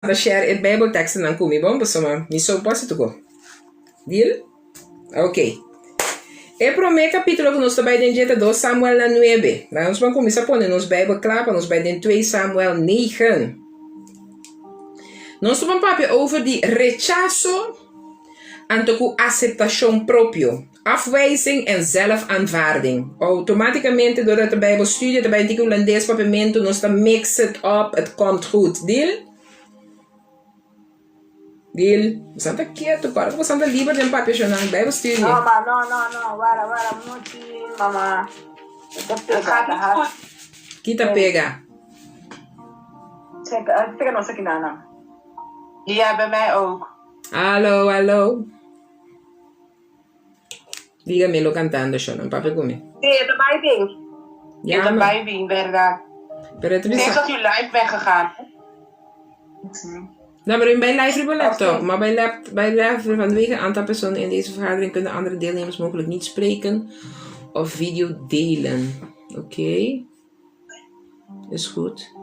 Ta share e Bijbeltekstennan ku mi, bon? Pasobra mi so por hasi tuko. Deal? Ok. E promé kapítulo ku nos ta bai den dje ta dos Samuelnan nuebe. Laga nos ban kuminsá pone nos Bijbel kla pa nos bai den twee Samuel negen. Nos ta ban papia over di rechaso anto ku aseptashon propio, afwijzing en zelfaanvaarding. Outomátikamente doordat ta Bijbelstudie ta bai tiki Hulandes papiamentu nos ta mix it up, het komt goed. Deal? Deal? Bosan ta ketu, kòrda ku bosan ta liber den papia shonnan Bijbelstudie. No ma, no, no, no, wara, wara, muchi, mama. E ta Het pega, gaat ta niet hard. goed. Ki ta pega? Seka, seka nos aki nana. Ja, bij mij ook. Alo, alo. Dígame lo cantando, Shonan. Papia ku mi. Sí, e ta bai bin. E Ja, ta man. bai bin, berdad. Pero e ta Sinds bisa. dat u live bent gegaan. No, pero bij live riba laptop. Oké. Maar bij, lap, bij live vanwege aantal personen in deze vergadering kunnen andere deelnemers mogelijk niet spreken of video delen. Oké. Is goed.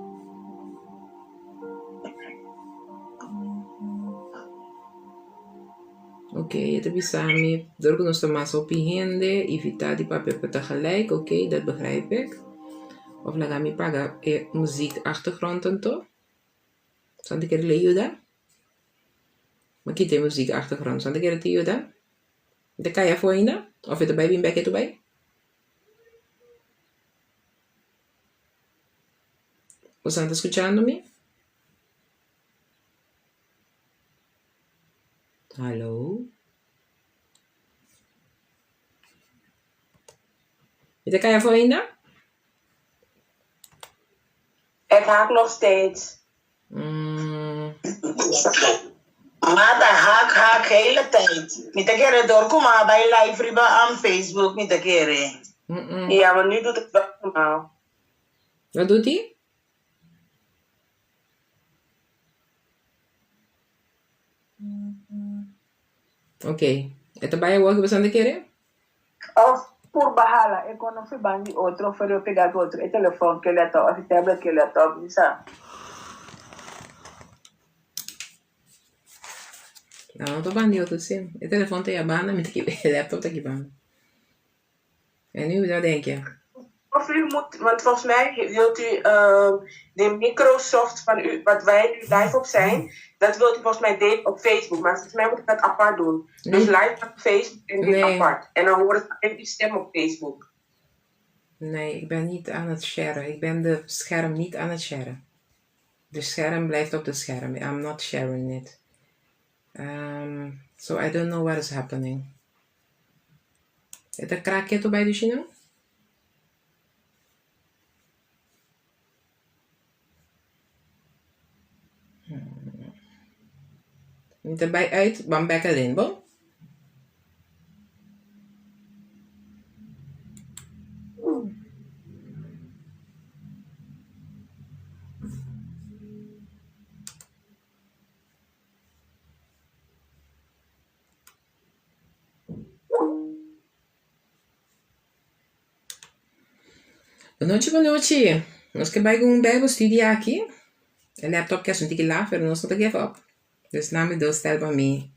Oké, e ta bisa mi, dor ku nos ta mas hopi hende, evitá di papia pa tegelijk, oké, dat begrijp ik. Of laga mi paga e muziek achtergrond anto. Santi kere lo yuda? Mi a kita e muziek achtergrond, santi kere ta yuda? Mi ta kai afó ainda? Of e ta bai bin bek e ta bai? Boso ta skuchando mi? Hallo? Mi ta kai afó ainda? Het haakt nog steeds. Mm. Mata haak haak hele tijd. Mi ta kere door ku ma bai live riba am Facebook mi ta kere. Mm-mm. Ja, maar nu doet het wel normaal. Wat doet hij? Oké. E ta bai awor ku boso ta kere? Of purba hala e kono fi ban di otro for yo pega ku otro e telefon ke laptop of e tablet ke laptop mi sa. No, no ta ban di otro sí. E telefon ta ya banda, mi ta ki e laptop ta ki banda. En nu, wat denk je? Of u moet, want volgens mij wilt u de Microsoft van u, wat wij nu live op zijn, dat wilt u volgens mij delen op Facebook. Maar volgens mij moet ik dat apart doen. Dus live op Facebook en dit Nee. apart. En dan hoort het alleen uw stem op Facebook. Nee, ik ben niet aan het sharen. Ik ben de scherm niet aan het sharen. De scherm blijft op de scherm. I'm not sharing it. So I don't know what is happening. E ta krak ketu bai dushi nan? Mi ta bai uit, ban bek erin, bon? Bonochi, bonochi. Nos ke bai ku un Bijbelstudie aki. E laptop ke asun tiki laf, pero nos no ta give up. Dus na mi dos stel pa mi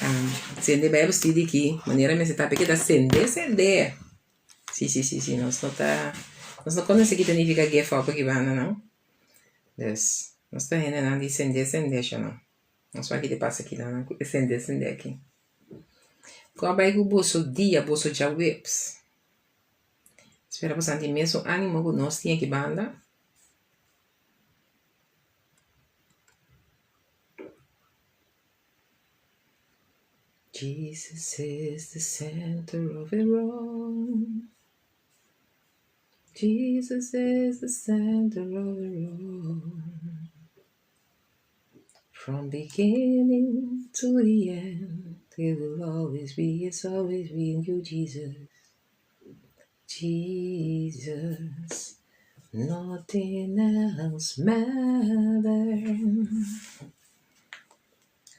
um, sende Bijbelstudie aki. Manera mester ta keda sende, sende. Si, si, si, si. Nos no ta, nos no konosé ki ta nifiká give up aki banda, no. Dus, nos ta hendenan di sende, sende, sho no. Nos wak ki ta pasa aki nan ku e sende sende aki. Ku a bai ku boso dia, boso djaweps. Spera boso tin mesun animo ku nos tin aki banda. Jesus is the center of it all. Jesus is the center of it all. From beginning to the end, it will always be, it's always been you, Jesus. Jesus, nothing else matters.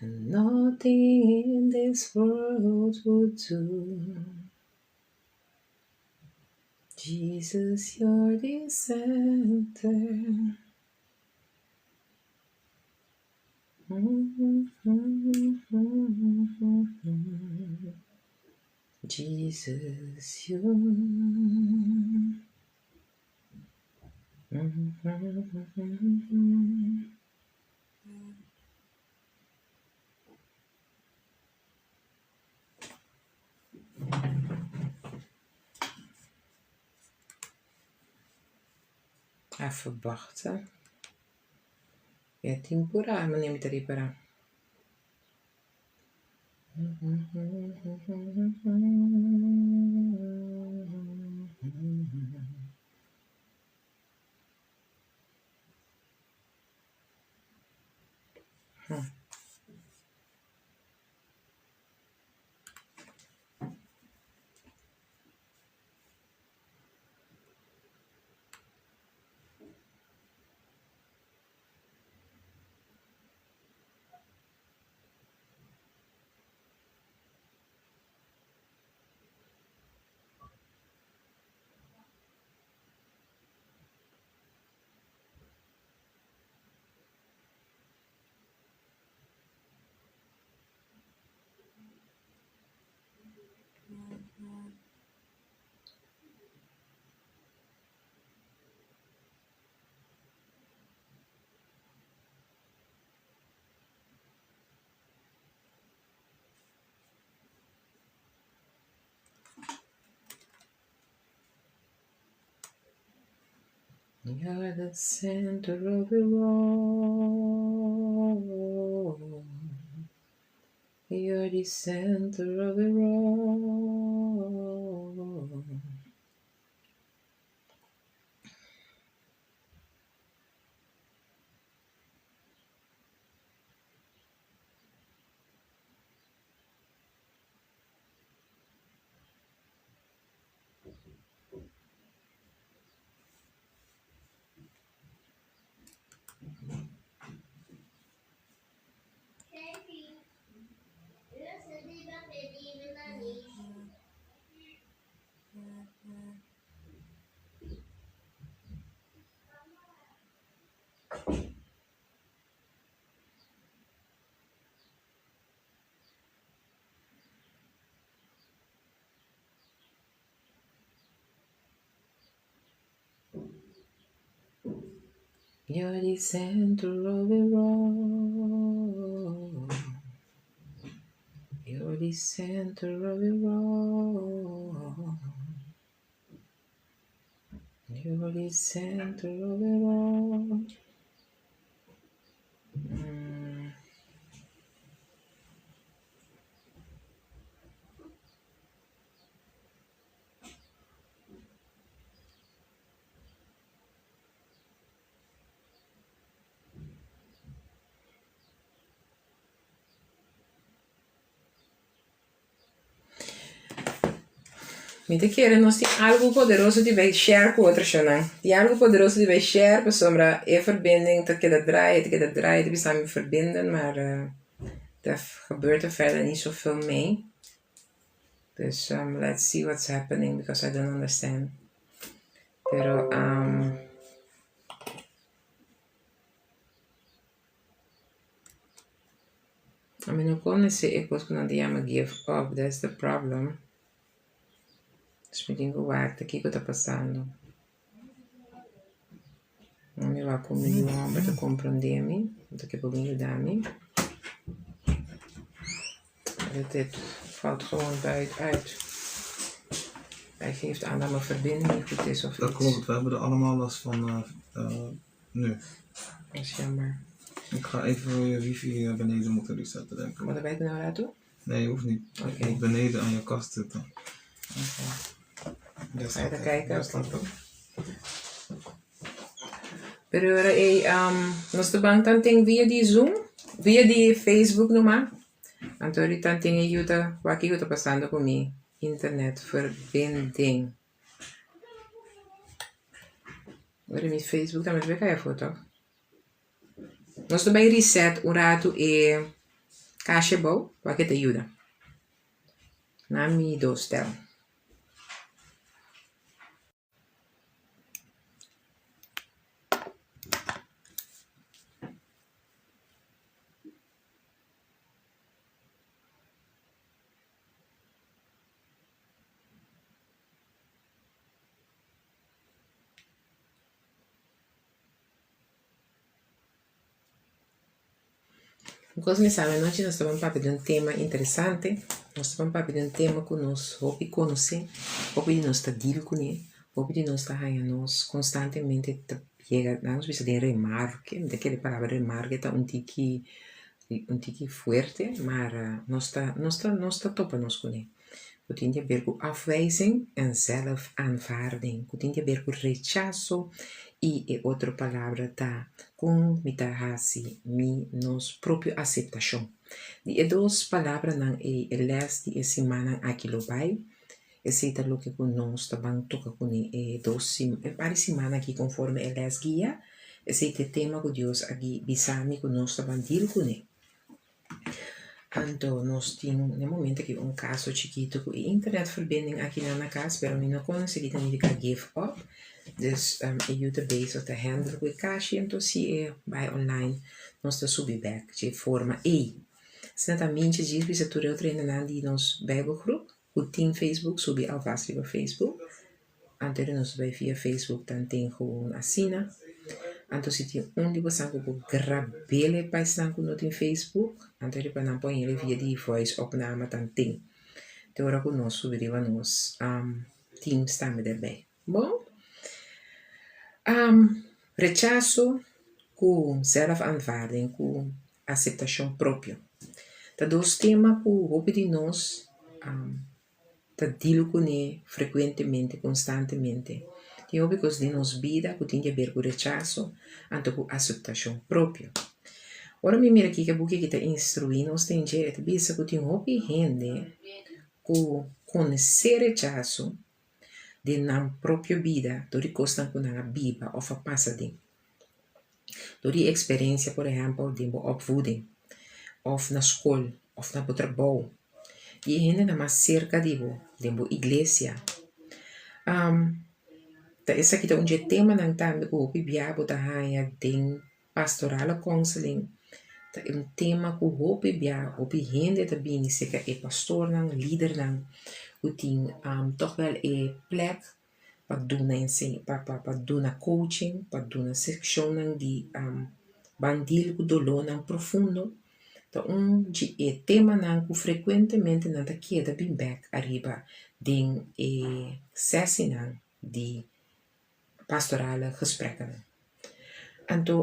And nothing in this world would do. Jesus, you're the center. Jesus you. Even wachten. E tin purá, mi ta ripará. You're the center of it all. You're the center of it all. You're the center of it all. You're the center of it all. You're the center of it all. Mi ta kere nos tin algu poderoso di bay share ku otro shownan. Tin algu poderoso di bay share pasobra e verbinding ta keda draai, e ta keda draai, e ta bisa mi verbinden, maar daar gebeurt er verder niet zoveel mee. Dus let's see what's happening because I don't understand. Pero ami no konosé e kos ku nan ta yama give up, that's the problem. Dus mi tin ku wak kiko ta pasando. Mi wak ku mi yu hòmber ta komprondé mi, ta ke por bin yuda mi. Dit valt gewoon buiten uit. Hij geeft aan dat mijn verbinding niet goed is of Dat iets. klopt, we hebben er allemaal last van nu. Dat is jammer. Ik ga even je wifi beneden moeten resetten, denk ik. Moet ik nou naartoe? Nee, hoeft niet. Oké. Je moet beneden aan je kast zitten. Oké. Daar Ga je staat daar het. kijken? Daar staat het. Pero ora ei, nos ta ban tanten via di Zoom, via di Facebook numa. Anto ahorita tanten e yuda, wak kiko ta pasando ku mi internetverbinding. Ora mi Facebook tambe ta bay kai afó toch? Nos ta bay reset un ratu e kasha abou, wak e ta yuda. Na mi dos tel. Un kos mi sabi anochi nos ta ban papia di un tema interesante, nos ta ban papia di un tema ku nos hopi konosé, hopi di nos ta deal kuné, hopi di nos ta haña nos konstantemente ta yega, nan nos bisa den remarke, mi ta kere e palabra remarke ta un tiki un tiki fuerte, maar nos ta nos ta nos ta topa nos kuné, ku tin di haber ku afwijzing en zelfaanvaarding, ku tin di haber ku rechaso i e otro palabra ta kon mi ta hasi mi nos propio aseptashon. Di e dos palabranan ei e lès di e simannan aki lo bai, esei ta loke ku nos ta ban toka kuné e dos e par di siman aki konforme e lès guia, esei ta e tema ku Dios a bisa mi ku nos ta ban dil kuné. Anto nos tin na e momento aki un kaso chikitu ku e internetverbinding akinan na kas, pero mi no konosé ki ta nifiká give up. Dus e yu ta bezig ta handle ku e kashi, anto si e bai online nos ta subi bèk dje forma ei. Asina ta minchi djis bisa tur e otro hendenan di nos bijbelgroep ku tin Facebook subi alvast riba Facebook. Anto di nos bai via Facebook tanten gewoon asina. Anto si tin un di bosan ku por grab'el e pa esnan ku no tin Facebook, anto riba nan por hende via di voice opname tanten. Te ora ku nos subi riba nos teams tambe derbei. Bon, rechaso ku zelfaanvaarding ku aseptashon propio ta dos tema ku hopi di nos ta deal kuné frekuentemente, konstantemente. Tin hopi kos den nos bida ku tin di aber ku rechaso anto ku aseptashon propio. Ora mi mira kiko e buki aki ta instruí nos den dje, e ta bisa ku tin hopi hende ku konosé rechaso den nan propio bida dor di kosnan ku nan a biba òf a pasa den. Dor di eksperensia, por ehèmpel, den bo opvoeding òf na skol òf na bo trabou i e hendenan mas serka di bo den bo iglesia. Ta esaki ta un dje temanan tambe ku hopi bia bo ta haña den pastorale counseling. Ta un tema ku hopi bia hopi hende ta bini serka e pastornan, lidernan ku tin tòg wèl e plèk pa duna enseña pa pa pa duna coaching, pa duna sekshonnan di ban deal ku dolónan profundo, ta un di e temanan ku frekuentemente nan ta keda bin bèk ariba den e sesinan di pastorale gespreknan. Anto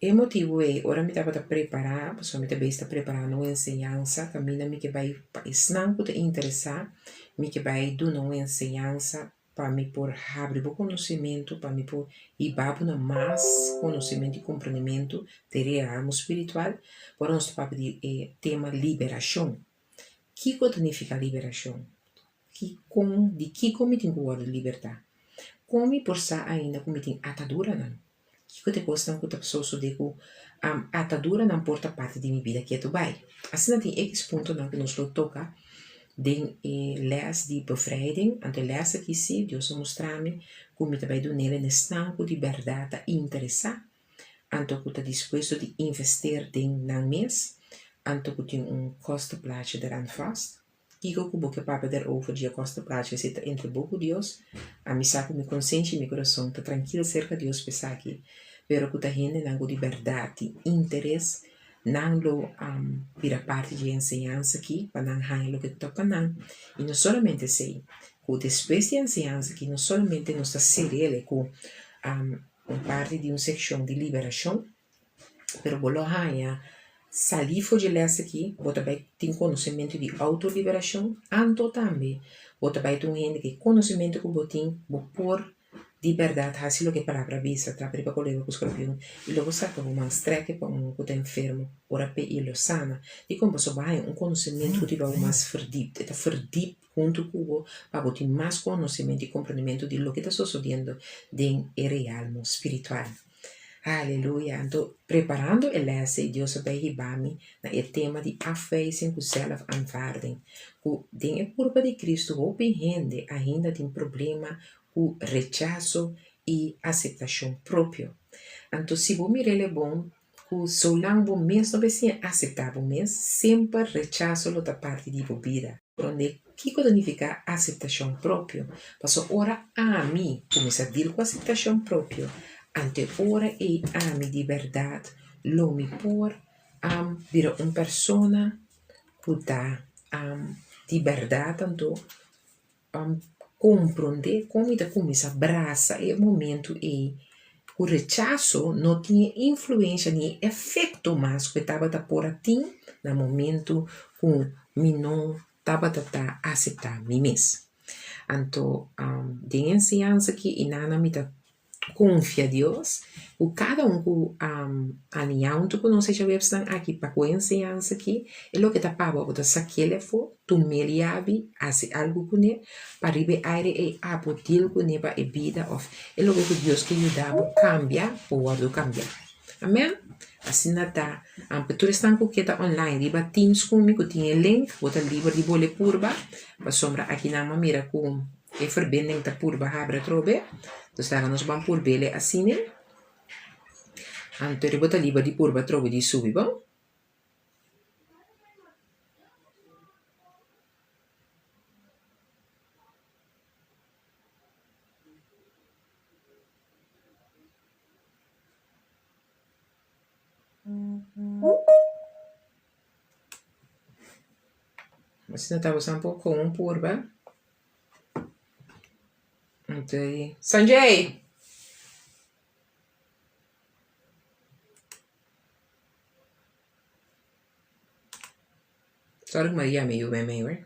e motibu ei ora mi tabata prepará, pasobra mi ta bes ta prepará un enseñansa kaminda mi ke bai pa esnan ku ta interesá, mi ke bai duna un enseñansa pa mi por habri bo konosementu, pa mi por hiba bo na mas konosementu i komprendementu den e ramo spiritual, por nos ta papia di e tema liberashon. Kiko ta nifiká liberashon? Kikon, di kiko mi tin ku wòrdu libertá? Kon mi por sa ainda ku mi tin ataduranan? Kiko ta e kosnan ku ta sosodé ku ataduranan por ta parti di mi bida ketu bai? Asina tin ekis puntonan ku nos lo toka den e lès di bevrijding. Anto e lès aki sí, Dios a mustra mi ku mi ta bai dun'el en esnan ku di bèrdat ta interesá, anto ku ta dispuesto di investeer den nan mes, anto ku tin un kostenplaatje deraan vast. Kiko ku bo ke papia derover dje kostenplaatje si ta entre bo ku Dios? Ami sa ku mi konsenshi i mi kurason ta trankil serka Dios p'esaki, pero ku ta hendenan ku di bèrdat tin interes, nan lo bira parti dje enseñansa aki pa nan haña loke ta pa nan. I no solamente esei, ku despues di e enseñansa aki no solamente nos ta ser'el ku un parti di un sekshon di liberashon, pero bo lo haña salí for dje lès aki, bo ta bai tin konosementu di autoliberashon, anto tambe bo ta bai ta un hende ku e konosementu ku bo tin bo por di bèrdat hasi loke e palabra bisa, trapa riba kolebra ku skorpion i lo bo saka bo man strèk pa un ku ta enfermo, ora p'e i lo sana. Dikon? Pasobra bo haña un konosementu ku ta hiba bo mas verdiep, e ta verdiep huntu ku bo pa bo tin mas konosementu i komprendementu di loke ta sosodiendo den e realmo spiritual. Aleluya! Anto, preparando e lès ei, Dios a bai hiba mi na e tema di afwijzing ku zelfaanvaarding. Ku den e kurpa di Kristu hopi hende ainda tin problema ku rechaso i aseptashon propio. Anto, si bo mir'el e bon, ku solang bo mes no por siña aseptá bo mes, semper rechaso lo ta parti di bo bida. Prondé kiko ta nifiká aseptashon propio? Pasobra ora ami kuminsá dil ku aseptashon propio, anto e ora ei ami di bèrdat lo mi por. bira un persona ku ta di bèrdat anto komprondé kon mi ta kuminsá brasa e momentu ei ku rechaso no tin e influensha ni e efekto mas ku e tabata por a tin na momentu ku mi no tabata ta aseptá mi mes. Anto den e enseñansa aki i nana mi ta konfia Dios ku kada un ku ania huntu ku nos e djaweps-nan aki pa ku e enseñansa aki e loke ta pa bo, bo ta sak'el afó, tum'el yabi, hasi algu kuné pa riba e aire ei abo deal kuné pa e bida òf e loke ku Dios ke yuda bo kambia por wòrdu kambiá. Amen. Asina ta. Pa tur esnan ku ke ta online riba Teams ku mi ku tin e link bo ta liber di bole purba pasobra aki nan a mira ku E verbinding ta purba habri atrobe, dus laga nos ban purb'el e asina. Anto riba ta liber di purba atrobe di subi, bon? Asina ta boso por con purba. Sanjay! Sorry ku mi a yama yu mei mei hoor.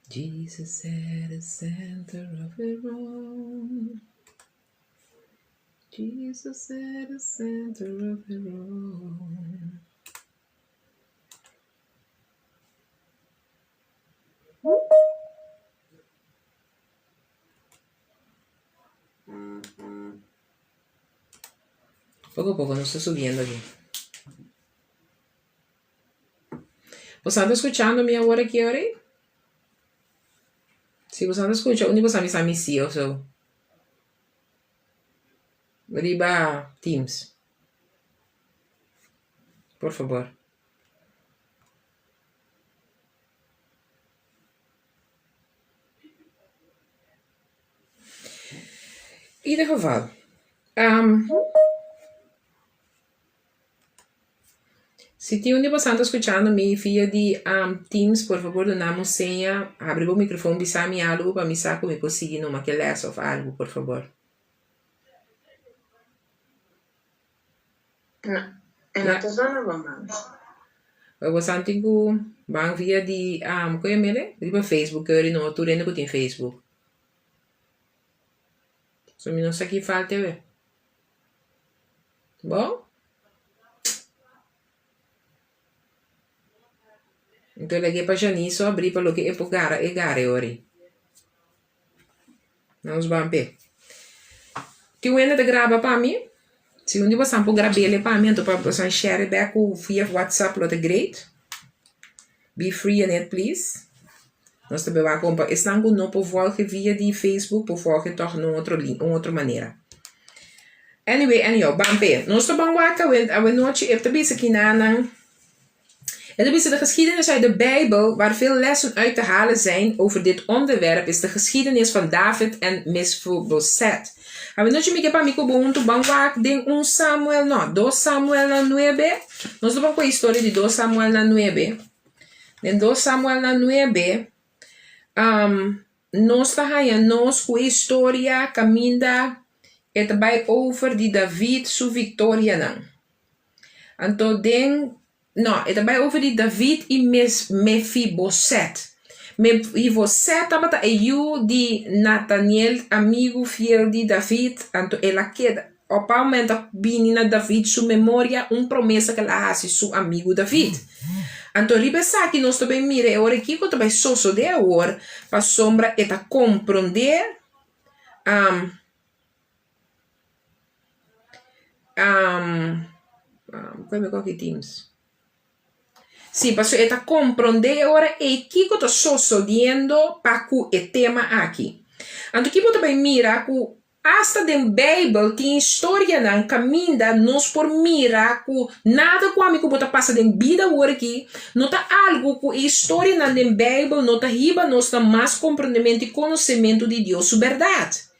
Jesus at the center of it all. Jesus at the center of it all. Poco a poco nos ta subiendo aki. Boso anda scuchando mi awor aki ora? Si boso anda scucha, unda boso a bisa mi si of so? Riba Teams. Por fabor. Ieder geval, si tin un di boso ta skuchando mi via di Teams, por fabor duna mi un seña, habri bo microfoon bisa mi algu pa mi sa ku mi por sigui numa ke les of algu, por fabor. No, e no ta zona bon mas. Bo boso tin ku ban via di ku e mele? Riba Facebook, keri no tur hende ku tin Facebook. So mi no sa ki falta awe. Bo? Enton lag'é pa Janiso abrí pa loke e por gara e gara e ora ei. Nos ban p'e. Tin un hende ta graba pa mi? Si un di bosan por grab'el pa mi anto pa bosan share e bek ku via WhatsApp lo ta great. Be free in it please. Nos ta bai wak kon pa esnan ku no por volge via di Facebook por volge tòg na un otro un otro manera. Anyway anyhow ban p'e. Nos ta ban wak awe awenochi e ta bisa kinanan E ta bisa de geschiedenis uit de Bijbel waar veel lessen uit te halen zijn over dit onderwerp is de geschiedenis van David en Mefiboseth. Awenochi mi ke pa mi ku bo huntu ban wak den un Samuel no, dos Samuel na nuebe. Nos ta ban ku e historia di dos Samuel na nuebe. Den dos Samuel na nuebe, nos ta haña nos ku e historia kaminda e ta bai over di David su viktorianan. Anto den, no, e ta bai over di David i Mefiboset. Mefiboset tabata e yu di Nataniel, amigu fiel di David, anto el a keda. Op a momento a bini na David su memoria un promesa ku el a hasi su amigu David. Anto riba esaki nos ta bai mira e ora kiko ta bai sosodé awor, pasobra e ta komprondé Sí, pasobra e ta komprondé e ora ei kiko ta sosodiendo pa ku e tema aki. Anto ki bo ta bai mira ku Asta den Bijbel tin historianan kaminda nos por mira ku nada ku ami ku bo ta pasa den bida awor aki no ta algu ku e historianan den Bijbel no ta hiba nos na mas komprondementu i konosementu di Dios su bèrdat.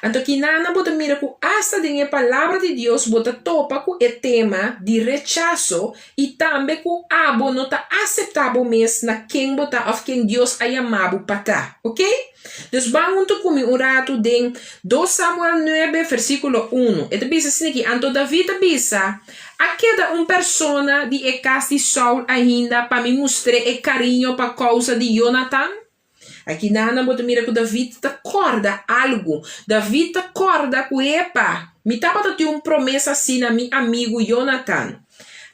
Anto kinana bo ta mira ku asta den e Palabra di Dios bo ta topa ku e tema di rechaso i tambe ku abo no ta aseptá bo mes na ken bo ta òf ken Dios a yama bo pa ta. Oke? Dus ban huntu ku mi un ratu den Dos Samuel nuebe, versíkulo unu. E ta bisa asina aki, Anto David a bisa, A keda un persona di e kas di Saul ainda pa mi mustr'é e kariño pa kousa di Yonatan? Aki nana bo ta mira ku David ta kòrda algu. David ta kòrda ku, Epa, mi tabata tin un promesa asina na mi amigu Yonatan.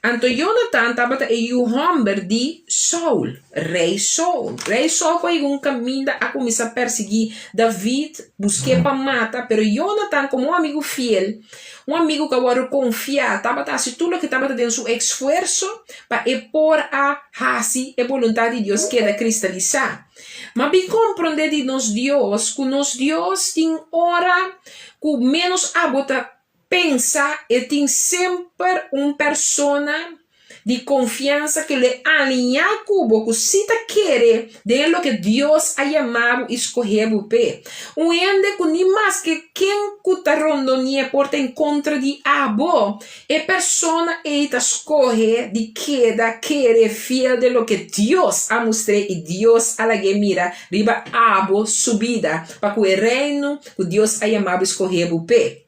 Anto Yonatan tabata e yu hòmber di Saul, rei Saul. Rei Saul ku a yega un kaminda a kuminsá persiguí David, busk'é pa mata, pero Yonatan komo un amigu fiel, un amigu ku a wòrdu konfiá, tabata hasi tur loke tabata den su esfuerso pa e por a hasi e boluntat di Dios keda kristalisá. Ma bin komprondé di nos Dios ku nos Dios tin ora ku ménos abo ta pensa e tin semper un persona di konfiansa ku lo e aliñá ku bo ku si ta kere den e loke Dios a yama bo i skohe bo p'e. Un hende ku ni maske ken ku ta rondonié por ta en kontra di abo, E persona ei ta skohe di keda kere fiel den loke Dios a mustr'é i Dios a lag'é mira riba abo su bida pa ku e Reino ku Dios a yama bo i skohe bo p'e.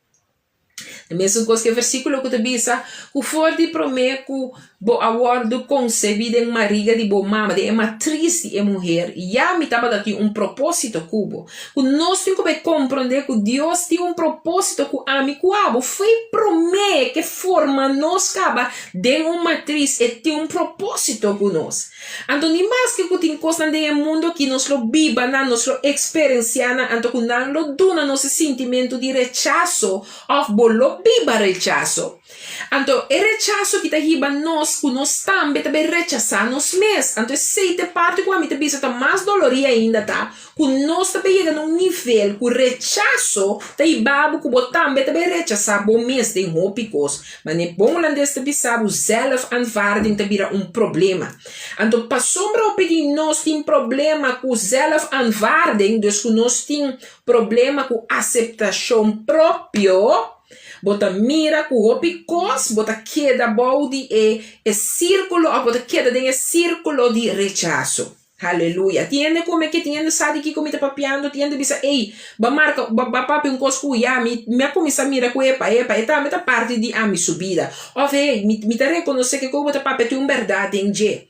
E mesun kos ku e versíkulo ku ta bisa ku for di promé ku bo a wòrdu konsebí den mariga di bo mama, den e matris di e muher, ya mi tabata tin un propósito ku bo. Ku nos tin ku bai komprondé ku Dios tin un propósito ku ami ku abo foi promé ke forma nos kaba den un matris, e tin un propósito ku nos. Anto ni maske ku tin kosnan den e mundu aki nos lo biba nan, nos lo eksperensiá nan, anto ku nan lo duna nos e sintimentu di rechaso òf bo lo biba rechaso. Anto e rechaso ki ta hiba nos ku nos tambe ta bai rechasá nos mes. Anto esei ta e parti ku ami ta bisa ta mas dolorí ainda ta ku nos ta bai yega na un nivel ku rechaso ta hiba bo ku bo tambe ta bai rechasá bo mes den hopi kos. Manera bon hulandes ta bisa bo zelfaanvaarding ta bira un problema. Anto pasobra hopi di nos tin problema ku zelfaanvaarding, dus ku nos tin problema ku aseptashon propio, Bo ta mira ku hopi kos bo ta keda bou di e e sírkulo òf bo ta keda den e sírkulo di rechaso. Haleluya. Tin hende ku mi aki, tin hende sa di kiko mi ta papiando, tin hende bisa, Ey, bo a marka, bo a papia un kos ku ya mi mi a kuminsá mira ku epa, epa, e tambe ta parti di ami su bida. Òf, hey, mi mi ta rekonosé ke ku bo ta papia tin un bèrdat den dje.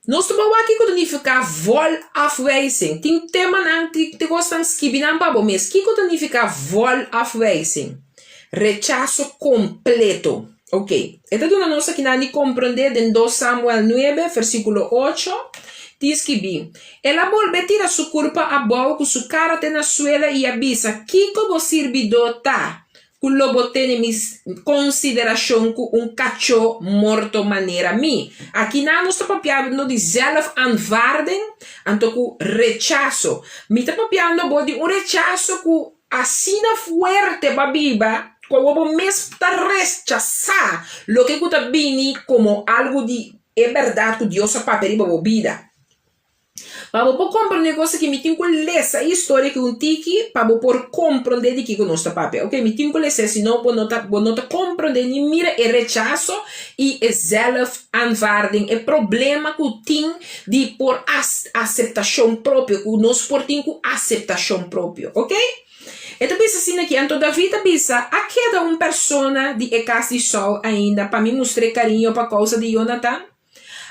Nos ta wak kiko ta nifiká vol afwijzing. Tin temanan, tin kosnan skibi nan pa bo mes. Kiko ta nifiká vol afwijzing? Rechaso kompleto. Ok, e ta duna nos akinan di komprondé den dos Samuel nuebe, versíkulo ocho, tin skibí, El a bolbe tira su kurpa abou ku su kara te na suela i a bisa, Kiko bo sirbidó ta? Ku lo bo tene mi konsiderashon ku un kachó morto manera mi. Akinan nos ta papiando di zelfaanvaarding, anto ku rechaso. Mi ta papiando bo di un rechaso ku asina fuerte bo a biba ku awor bo mes ta rechasá loke ku ta bini komo algu di e bèrdat ku Dios a papia riba bo bida. Pa bo por komprondé kos aki mi tin ku lesa e historia aki un tiki pa bo por komprondé di kiko nos ta papia. Oke, mi tin ku les'é si no bo no ta bo no ta komprondé ni mira e rechaso i e zelfaanvaarding, e problema ku tin di por aseptashon propio, ku nos por tin ku aseptashon propio. Oke? E ta bisa asina aki, Anto David a bisa, A keda un persona di e kas di Saul ainda pa mi mustr'é kariño pa kousa di Yonatan?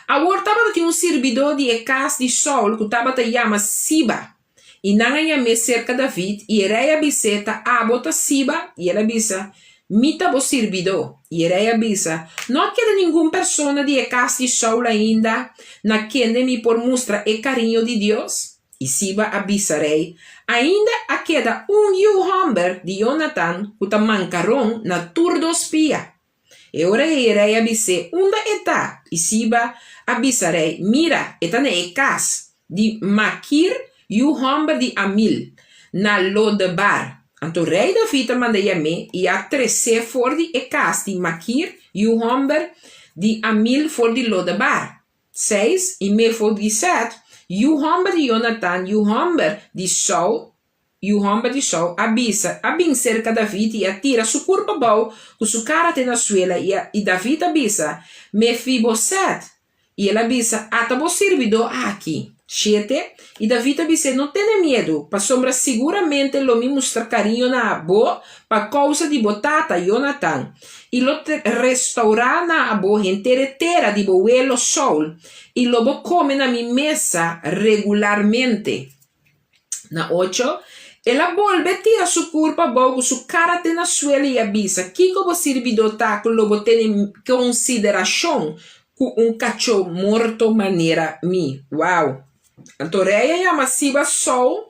Awor tabata tin un sirbidó di e kas di Saul ku tabata yama Siba, i nan a yam'é serka David, i e rei a bis'é, Ta abo ta Siba? I el a bisa, Mi ta bo sirbidó. I e rei a bisa, No a keda ningun persona di e kas di Saul ainda na kende mi por mustra e kariño di Dios? I Siba a bisa rei, Ainda a keda un yu hòmber di Yonatan ku ta mankaron na tur dos pia. E ora ei e rei a bis'é, Unda e ta? I Siba a bisa rei, Mira, e ta na e kas di Makir, yu hòmber di Amil, na Lodebar. Anto rei David a manda yam'é i a tres'é for di e kas di Makir, yu hòmber di Amil, for di Lodebar. Seis, i Mefobiset, yu hòmber di Yonatan, yu hòmber di Saul. yu hòmber di Saul, a bisa, a bin serka David i a tira su kurpa abou ku su kara te na suela, i David a bisa, Mefiboset! I el a bisa, Ata bo sirbidó aki. Shete, I David a bis'é, No tene miedu, pasobra siguramente lo mi mustra kariño na bo pa kousa di bo tata, Jonatan, i lo restourá na bo henter e tera di bo welo Saul, i lo bo kome na mi mesa regularmente. Na ocho, el a bolbe tira su kurpa abou ku su kara te na suela i a bisa, Kiko bo sirbidó ta ku lo bo tene konsiderashon ku un kachó morto manera mi? Wow! Anto rei a yama Siba Saul,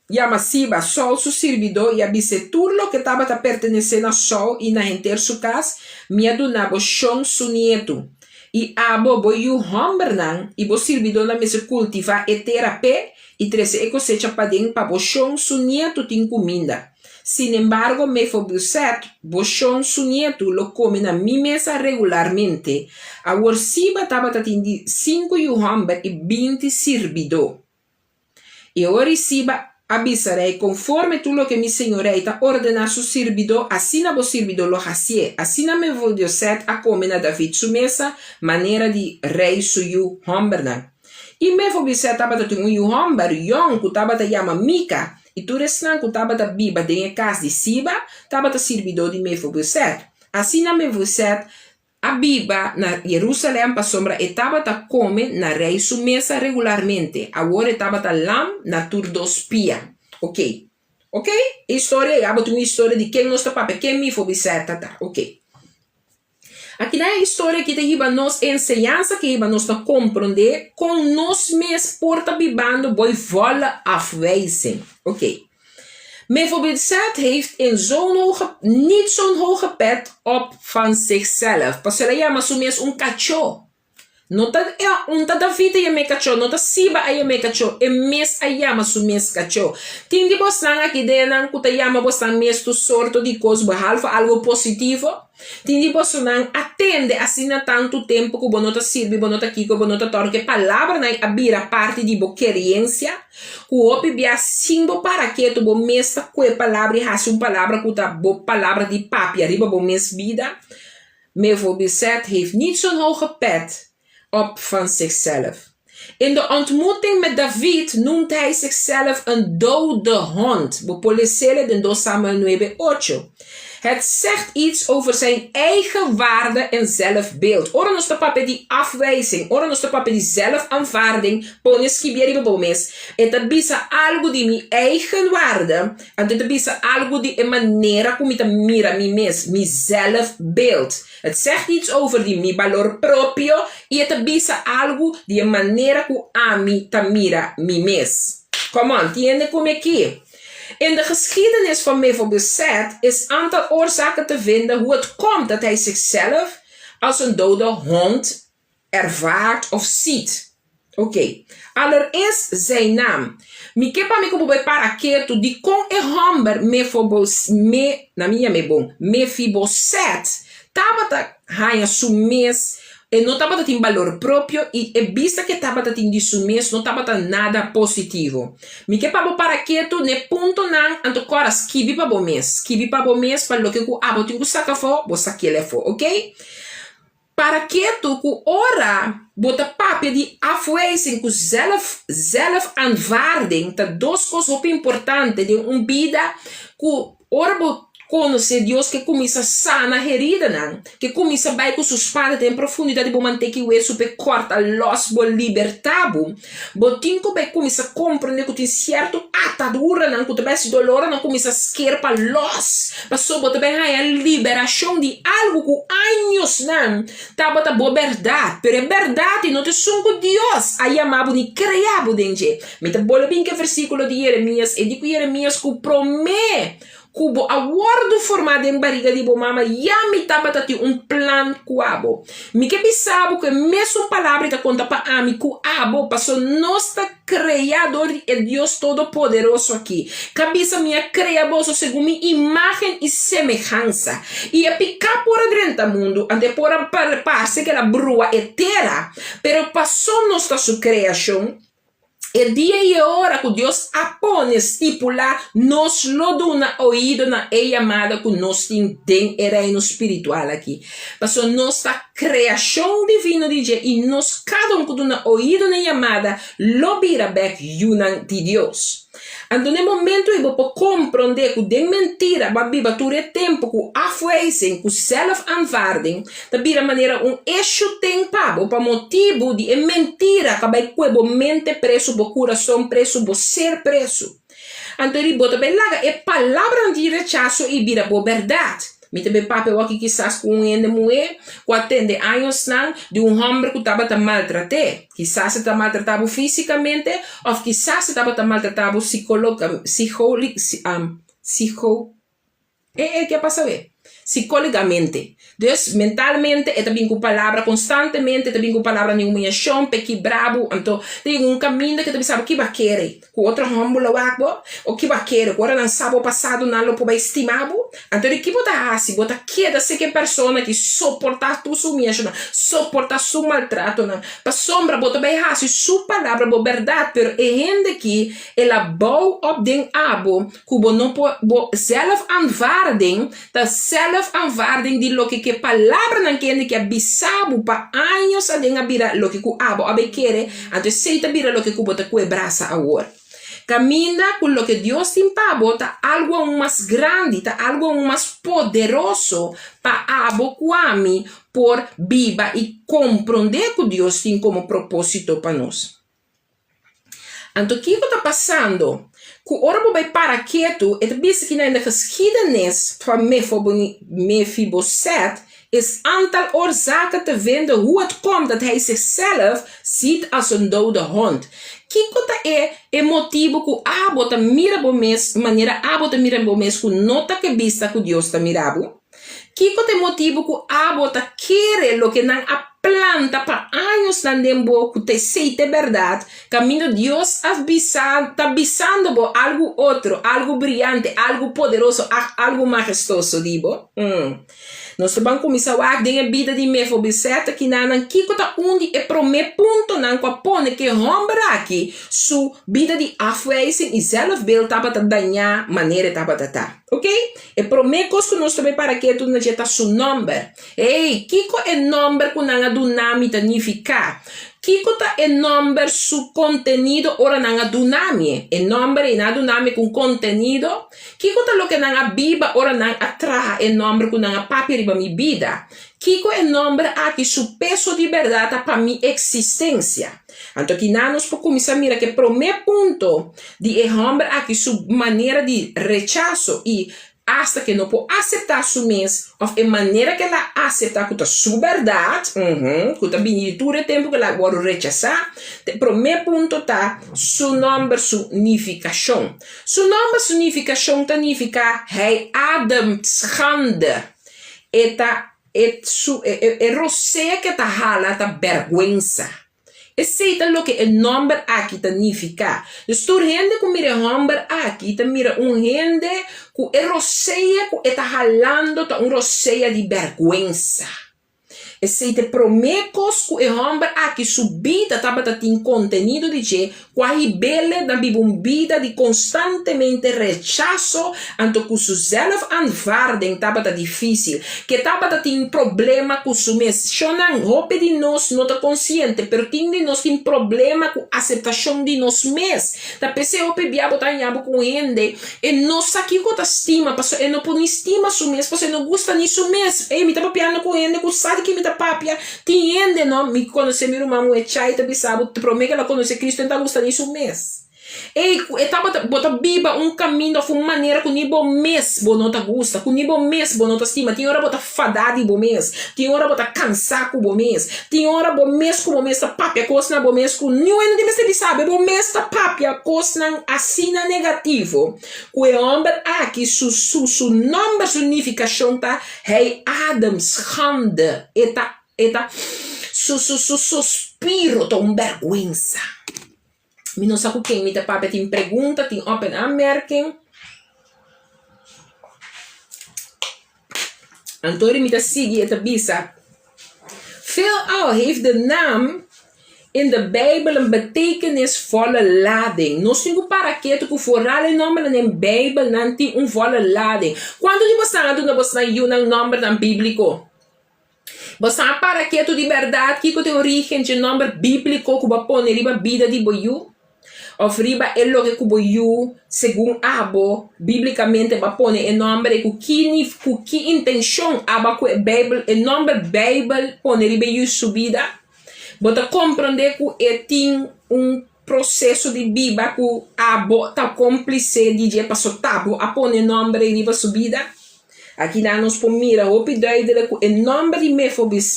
yama Siba, Saul su sirbidó, i a bis'é, Tur loke tabata pertenesé na Saul i na henter su kas, mi a duna bo shon su nietu. I abo, bo yu hòmbernan i bo sirbidónan mester kultivá e tera p'e i trese e kosecha paden pa bo shon su nietu tin kuminda. Sinembargo, Mefobosèt, bo shon su nietu, lo kome na mi mesa regularmente. Awor Siba tabata tin di sinku yu hòmber i binti sirbidó. I ora Siba a bisa rei, Konforme tur loke mi señor rei ta ordená su sirbidó, asina bo sirbidó lo hasié. Asina Mefibosèt a kome na David su mesa, manera di rei su yu hòmbernan. I Mefibosèt tabata tin un yu hòmber yòn ku tabata yama Mika, i tur esnan ku tabata biba den e kas di Siba tabata sirbidó di Mefibosèt. Asina Mefibosèt a biba na Jerusalèm pasobra e tabata kome na rei su mesa regularmente. Awor e tabata lam na tur dos pia. Oké. Oké, e historia ei abo tin un historia di ken nos ta papia, ken Mefibosèt ta. Oké. Akinan e historia aki ta hiba nos, e enseñansa aki hiba nos na komprondé kon nos mes por ta bibando boi volle afwijzing. Oké. Mefibosèt heeft in zo'n hoge, niet zo'n hoge pet op van zichzelf. Pasobra el a yama su mes un kachó. No ta, un ta David a yam'é kachó, no ta Siba a yam'é kachó, e mes a yama su mes kachó. Tin di bosnan aki den nan ku ta yama bosnan mes tur sorto di kos behalve algu positivo? Tin di bosonan a tende asina tantu tempu ku bo no ta sirbi, bo no ta kiko, bo no ta tòrke, e palabranan a bira parti di bo keriensia? Ku hopi bia sin bo para ketu bo mes ta kue palabra i hasi un palabra ku ta bo palabra di papia riba bo mes bida. Mefibosèt heeft niet zo'n hoge pet op van zichzelf. In de ontmoeting met David noemt hij zichzelf een dode hond. Bo por les'é den dos Samuel nuebe ocho. Het zegt iets over zijn eigen waarde en zelfbeeld. Ora nos ta papia di afwijzing, ora nos ta papia di zelfaanvaarding, pone skibia riba bo mes. E ta bisa algu di mi eigen waarde, anto e ta bisa algu di e manera ku mi ta mira mi mes, mi zelfbeeld. Het zegt iets over di mi balor propio i e ta bisa algu di e manera ku ami ta mira mi mes. Come on, tin hende ku mi aki? In de geschiedenis van Mefiboseth is aantal oorzaken te vinden hoe het komt dat hij zichzelf als een dode hond ervaart of ziet. Oké. Allereerst zijn naam. Mi ke pa mi ku bo bai para ketu dikon e hòmber Mefobos, me, na mi yam'é bon, Mefiboseth tabata haña su mes E no tabata tin balor propio i e bista ku e tabata tin di su mes no tabata nada positivo. Mi ke pa bo para ketu n'e puntonan, anto kòrda skibi pa bo mes. Skibi pa bo mes pa loke ku abo tin ku saka afó, bo sakiel afó, oke? Para ketu ku ora bo ta papia di afwijzing ku zelf, zelfaanvaarding ta dos kos hopi importante den un bida ku ora bo Konosé Dios ke kuminsá sana heridanan, ke kuminsá bai ku su spada den profundidat di bo manteka i wesu p'e kòrta lòs bo libertá bo. Bo tin ku bai kuminsá komprendé ku tin sierto ataduranan ku ta bai hasi dolornan kuminsá sker pa lòs, pasobra bo ta bai haña liberashon di algu ku añosnan tabata bo bèrdat, pero e bèrdat ei no ta esun ku Dios a yama bo ni krea bo den dje. Mi ta bolbe bin ku e versíkulo di Jeremias, e di ku Jeremias ku promé Ku bo a wòrdu formá den bariga di bo mama, ya mi tabata tin un plan ku abo. Mi ke bisa bo ku e mesun palabra ei ta konta pa ami ku abo, pasobra nos ta kreá dor di e Dios Todopoderoso akí. Ka bisa mi a krea boso segun mi imágen i semehansa. I e piká por a drenta mundu, anto e por a parse ku el a brua e tera, pero pasobra nos ta su kreashon. E dia i e ora ku Dios a pone stipulá, nos lo duna oido na e yamada ku nos tin den e reino spiritual aki. Pasobra nos ta kreashon divino di dje i nos kada un ku duna oido na e yamada lo bira bèk yunan di Dios. Anto na e momento ei bo por komprondé ku den mentira bo a biba tur e tempu ku afwijzing, ku zelfaanvaarding ta bira manera un eshu ten pa bo pa motibu di e mentira ku a bai kue bo mente presu, bo kurason presu, bo ser presu. Anto ri bo ta bai laga e palabranan di rechaso ei bira bo bèrdat. Mi ta bay papia awor aki kisas ku un hende muhé ku a tende añosnan di un hòmber ku tabata maltrat'é. Kisas e ta maltratá bo físikamente òf kisas e tabata maltratá bo e e ke a pasa awe? Sikóligamente. Dus mentalmente e ta bin ku palabra konstantemente, e ta bin ku palabra di humiashon p'e kibra bo. Anto ta yega un kaminda ku e ta bisa bo kiba kere. Ku otro hòmber lo wak bo? O ki bo a kere ku ora nan sa bo pasado nan lo por bai stima bo? Anto di ki bo ta hasi? Bo ta keda seka e persona ki soportá tur su humiashonnan, soportá su maltratonan, pasobra bo ta bai hasi su palabra bo bèrdat, pero e hende ki el a bou òp den abo ku bo no por, bo zelfaanvaarding ta zelfaanvaarding di loke ku e palabranan ku hende ki a bisa bo pa años aden a bira loke ku abo a bai kere, anto esei ta bira loke ku bo ta kue brasa awor. Kaminda ku loke Dios tin pa bo ta algu aun mas grandi, ta algu aun mas poderoso pa abo ku ami por biba i komprondé ku Dios tin komo propósito pa nos. Anto kiko ta pasando? Ku ora bo bai para ketu, e ta bisa ki na in de geschiedenis van Mefiboset is aantal oorzaken te vinden hoe het komt dat hij zichzelf ziet als een dode hond. Kiko ta e e motibu ku abo ta mira bo mes manera abo ta mira bo mes ku no ta ke bista ku Dios ta mira bo? Kiko ta e motibu ku abo ta kere loke nan a planta pa añosnan den bo ku ta esei ta e bèrdat, kaminda Dios a bisa ta bisando bo algu otro, algu briante, algu poderoso, algu mahestoso di bo? Mm. Nos ta ban kuminsá wak den e bida di Mefobisèt akinanan kiko ta un di e promé puntonan ku a pone ku e hòmber aki su bida di afwijzing i zelfbeeld tabata dañá manera e tabata ta. Ok, e promé kos ku nos ta bai para ketu na dje ta su nòmber. Hey, kiko e nòmber ku nan a duna mi ta nifiká? Kiko ta e nòmber su kontenido ora nan a duna mi e? E nòmber ei nan a duna mi ku un kontenido? Kiko ta loke nan a biba ora nan a traha e nòmber ku nan a papia riba mi bida? Kiko e nòmber aki su peso di bèrdat ta pa mi eksistensia? Anto kinan nos por kuminsá mira ku e promé punto di e hòmber aki su manera di rechaso i asta ku e no por aseptá su mes òf e manera ku el a aseptá ku ta su bèrdat, ku ta bini di tur e tempu ku el a wòrdu rechasá, e promé punto ta su nòmber su nifikashon. Su nòmber su nifikashon ta nifiká Hij ademt schande. E ta E su e e rosea ke ta hala ta bèrgwensa. Esei ta loke e nòmber aki ta nifiká. Dus tur hende ku mira e hòmber aki ta mira un hende ku e rosea ku e ta halando ta un rosea di bèrgwensa. Esei ta e promé kos ku e hòmber aki su bida tabata tin kontenido di dje Ku a hib'ele na biba un bida di konstantemente rechaso, anto ku su zelfaanvaarding tabata difísil, ke tabata tin problema ku su mes. Shonnan, hopi di nos no ta konsiente, pero tin di nos tin problema ku aseptashon di nos mes. Ta p'esei hopi bia bo ta haña bo ku un hende, e no sa kiko ta stima, pasobra e no por ni stima su mes, pasobra e no gusta ni su mes. Ey, mi ta papiando ku hende ku sa di ke mi ta papia. Tin hende no, mi konosé mi ruman muhé Chay ta bisa bo, promé ku el a konosé Cristo e no ta gusta ni su mes. Ey, ku e tabata, bo ta biba un kaminda òf un manera ku ni bo mes bo no ta gusta, ku ni bo mes bo no ta stima. Tin ora bo ta fadá di bo mes, tin ora bo ta kansá ku bo mes, tin ora bo mes ku bo mes ta papia kos na bo mes ku niun hende mester di sabe, bo mes ta papia kosnan asina negativo ku e hòmber aki su su su nòmber su nifikashon ta Hij ademt schande, e ta, e ta, su, su, su suspiro ta un bèrgwensa. Mi no sa ku ken mi ta papia, tin pregunta, tin op en aanmerking. Anto mi ta sigui, e ta bisa, Veelal heeft de naam. in de Bijbel een betekenisvolle lading. Nos tin ku para ketu ku foral e nòmbernan den Bijbel nan tin un volle lading. Kuantu di bosan a duna bosnan yunan nòmbernan bíbliko? Bosan a para ketu di bèrdat kiko ta e orígen dje nòmber bíbliko ku bo a pone riba bida di bo yu? Òf riba e loke ku bo yu, segun abo, bíblikamente bo a pone e nòmber ei ku ki nif ku ki intenshon abo a ku e Bijbel e nòmber Bijbel pone riba e yu su bida? Bo ta komprondé ku e tin un proseso di biba ku abo ta kómplise di dje pasobra ta bo a pone e nòmber ei riba su bida? Akinan nos por mira hopi duidelijk ku e nòmber di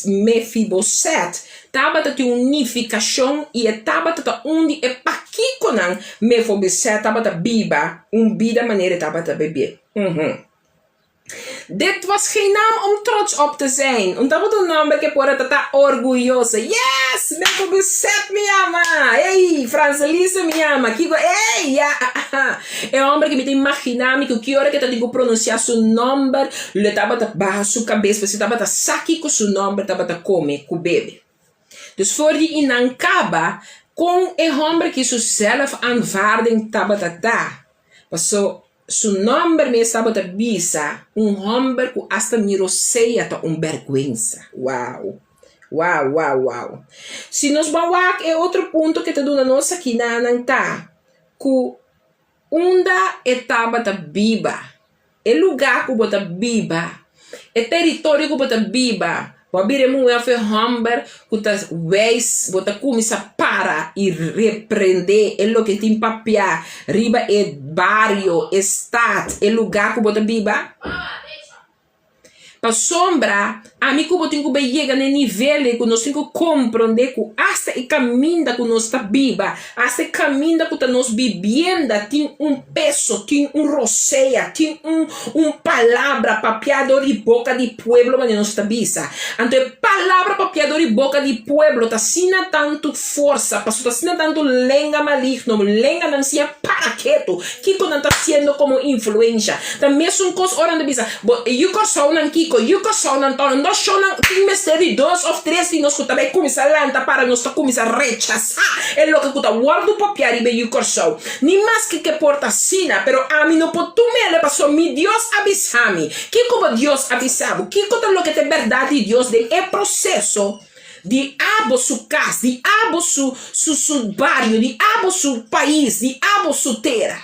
Mefiboset tabata tin un nifikashon i e tabata ta un di e pakikonan Mefiboset tabata biba un bida manera e tabata bib'é. Dit was geen naam om trots op te zijn. Un tabata un nòmber ku e por a ta ta orguyoso. Yes! Mefiboset mi yama! Ey! Franselise mi yama! Kiko? Ey! Ya! E hòmber ki mi ta imaginá mi ku ki ora ku e ta tin ku pronunsiá su nòmber, lo e tabata baha su kabes pasobra e tabata sa kiko su nòmber tabata kome ku bebe. Dus for di inan kaba kon e hòmber ki su zelfaanvaarding tabata ta, paso su nòmber mes tabata bisa un hòmber ku asta mi rosea ta un bèrgwensa. Wou! Wou, wou, wou! Si nos ban wak e otro punto ku e ta duna nos aki nan ta, ku unda e tabata biba, e lugá ku bo ta biba, e teritorio ku bo ta biba, bo a bira e muhé òf e hòmber ku ta wèis, bo ta kuminsá para i reprendé e loke tin papiá riba e bario, e stat, e lugá ku bo ta biba. Pasobra ami ku bo tin ku bai yega na e nivel ei ku nos tin ku komprondé ku asta e kaminda ku nos ta biba, asta e kaminda ku ta nos bibienda tin un peso, tin un rosea, tin un un palabra papiá dor di boka di pueblo manera nos ta bisa. Anto e palabra papiá dor di boka di pueblo ta asina tantu forsa, pasobra ta asina tantu lenga maligno, lenganan siña para ketu. Kiko nan ta hasiendo komo influensha? Ta mesun kos ora nan ta bisa, bo e yu Kòrsounan kiko, yu Kòrsounan tòrna. Nos shownan tin mester di dos òf tres di nos ku ta bai kuminsá lanta para nos ta kuminsá rechasá e loke ku ta wòrdu papiá riba e yu Kòrsou. Ni maske ke por ta asina, pero ami no por tum'el pasobra mi Dios a bisa mi. Kiko bo Dios a bisa bo? Kiko ta loke ta e bèrdat di Dios den e proseso di abo su kas, di abo su su su bario, di abo su pais, di abo su tera.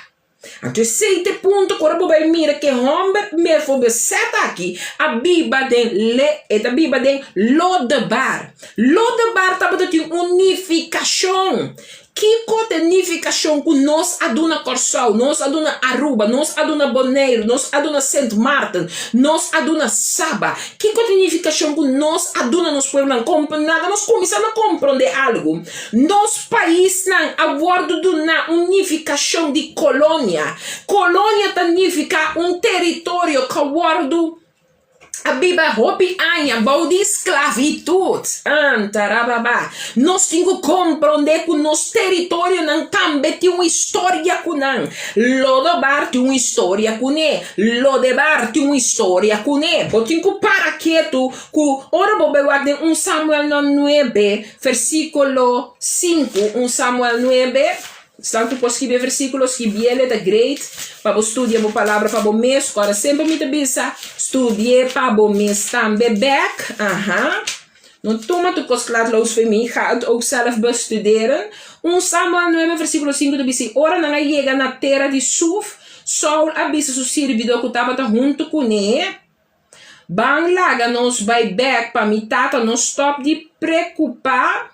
Anto esei ta e punto ku ora bo bai mira ke hòmber Mefobeset aki a biba den le e ta biba den Lodebar. Lodebar tabata tin un nifikashon. Kiko ta e nifikashon ku nos a duna Kòrsou, nos a duna Aruba, nos a duna Boneiru, nos a duna Sint Maarten, nos a duna Saba? Kiko ta e nifikashon ku nos a duna nos pueblonan? Laga nos kuminsá na komprondé algu. Nos paisnan a wòrdu duná un nifikashon di kolonia. Kolonia ta nifiká un teritorio ku a wòrdu a biba hopi aña bou di sklavitud. Antarababa. Nos tin ku komprondé ku nos teritorionan tambe tin un historia ku nan. Lodobar tin un historia kuné. Lodebar tin un historia kuné. Bo tin ku para ketu ku ora bo bai wak den un Samuel no nuebe, versíkulo sinku, un Samuel nuebe. Esnan ku por skibi e versíkulo, skibiel, e ta great pa bo studia bo palabra pa bo mes. Ora semper mi ta bisa, studi'é pa bo mes tambe bèk. Aha. No tuma tur kos kladloos for mi, ga het ook zelf bestuderen. Un Samuel nuebe versíkulo sinku ta bisa, I ora nan a yega na tera di Suf, Saul a bisa su sirbidó ku tabata huntu kuné, Ban laga nos bai bèk pa mi tata no stòp di prekupá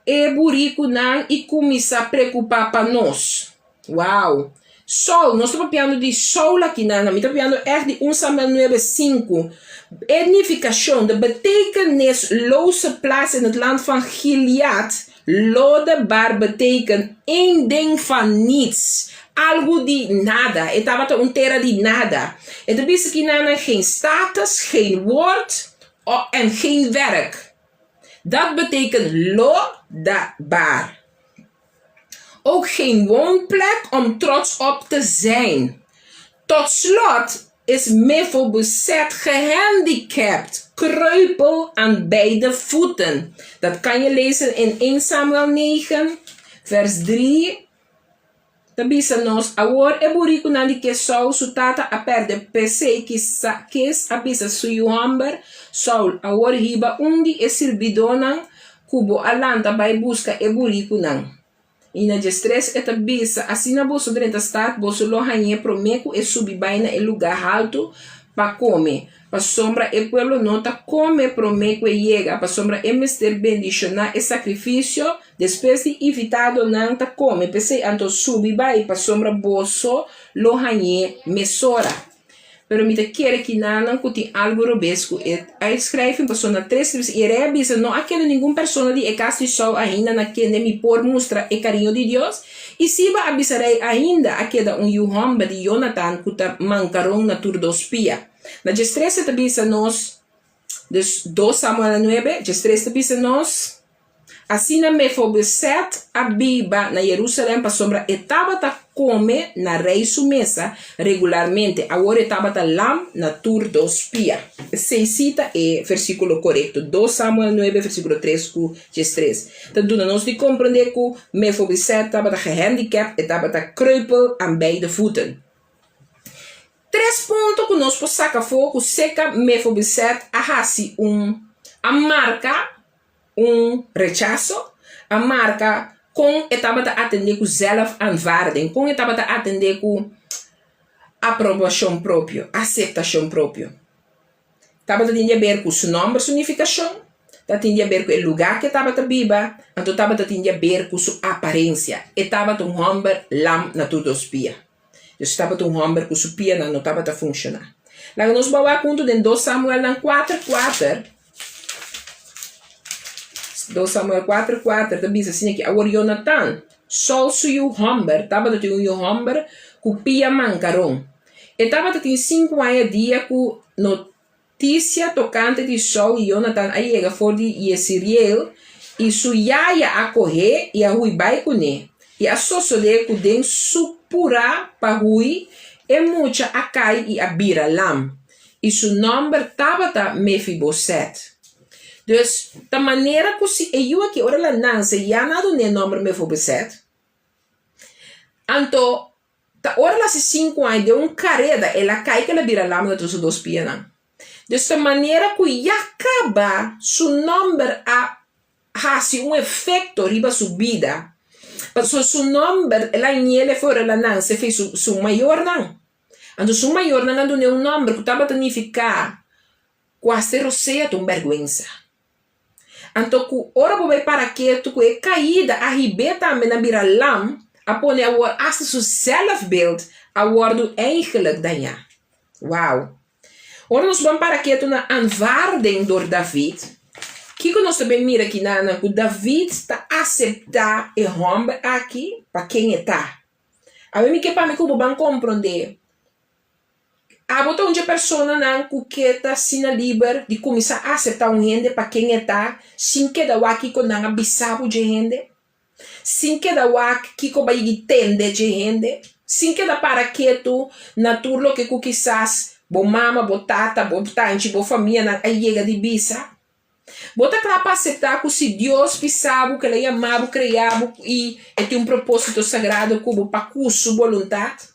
e burikunan i kuminsá preokupá pa nos. Wow! Saul, nos ta papiando di Saul aki nan, mi ta papiando ègt di un Samuel nuebe sinku. E nifikashon, de betekenisloze plaats in het land van Gilead, Lodebar betekent een ding van niets, algu di nada, e tabata un tera di nada. E ta bisa ki nan geen status, geen woord en geen werk. Dat betekent Lo-da-bar. Ook geen woonplek om trots op te zijn. Tot slot is Mefoboset gehandicapt. kreupel aan beide voeten. Dat kan je lezen in 1 Samuel 9, vers 3. Ta bisa nos, Awor e burikunan di ke Saul su tata a pèrdè p'esei kisa Kis a bisa su yu hòmber, Saul, awor hiba un di e sirbidónan ku bo a lanta bai buska e burikunan. I na diestres e ta bisa, Asina boso drenta stat, boso lo hañ'é promé ku e subi bai na e lugá haltu pa kome, pasobra e pueblo no ta kome promé ku e yega, pasobra e mester bendishoná e sakrifisio, despues di invitadonan ta kome. P'esei anto subi bai, pasobra boso lo hañ'é mesora. Pero mi ta kere kinanan ku tin algu robes ku e uitschrijving, pasobra na tres ta bisa, i e rei a bisa, No a keda ningun persona di e kas di Saul ainda na kende mi por mustra e kariño di Dios? I Siba a bisa rei, Ainda a keda un yu hòmber di Jonatan ku ta mankaron na tur dos pia. Na diestres e ta bisa nos, dus dos Samuel nuebe, diestres ta bisa nos, Asina Mefoboset a biba na Jerusalem pasobra e tabata kome na rei su mesa regularmente. Awor e tabata lam na tur dos pia. Esei sí ta e versíkulo korekto. Dos Samuel nuebe versíkulo tres ku diestres ta duna nos di komprendé ku Mefoboset tabata gehandicap, e tabata kreupel aan beide voeten. Tres punto ku nos por saka afó ku seka Mefoboset a hasi un a marka Un rechaso a marka kon e tabata atendé ku zelfaanvaarding, kon e tabata atendé ku aprobashon propio, aseptashon propio. Tabata tin di aber ku su nòmber, su nifikashon, ta tin di aber ku e lugá ku e tabata biba, anto tabata tin di aber ku su aparensia. E tabata un hòmber lam na tur dos pia. Dus tabata un hòmber ku su pianan no tabata funshoná. Laga nos bawa huntu den dos Samuelnan kuater kuater. Dos Samuel kuater kuater ta bisa asina ki, Awor Yonatan, Saul su yu hòmber, tabata tin un yu hòmber ku pia mankaron. E tabata tin sinku aña dia ku Notisia tokante di Saul i Yonatan a yega for di Yesriel, i su yaya a koh'é i a hui bai kuné. I a sosodé ku den su purá pa hui, e mucha a kai i a bira lam, i su nòmber tabata Mefiboset. Dus, ta manera ku si e yu aki ora el a nanse ya nan a dun'é nòmber Mefiboset, anto Ta ora el hasi sinku aña den un kareda el a kai ku el a bira lama na tur su dos pianan. Dus ta manera ku ya kaba su nòmber a hasi un efekto riba su bida, pasobra su nòmber el a ñele for ora el a nanse fe su su mayornan. Anto su mayornan a dun'é un nòmber ku tabata nifiká ku hasta e rosea ta un bèrgwensa. Anto ku ora bo bai para ketu ku e kaida a hib'é tambe na bira lam, a pone awor asta su zelfbeeld a wòrdu eigenlijk dañá. Wow! Ora nos ban para ketu na aanvaarding dor David, kiko nos ta bin mira kinanan? Ku David ta aseptá e hòmber aki pa ken e ta. Awe mi ke pa mi ku bo ban komprondé Abo ta un dje personanan ku ke ta asina liber di kuminsá aseptá un hende pa ken e ta sin keda wak kiko nan a bisa bo dje hende, sin keda wak kiko bo a yigi tende dje hende, sin keda para ketu na tur loke ku kisas bo mama, bo tata, bo tanchi, bo famianan a yega di bisa? Bo ta kla pa aseptá ku si Dios bisa bo ku el a yama bo, krea bo i e tin un propósito sagrado ku bo pa ku su boluntat?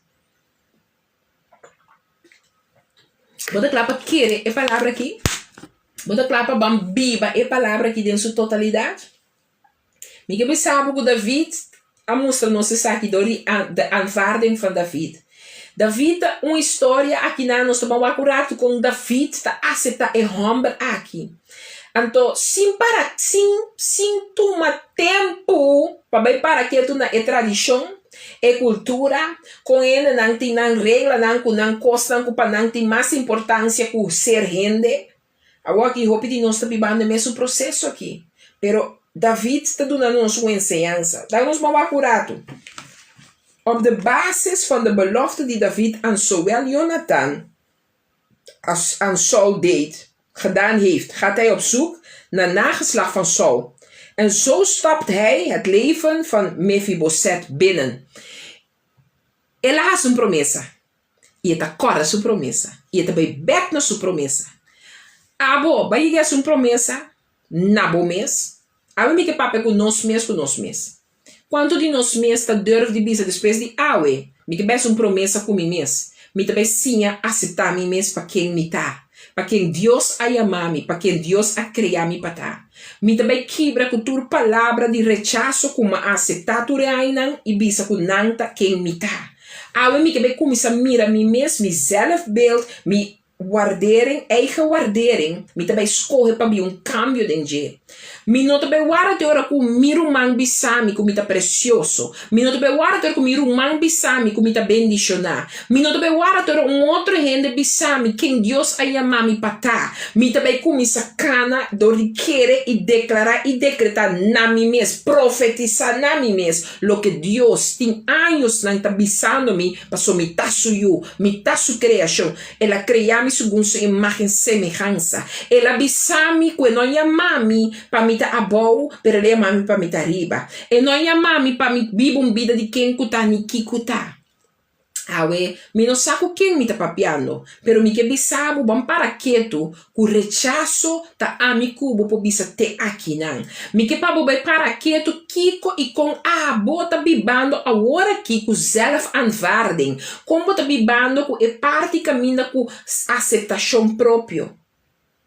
Bo ta kla pa kere e palabra aki? Bo ta kla pa ban biba e palabra aki den su totalidat? Mi ke bisa bo ku David a mustra nos esaki dor di de aanvaarding van David. David ta un historia akinan nos ta ban wak un ratu kon David ta asepta e hòmber aki. Anto sin para sin sin tuma tempu pa bai para ketu na e tradishon. E kultura, kon hendenan tin nan reglanan ku nan kosnan ku pa nan tin mas importansia ku ser hende. Awor aki hopi di nos ta bibando e mesun proseso aki. Pero David ta duna nos un enseñansa. Laga nos ban wak un ratu. Op de basis van de belofte die David aan zowel Jonathan als aan Saul deed, gedaan heeft, gaat hij op zoek naar nageslacht van Saul. En zo stapt hij het leven van Mefiboset binnen. El a hasi un promesa, i e ta kòrda su promesa, i e ta bai bèk na su promesa. Abo, bai yega hasi un promesa na bo mes. Awe mi ke papia ku nos mes ku nos mes. Kuantu di nos mes ta durf di bisa despues di awe, mi ke bai hasi un promesa ku mi mes, mi ta bai siña aseptá mi mes pa ken mi ta, pa ken Dios a yama mi, pa ken Dios a krea mi pa ta. Mi ta bai kibra ku tur palabra di rechaso ku mi a aseptá tur e ainan i bisa ku nan ta ken mi ta. Awe mi ke bai kuminsá mira mi mes, mi zelfbeeld, mi Waardering, eigen waardering, mi ta bai skohe pa bin un kambio den dje. Mi no ta bai warda te ora ku mi ruman bisa mi ku mi ta presioso. Mi no ta bai warda te ora ku mi ruman bisa mi ku mi ta bendishoná. Mi no ta bai warda te ora un otro hende bisa mi ken Dios a yama mi pa ta. Mi ta bai kuminsá kana dor di kere i deklará i dekretá na mi mes, profetisá na mi mes loke Dios tin añosnan ta bisando mi Paso mi ta su yu, mi ta su kreashon. El a krea mi segun su imágen semehansa. El a bisa mi ku e no a yama mi pa mi ta abou, pero el a yama mi pa mi ta riba. E no a yama mi pa mi biba un bida di ken ku ta ni kiko ta. Awe, mi no sa ku ken mi ta papiando, pero mi ke bisa bo, ban para ketu Ku rechaso ta ami ku bo por bisa te akinan. Mi ke pa bo bai para ketu kiko i kon abo ta bibando aworakí ku zelfaanvaarding. Kon bo ta bibando ku e parti kaminda ku aseptashon propio.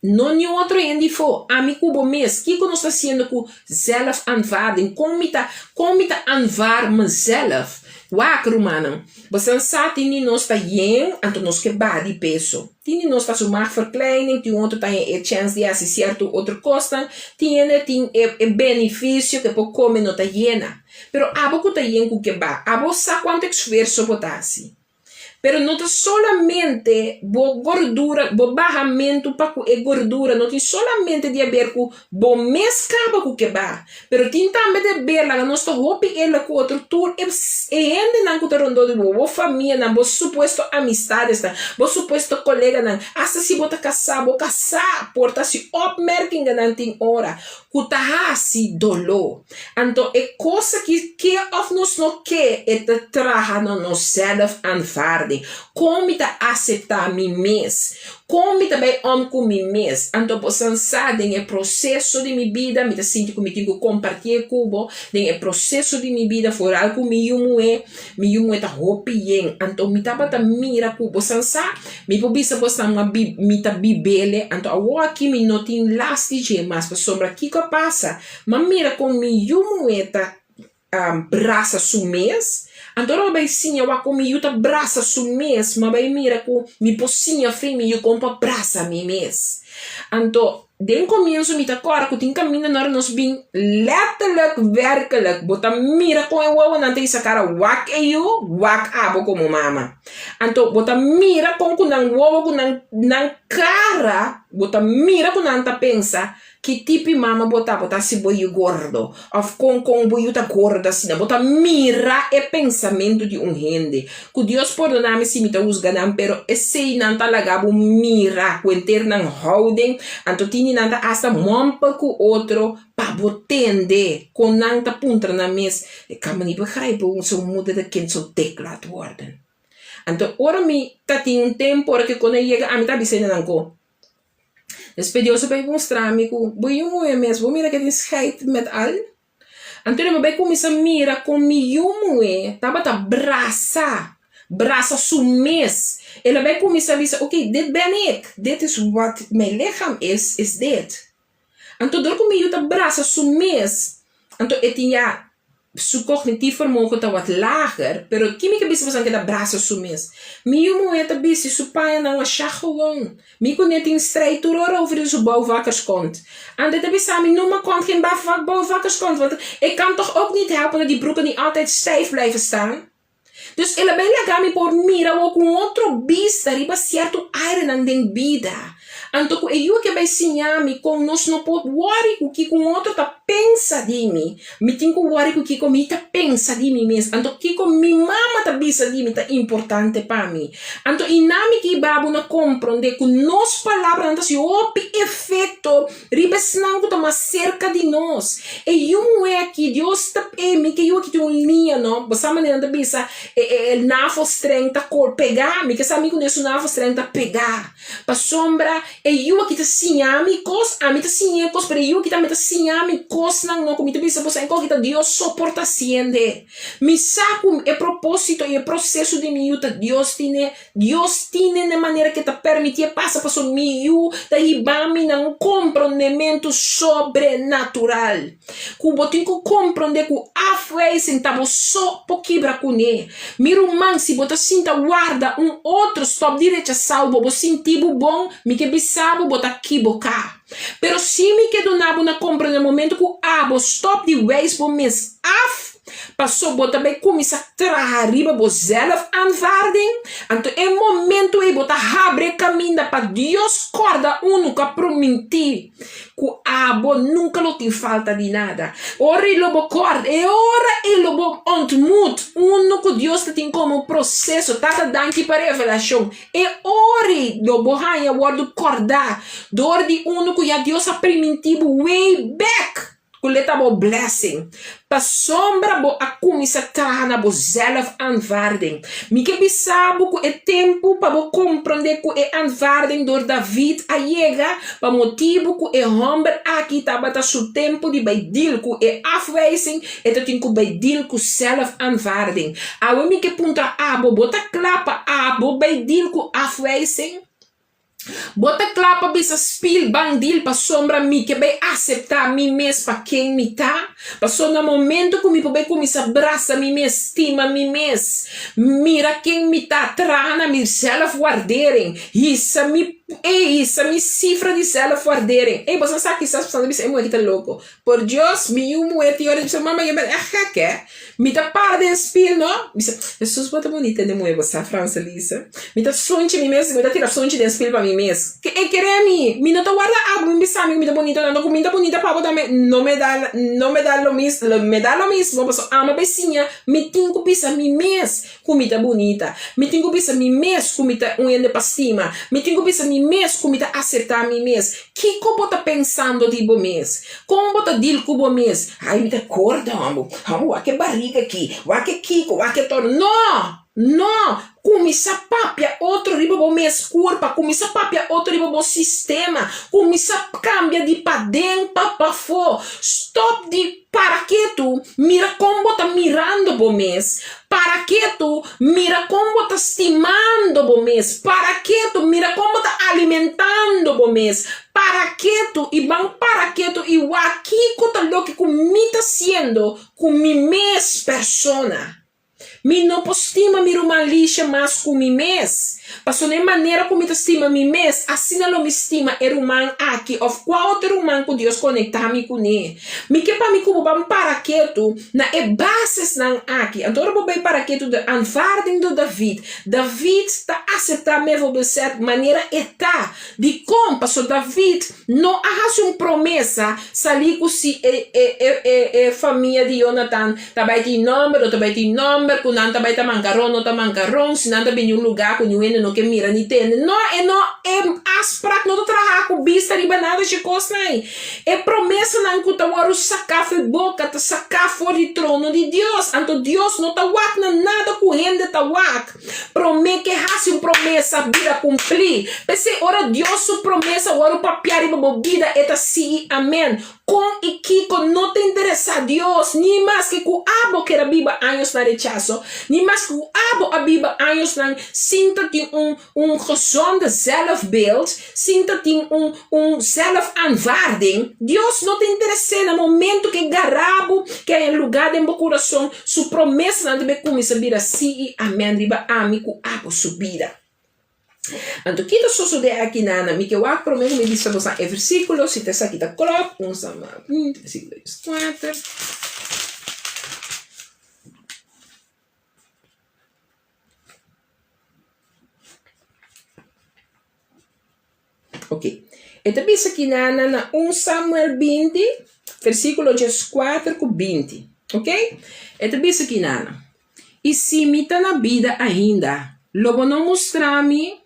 No niun otro hende afó, ami ku bo mes. Kiko nos ta hasiendo ku zelfaanvaarding? Kon mi ta kon mi ta aanvaar mezelf? Wak rumannan, bosan sa tin di nos ta yen anto nos ke baha di peso. Tin di nos ta su maagverkleining, tin otro ta e chèns di hasi sierto otro kosnan, tin hende tin e e benefisio ku e por kome no ta yena. Pero abo ku ta yen ku ke ba, abo sa kuantu esfuerso bo ta hasi. Pero no ta solamente bo gordura, bo bahamentu pa ku e gordura no tin solamente di haber ku bo mes kaba ku ke ba, pero tin tambe di haber laga nos ta hopi ela ku otro tur e e hendenan ku ta rondó di bo, bo famianan, bo supuesto amistadesnan, bo supuesto koleganan, asta si bo ta kasá, bo kasá por ta hasi opmerkingennan tin ora ku ta hasi doló. Anto e kos aki ke òf nos no ke e ta traha na nos zelfaanvaarding. Kon mi ta aseptá mi mes? Kon mi ta bai om ku mi mes? Anto bo san sa den e proseso di mi bida mi ta sinti ku mi tin ku kompartié ku bo den e proseso di mi bida foral ku mi yu muhé, mi yu muhé ta hopi yen anto mi tabata mira ku bo san sa mi por bisa bo san mi ta bibele anto awor aki mi no tin las di dje mas pasobra kiko a pasa m'a mira kon mi yu muhé ta brasa su mes, anto ora mi bai siña wak kon mi yu ta brasa su mes, mi a bai mira ku mi por siña fin mi yu kon pa brasa mi mes. Anto den komienso mi ta kòrda ku tin kaminda ora nos bin lètterlijk wèrkelijk bo ta mira kon e wowonan ta hisa kara wak e yu, wak abo komo mama. Anto bo ta mira kon ku nan wowo ku nan nan kara bo ta mira ku nan ta pensa Ki tipi mama bo ta? Bo ta hasi bo yu gordo? Of kon kon bo yu ta gordo asina? Bo ta mira e pensamentu di un hende. Ku Dios pordona mi si mi ta husga nan, pero esei nan ta laga bo mira ku henter nan houding, anto tin di nan ta asta mompel ku otro pa bo tende kon nan ta puntra nan mes, Ik kan me niet begrijpen hoe zo'n moeder de kind zo dik laat worden. Anto ora mi ta tin un tempu ora ku e yega ami ta bisa nan ku. Despues Dios a bai mustra mi ku bo yu muhé mes, bo mira ke tin scheid met al? Anto mi bai kuminsá mira kon mi yu muhé tabata brasa, brasa su mes. El a bai kuminsá bisa, ok, dit ben ik, dit is wat mijn lichaam is, is dit. Anto dor ku mi yu ta brasa su mes, anto e tin ya su cognitief vermogen ta wat lager, pero ki mi ke bisa pasobra ke ta brasa su mes? Mi yu muhé ta bisti su pañanan masha gewoon. Mi kuné tin strijd tur ora over di su bouwvakkerskont. Anto e ta bisa mi, no ma kont geen bouwvakkerskont, want ik kan toch ook niet helpen dat die broeken niet altijd stijf blijven staan. Dus el a bai laga mi por mira wou ku un otro bista riba sierto arenan den bida. Anto ku e yu aki a bai siña mi kon nos no por wòri ku kiko un otro ta pensa di mi. Mi tin ku wòri ku kiko mi ta pensa di mi mes. Anto kiko mi mama ta bisa di mi ta importante pa mi. Anto i na mi ki babu na komprondé ku nos palabranan ta hasi hopi efekto Riba esnan ku ta mas serka di nos. E yu muhé aki, Dios ta e mi ke yu aki tin un liña no. Bo sa manera nan ta bisa e e e navelstreng ta kor pegá. Mi ke sa mi ku su navelstreng ta pegá. Pasobra E yu aki ta siña mi kos, ami ta siñ'é kos, pero e yu aki tambe ta siña mi kosnan no ku mi ta bisa boso enko aki ta Dios so por ta hasiende. Mi sa ku e propósito i e proseso di mi yu ta Dios tine, Dios tine na e manera ku e ta permitié pasa pasobra mi yu ta hiba mi na un komprondementu sobrenatural. Ku bo tin ku komprondé ku afwijzing ta bo so por kibra kuné. Mi ruman, si bo ta sinta warda un otro stòp di rechasá bo, bo sinti bo bon, mi ke bisa bo, bo ta kiboká. Pero si mi ke duna bo na komprondé momento ku abo stòp di wijs bo mes af, paso bo ta bai kuminsá traha riba bo zelfaanvaarding, anto e momento ei bo ta habri e kaminda pa Dios kòrda unu ku a promintí Ku abo nunka lo tin falta di nada. Ora i lo bo kòrda, e ora ei lo bo ontmut unu ku Dios ta tin komo proseso. Tata danki pa revelashon. E ora ei lo bo haña wòrdu kòrdá dor di unu ku ya Dios a primintí bo way back ku lo e ta bo blessing. Pasobra bo a kuminsá traha na bo zelfaanvaarding. Mi ke bisa bo ku e tempu pa bo komprondé ku e aanvaarding dor David a yega pa motibu ku e hòmber aki tabata su tempu di bai deal ku e afwijzing, e ta tin ku bai deal ku zelfaanvaarding. Awe mi ke puntra abo, bo ta kla pa abo bai deal ku afwijzing? Bo ta kla pa bisa spil bandil pasobra mi ke bai aseptá mi mes pa ken mi ta? Pasobra na momento ku mi por bai kuminsá brasa mi mes, stima mi mes, mira ken mi ta, traha na mi zelfwaardering, hisa mi, ey, hisa mi sifra di zelfwaardering. Ey, boso sa kisas boso ta bisa e muhé aki ta loko. Por Dios, mi yu muhé tin ora di bisa, Mama, je bent echt gek, hè? Mi ta para den spiel, no? Mi bisa, Jesús, bo ta bunita hende muhé, bo sa, Franselise. Mi ta sunchi mi mes, mi ta tira sunchi den spiel pa mi mes. Ke e kere mi? Mi no ta warda abo mi bisa mi ku mi ta bunita no, ku mi ta bunita pa bo tambe, no me da, no me da lo mis, me da lo mismo, pasobra ama besiña, mi tin ku bisa mi mes ku mi ta bunita. Mi tin ku bisa mi mes ku mi ta un hende pa stima. Mi tin ku bisa mi mes ku mi ta aseptá mi mes. Kiko bo ta pensando di bo mes? Kon bo ta deal ku bo mes? Ai, mi ta gordo, hòmber. Hòmber, wak e bariga aki, wak e kiko, wak e toro. No! No! Kuminsá papia otro riba bo mes kurpa, kuminsá papia otro riba bo sistema, kuminsá kambia di paden pa pafó. Stòp di Para ketu, mira kon bo ta mirando bo mes. Para ketu, mira kon bo ta stimando bo mes. Para ketu, mira kon bo ta alimentando bo mes. Para ketu i ban para ketu i wak kiko ta loke ku mi ta siendo ku mi mes persona. Mi no por stima mi ruman Lisha mas ku mi mes. Pasobra na e manera ku mi ta stima mi mes, asina lo mi stima e ruman aki òf kua otro ruman ku Dios konektá mi kuné. Mi ke pa mi ku bo ban para ketu na e basesnan aki. Anto ora bo bai para ketu de aanvaarding door David, David ta aseptá Mefiboset manera e ta. Dikon? Pasobra David no a hasi un promesa salí ku si e e e e e famia di Yonatan ta bai tin nòmber o ta bai tin nòmber, ku nan ta bai ta mankaron o ta mankaron, si nan ta bini un lugá ku niun hende no ke mira ni tende. No, e no e afsprak no ta traha ku bista riba nada dje kosnan ei. E promesanan ku ta wòrdu saká for e boka ta saká for di trono di Dios. Anto Dios no ta wak na nada ku hende ta wak. Promé ke hasi un promesa bira kumplí. P'esei ora Dios su promesa wòrdu papiá riba bo bida, e ta sí i amèn. Kon i kiko no ta interesá Dios, ni maske ku abo keda biba añosnan rechaso, ni maske ku abo a biba añosnan sin ta tin un un gezonde zelfbeeld, sin ta tin un un zelfaanvaarding. Dios no ta interes'é na momento ku e gara bo, ku e haña lugá den bo kurason, su promesanan ta bai kuminsá bira sí i amèn riba ami ku abo su bida. Anto ki ta sosodé aki nana? Mi ke wak promé ku mi bisa boso e versíkulo, si ta esaki ta klòp, un sama versíkulo dieskuater. Ok. E ta bisa ki nana na 1 Samuel 20, versíkulo 14 ku 20. Ok? E ta bisa ki nana, I si mi ta na bida ainda, lo bo no mustra mi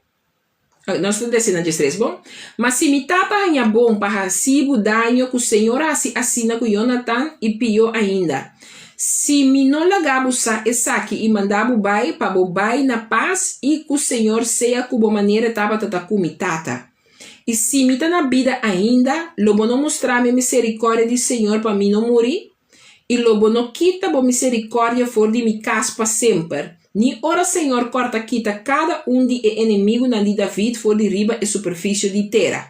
Nos ta desi na diestres, bon? Ma si mi tata haña bon pa hasi bo daño, ku Señor hasi asina ku Yonatan i pió ainda. Si mi no laga bo sa esaki i manda bo bai, pa bo bai na pas i ku Señor sea ku bo manera e tabata ta ku mi tata. I si mi ta na bida ainda, lo bo no mustra mi e miserikòrdia di señor pa mi no muri? I lo bo no kita bo miserikòrdia for di mi kas pa semper, ni ora señor kòrta kita kada un di e enemigunan di David for di riba e superfisio di tera?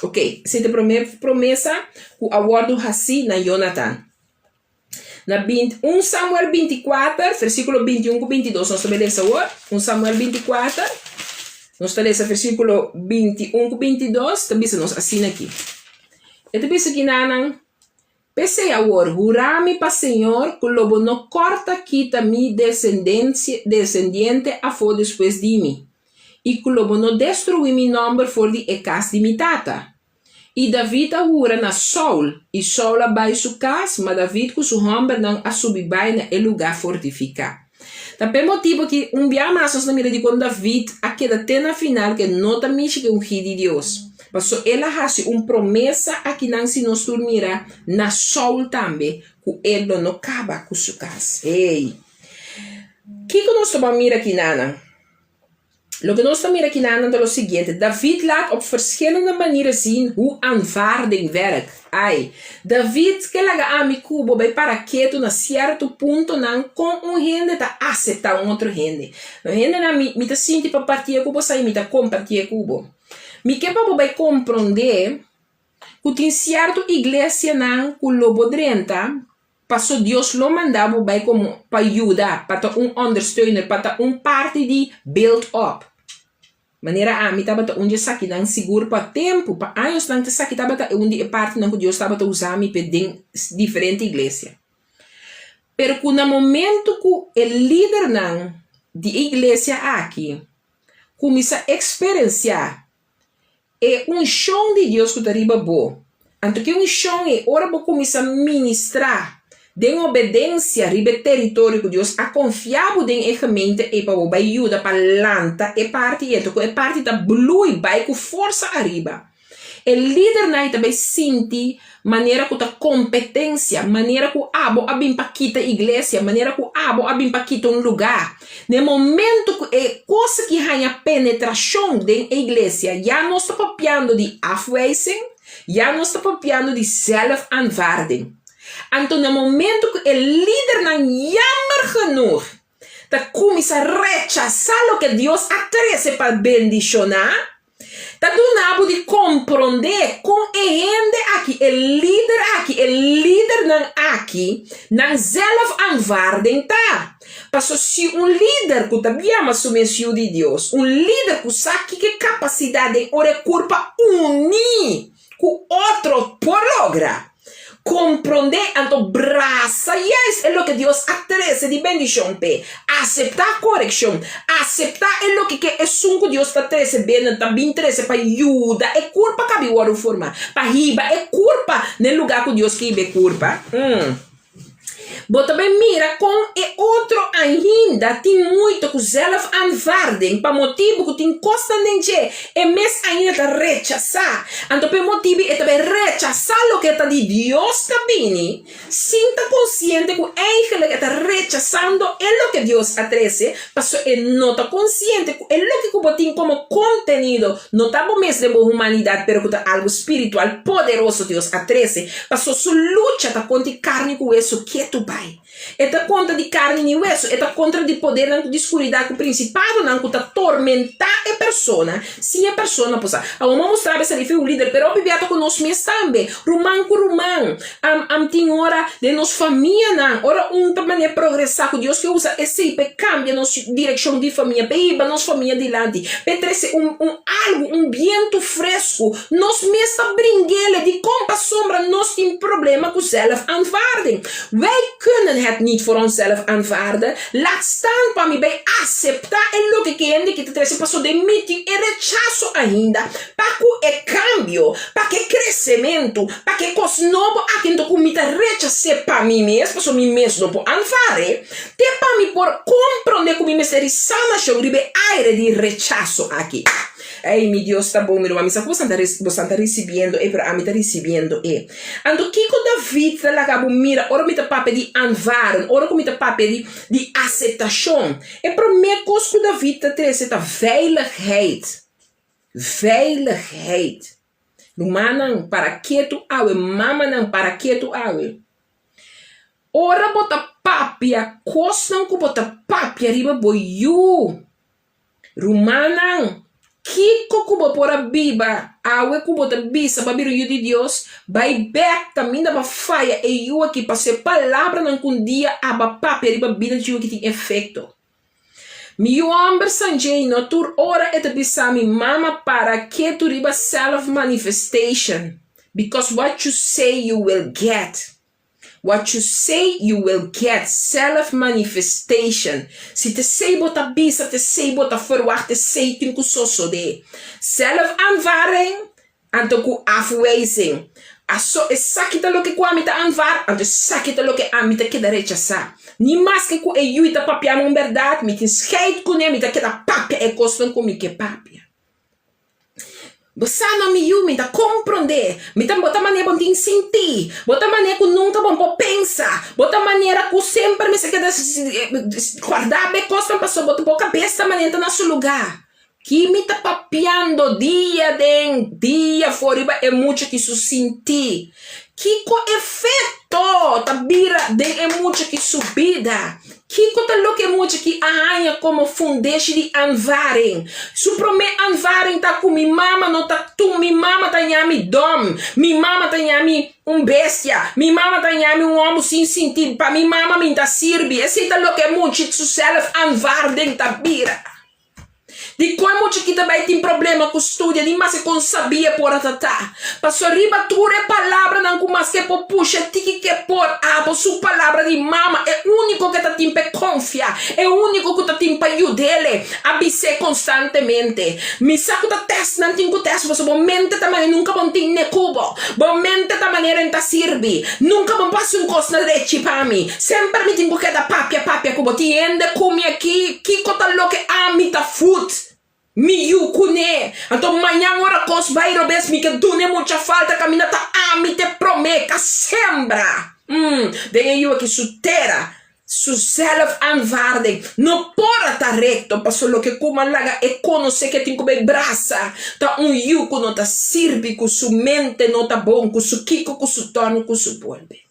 Oké, esei ta e promé promesa ku a wòrdu hasí na Yonatan. Na bint, un Samuel bintikuater, versíkulo bintiun ku bintidos, nos ta bai lesa awor. Un Samuel bintikuater, nos ta lesa versíkulo bintiun ku bintidos, ta bisa nos asina aki. E ta bisa kinanan, P'esei awor, hura mi pa señor ku lo bo no kòrta kita mi desendensia, desendiente afó despues di mi, i ku lo bo no destruí mi nòmber for di e kas di mi tata. I David a hura na Saul, i Saul a bai su kas, ma David ku su hòmbernan a subi bai na e lugá fortifiká. Ta p'e motibu aki un bia mas nos ta mira dikon David a keda te na final ku e no ta mishi ku e ungí di Dios. Pasobra el a hasi un promesa akinan si nos tur mira na Saul tambe ku e lo no kaba ku su kas. Ey! Kiko nos ta ban mira akinana? Loke nos ta mira akinan ta lo siguiente, David laat op verschillende manieren zien hoe aanvaarding werkt. Ai, David ke laga ami ku bo bai para ketu na sierto puntonan kon un hende ta aseptá un otro hende. No hendenan, mi, mi ta sinti pa partié ku bo sa i mi ta kompartié ku bo. Mi ke pa bo bai komprondé ku tin sierto iglesianan ku lo bo drenta Paso Dios lo manda bo bai komo pa yuda, pa ta un ondersteuner, pa ta un parti di build up. Manera ami tabata un di esakinan sigur pa tempu, pa añosnan esaki tabata un di e partinan ku Dios tabata usa mi p'e den diferente iglesia. Pero ku na momento ku e lidernan di e iglesia aki kuminsá eksperensiá E unshon di Dios ku ta riba bo. Anto ki unshon ei ora bo kuminsá ministrá den obedensia riba e teritorio ku Dios a konfia bo den e gemeente ei pa bo bai yuda pa lanta e parti ei, anto ku e parti ta blui bai ku forsa ariba. E lidernan ei ta bai sinti Manera ku ta kompetensia, manera ku abo a bin pa kita iglesia, manera ku abo a bin pa kita un lugá. Na e momento ku e kos aki haña penetrashon den e iglesia, ya nos ta papiando di afwijzing, ya nos ta papiando di zelfaanvaarding. Anto na momento ku e lidernan jammer genoeg ta kuminsá rechasá loke Dios a trese pa bendishoná, Ta duna bo di komprondé kon e hende aki, e lider aki, e lidernan aki, nan zelfaanvaarding ta. Paso si un lider ku ta yama su mes yu di Dios, un lider ku sa kiko e kapasidat den ora e kurpa uní ku otro por logra, Komprondé anto brasa juist e loke Dios a trese di bendishon p'e. Aseptá korekshon. Aseptá e loke ke esun ku Dios ta trese benen ta bin trese pa yuda e kurpa kabi wòrdu formá, pa hiba e kurpa n'e lugá ku Dios ke hiba e kurpa. Bo ta bai mira kon e otro ainda tin muito ku zelfaanvaarding pa motibu ku tin kosnan den dje e mes ainda ta rechasá. Anto pa e motibu e ta bai rechasá loke ta di Dios ta bini sin ta konsiente ku eigenlik e ta rechasando e loke Dios a trese pasobra e no ta konsiente ku e loke ku bo tin komo kontenido no ta bo mes den bo humanidat pero ku ta algu spiritual poderoso Dios a trese. Paso su lucha ta kontra di karni ku wesu ketu bai. E ta kontra di karni ni wesu, e ta kontra di podernan ku di skuridat ku prinsipadonan ku ta tormentá e persona sin e persona por sa. Awor mi a mustra bo esaki fi un lider, pero hopi bia ta ku nos mes tambe, ruman ku ruman. Am am tin ora den nos famianan, ora un ta manera progresá ku Dios ke usa esei pa e kambia nos direkshon di famia, pa e hiba nos famia dilanti, pa e trese un un algu, un bientu fresku. Nos mes ta bringele dikon pasobra nos tin problema ku zelfaanvaarding. Wij kunnen het niet voor onszelf aanvaarden, laat staan pa mi bay asepta e loke ke hende ki ta trese paso den mi tin e rechaso ainda pa ku e kambio, pa ku e kresementu, pa ku e kos nobo aki nto ku mi ta rechas'é pa mi mes paso mi mes no por aanvaar'e, te pa mi por kompronde ku mi mester di sanashon riba e aire di rechaso aki. Ey, mi Dios ta bon, mi ruman. Mi sa ku bosan ta bosan ta risibiendo e, pero ami ta risibiendo e. Anto kiko David ta laga bo mira ora mi ta papia di aanvaarden, ora ku mi ta papia di di aseptashon? E promé kos ku David ta trese ta veiligheid. Veiligheid. Rumannan, para ketu awe, mamanan, para ketu awe. Ora bo ta papia kosnan ku bo ta papia riba bo yu. Rumannan, kiko ku bo por a biba awe ku bo ta bisa pa bira un yu di Dios? Bai bek kaminda bo a faya e yu aki pasobra e palabranan ku un dia aba papia riba bida di yu aki tin efekto. Mi yu hòmber Sanjay no tur ora e ta bisa mi, Mama para ketu riba self manifestation because what you say you will get. What you say you will get, self manifestation, si t'esei bo ta bisa, t'esei bo ta ferwagt, t'esei tin ku sosodé. Self aanvaarding anto ku afwijzing. Aso esaki ta loke ku ami ta aanvaard, anto esaki ta loke ami ta keda rechasá. Ni maske ku e yui ta papia mi un bèrdat, mi tin scheid kuné, mi ta keda papia e kosnan ku mi ke papia. Bo sa no mi yu, mi ta komprondé. Mi ta bo ta manera bo tin sintí, bo ta manera ku nunka bo por pensa, bo ta manera ku semper mester keda guardá be kosnan pasobra bo ta bo kabes ta manera ta na su lugá. Ki mi ta papiando dia den dia for riba e mucha ki su sintí? Kiko efekto ta bira den e mucha ki su bida? Kiko ta loke mucha ki a haña komo fundeshi di aanvaring? Su promé aanvaring ta ku mi mama no ta tun, mi mama ta ña mi dòm, mi mama ta ña mi un bestia, mi mama ta ña mi un hòmber sin sinti, pa mi mama mi ta sirbi. Esei ta loke mucha su sèlf aanvaarding ta bira. Di kon mucha ki ta bai tin problema ku studia ni maske kon sabia por a ta ta. Paso riba tur e palabranan ku maske por pusha tiki ke por abo su palabra di mama e uniko ke ta tin p'e konfia, e uniko ku ta tin pa yud'ele a bis'é konstantemente. Mi sa ku ta tèst nan tin ku tèst pasobra bo mente ta manera nunka bo tin ne ku bo. Bo mente ta manera en ta sirbi. Nunka bo hasi un kos na drechi pa mi. Semper mi tin ku keda papia papia ku bo. Tin hende ku mi aki, kiko ta loke ami ta fut mi yu kuné? Anto mañan ora kos bai robes mi ke dun'e mucha falta kaminda ta ami te promé ka sembra. Umm, den e yu aki su tera. Su zelfaanvaarding no por a ta recto, paso loke cu a laga e conoce ke tin cu bay brasa ta un yu cu no ta sirbi, cu su mente no ta bon, cu su kico, cu su torno, cu su bolbe.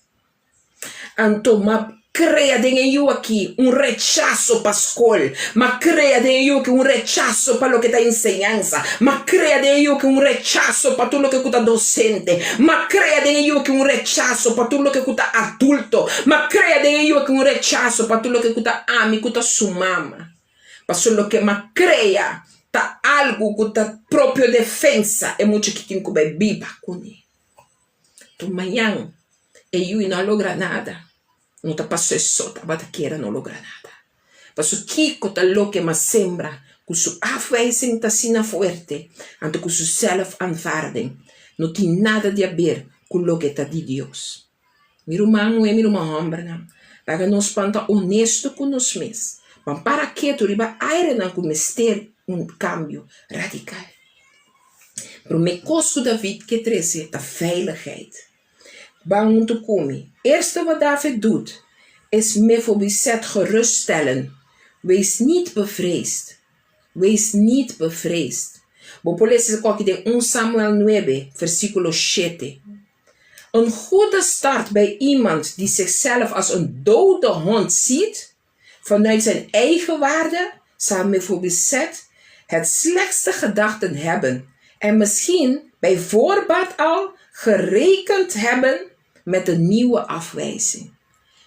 Anto m'a crea den e yu aki un rechaso pa scol, m'a crea den e yu aki un rechaso pa loke ta enseñansa, m'a crea den e yu aki un rechaso pa tur loke cu ta docente, m'a crea den e yu aki un rechaso pa tur loke cu ta adulto, m'a crea den e yu aki un rechaso pa tur loke cu ta ami cu ta su mama. Pasobra loke m'a crea ta algu cu ta propio defensa e mucha ki tin cu bay biba cune. Tur mañan e yu no a logra nada. No ta paso e so tabata kere no logra nada. Paso kiko ta loke mas sembra ku su afwijzing ta asina fuerte, anto ku su zelfaanvaarding no tin nada di haber ku loke ta di Dios. Mi ruman muhé, mi ruman hòmbernan, laga nos pan ta honesto ku nos mes, pan para ketu riba airenan ku mester un kambio radikal. Promé kos ku David ke trese ta veiligheid. Ban huntu ku mi. Eerste wat David doet, is Mefobiset geruststellen, Wees niet bevreesd. Wees niet bevreesd. Bo por lesa esaki den un Samuel nuebe, versíkulo shete. Een goede start bij iemand die zichzelf als een dode hond ziet, vanuit zijn eigen waarde, zal Mefobiset het slechtste gedachten hebben en misschien bij voorbaat al gerekend hebben met een nieuwe afwijzing.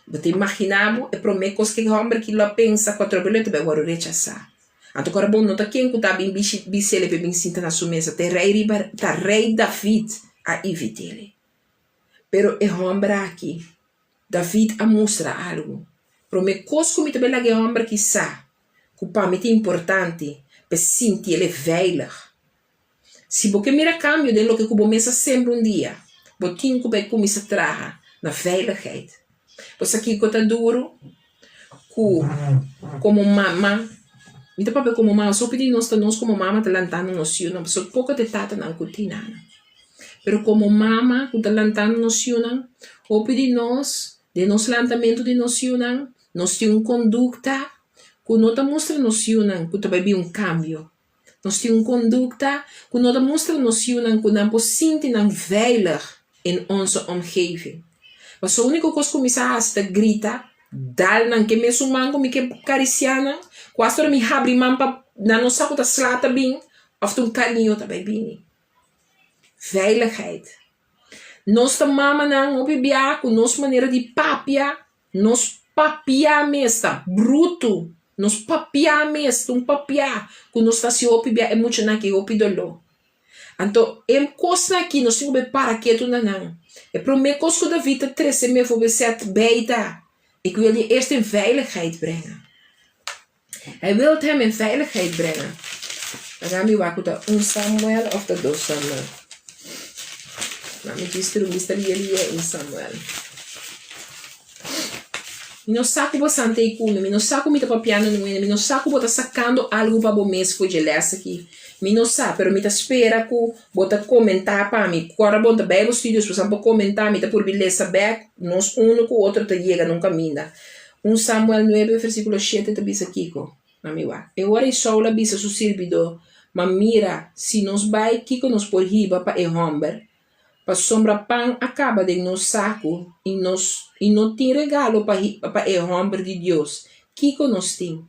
Bo ta imaginá bo e promé kos ku e hòmber ki lo a pensa ku atrobe lo e ta bai wòrdu rechasá. Anto ku ora bo no ta ken ku ta bin bis'el pa e bin sinta na su mesa, ta e rei riba, ta rei David a invit'el. Pero e hòmber aki David a mustra algu. Promé kos ku mi ta bai laga e hòmber ki sa ku pa mi ta importante pa e sinti el e veilig. Si bo ke mira kambio den loke ku bo mes a sembra un dia, bo tin ku bai kuminsá traha na veiligheid. Bo sa kiko ta duru? Ku komo mama, mi ta papia komo mama, so pidi nos ta nos komo mama ta lantando nos yunan pasobra poko ta e tatanan ku tin nan. Pero komo mama ku ta lantando nos yunan, hopi di nos, den nos lantamentu di nos yunan, nos tin un kondukta ku no ta mustra nos yunan ku ta bai bin un kambio. Nos tin un kondukta ku no ta mustra nos yunan ku nan por sinti nan veilig in onze omgeving. Pasobra úniko kos ku mi sa hasi ta grita, dal nan ke mesun man ku mi ke karisiá nan, ku asta ora mi habri man pa nan no sa ku ta sla ta bin òf ta un kariño ta bai bini. Veiligheid. Nos ta mamanan hopi bia ku nos manera di papia, nos papia mes ta brutu, nos papia mes ta un papia ku nos ta hasi hopi bia e muchanan aki hopi doló. Anto e kosnan aki nos tin ku bai para ketu na nan. E promé kos ku David ta trese Mefobeset bei ta, Ik wil je eerst in veiligheid brengen. Hij wilt hem in veiligheid brengen. Laga mi wak ku ta un Samuel of ta dos Samuel. Laat mi djis tira un bista lie lie un Samuel. Mi no sa ku bo santa ei ku mi, mi no sa ku mi ta papiando nu hende, mi no sa ku bo ta sakando algu pa bo mes for dje lès aki. Mi no sa, pero mi ta spera ku bo ta komentá pa mi. Ku ora bo ta Bijbel studios bo sa por komentá, mi ta purbi lesa bèk, nos unu ku otro ta yega na un kaminda. Un Samuel nuebe versíkulo shete ta bisa kiko? Na mi wak. E ora ei Saul a bisa su sirbidó, Ma mira, si nos bai, kiko nos por hiba pa e hòmber? Pasobra pan a kaba den nos saku i nos i no tin regalo pa hiba pa e hòmber di Dios. Kiko nos tin?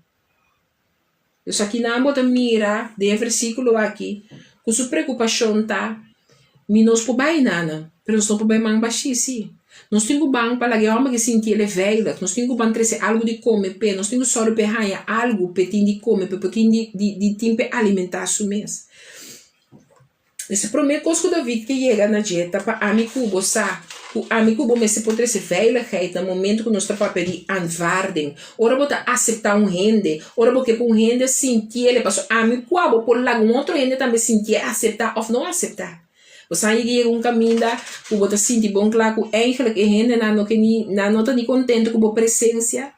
Dus akinan bo ta mira den e versíkulo aki ku su preokupashon ta, Mi nos por bai nana, pero nos no por bai man bashí, sí. Nos tin ku ban pa laga e hòmber ke sinti el e veilig. Nos tin ku ban trese algu di kome p'e. Nos tin ku sòru p'e haña algu p'e tin di kome, p'e por tin di di tin p'e alimentá su mes. Esei promé kos ku David ke yega na dje ta pa ami ku bo sa ku ami ku bo mester por trese veiligheid na momento ku nos ta papia di aanvaarding. Ora bo ta aseptá un hende, ora bo ke pa un hende sintiel e pasobra ami ku abo por laga un otro hende tambe sintié aseptá òf no aseptá. Bo sa yega yega un kaminda ku bo ta sinti bon kla ku eigentlik e hendenan no ke ni nan no ta ni kontento ku bo presensia.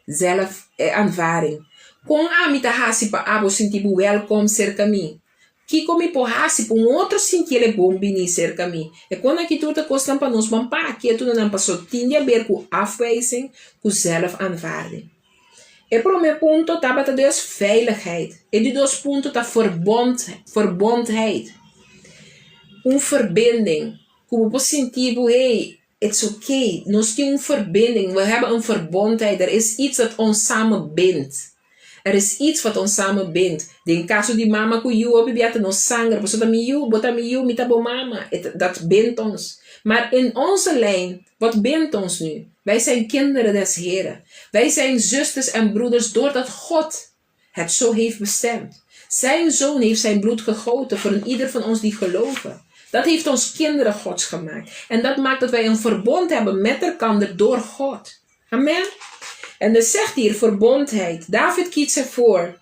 Zelf e aanvaarding. Kon ami ta hasi pa abo sinti bo wèlkom serka mi? Kiko mi por hasi pa un otro sinti el e bon bini serka mi? E kon aki tur ta kosnan pa nos ban para ketu na nan paso tin di haber ku afwijzing ku zelfaanvaarding. E prome punto tabata dus veiligheid. E di dos punto ta verbond, verbondheid. Un verbinding ku bo por sinti bo hey, it's okay, nos tin un verbinding, we hebben een verbondheid, er is iets dat ons samen bindt. Er is iets wat ons samen bindt. Den kaso di mama ku yu hopi bia ta nos sanger, pasobra ta mi yu, bo ta mi yu, mi ta bo mama. Et, dat bindt ons. Maar in onze lijn, wat bindt ons nu? Wij zijn kinderen des Heren. Wij zijn zusters en broeders doordat God het zo heeft bestemd. Zijn zoon heeft zijn bloed gegoten voor een ieder van ons die geloven. Dat heeft ons kinderen Gods gemaakt. En dat maakt dat wij een verbond hebben met elkander door God. Amen. En dan zegt hier verbondheid. David kiest ervoor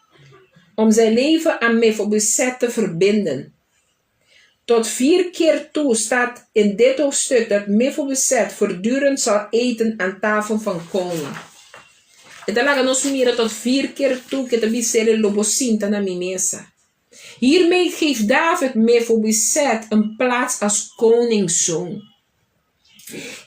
om zijn leven aan Mephibosheth te verbinden. Tot vier keer toe staat in dit hoofdstuk dat Mephibosheth voortdurend zal eten aan tafel van koning. E ta laga nos mira tot vier keer toe ku e ta bis'é lo bo sinta na mi mesa. Hiermee geeft David Mephibosheth een plaats als koningszoon.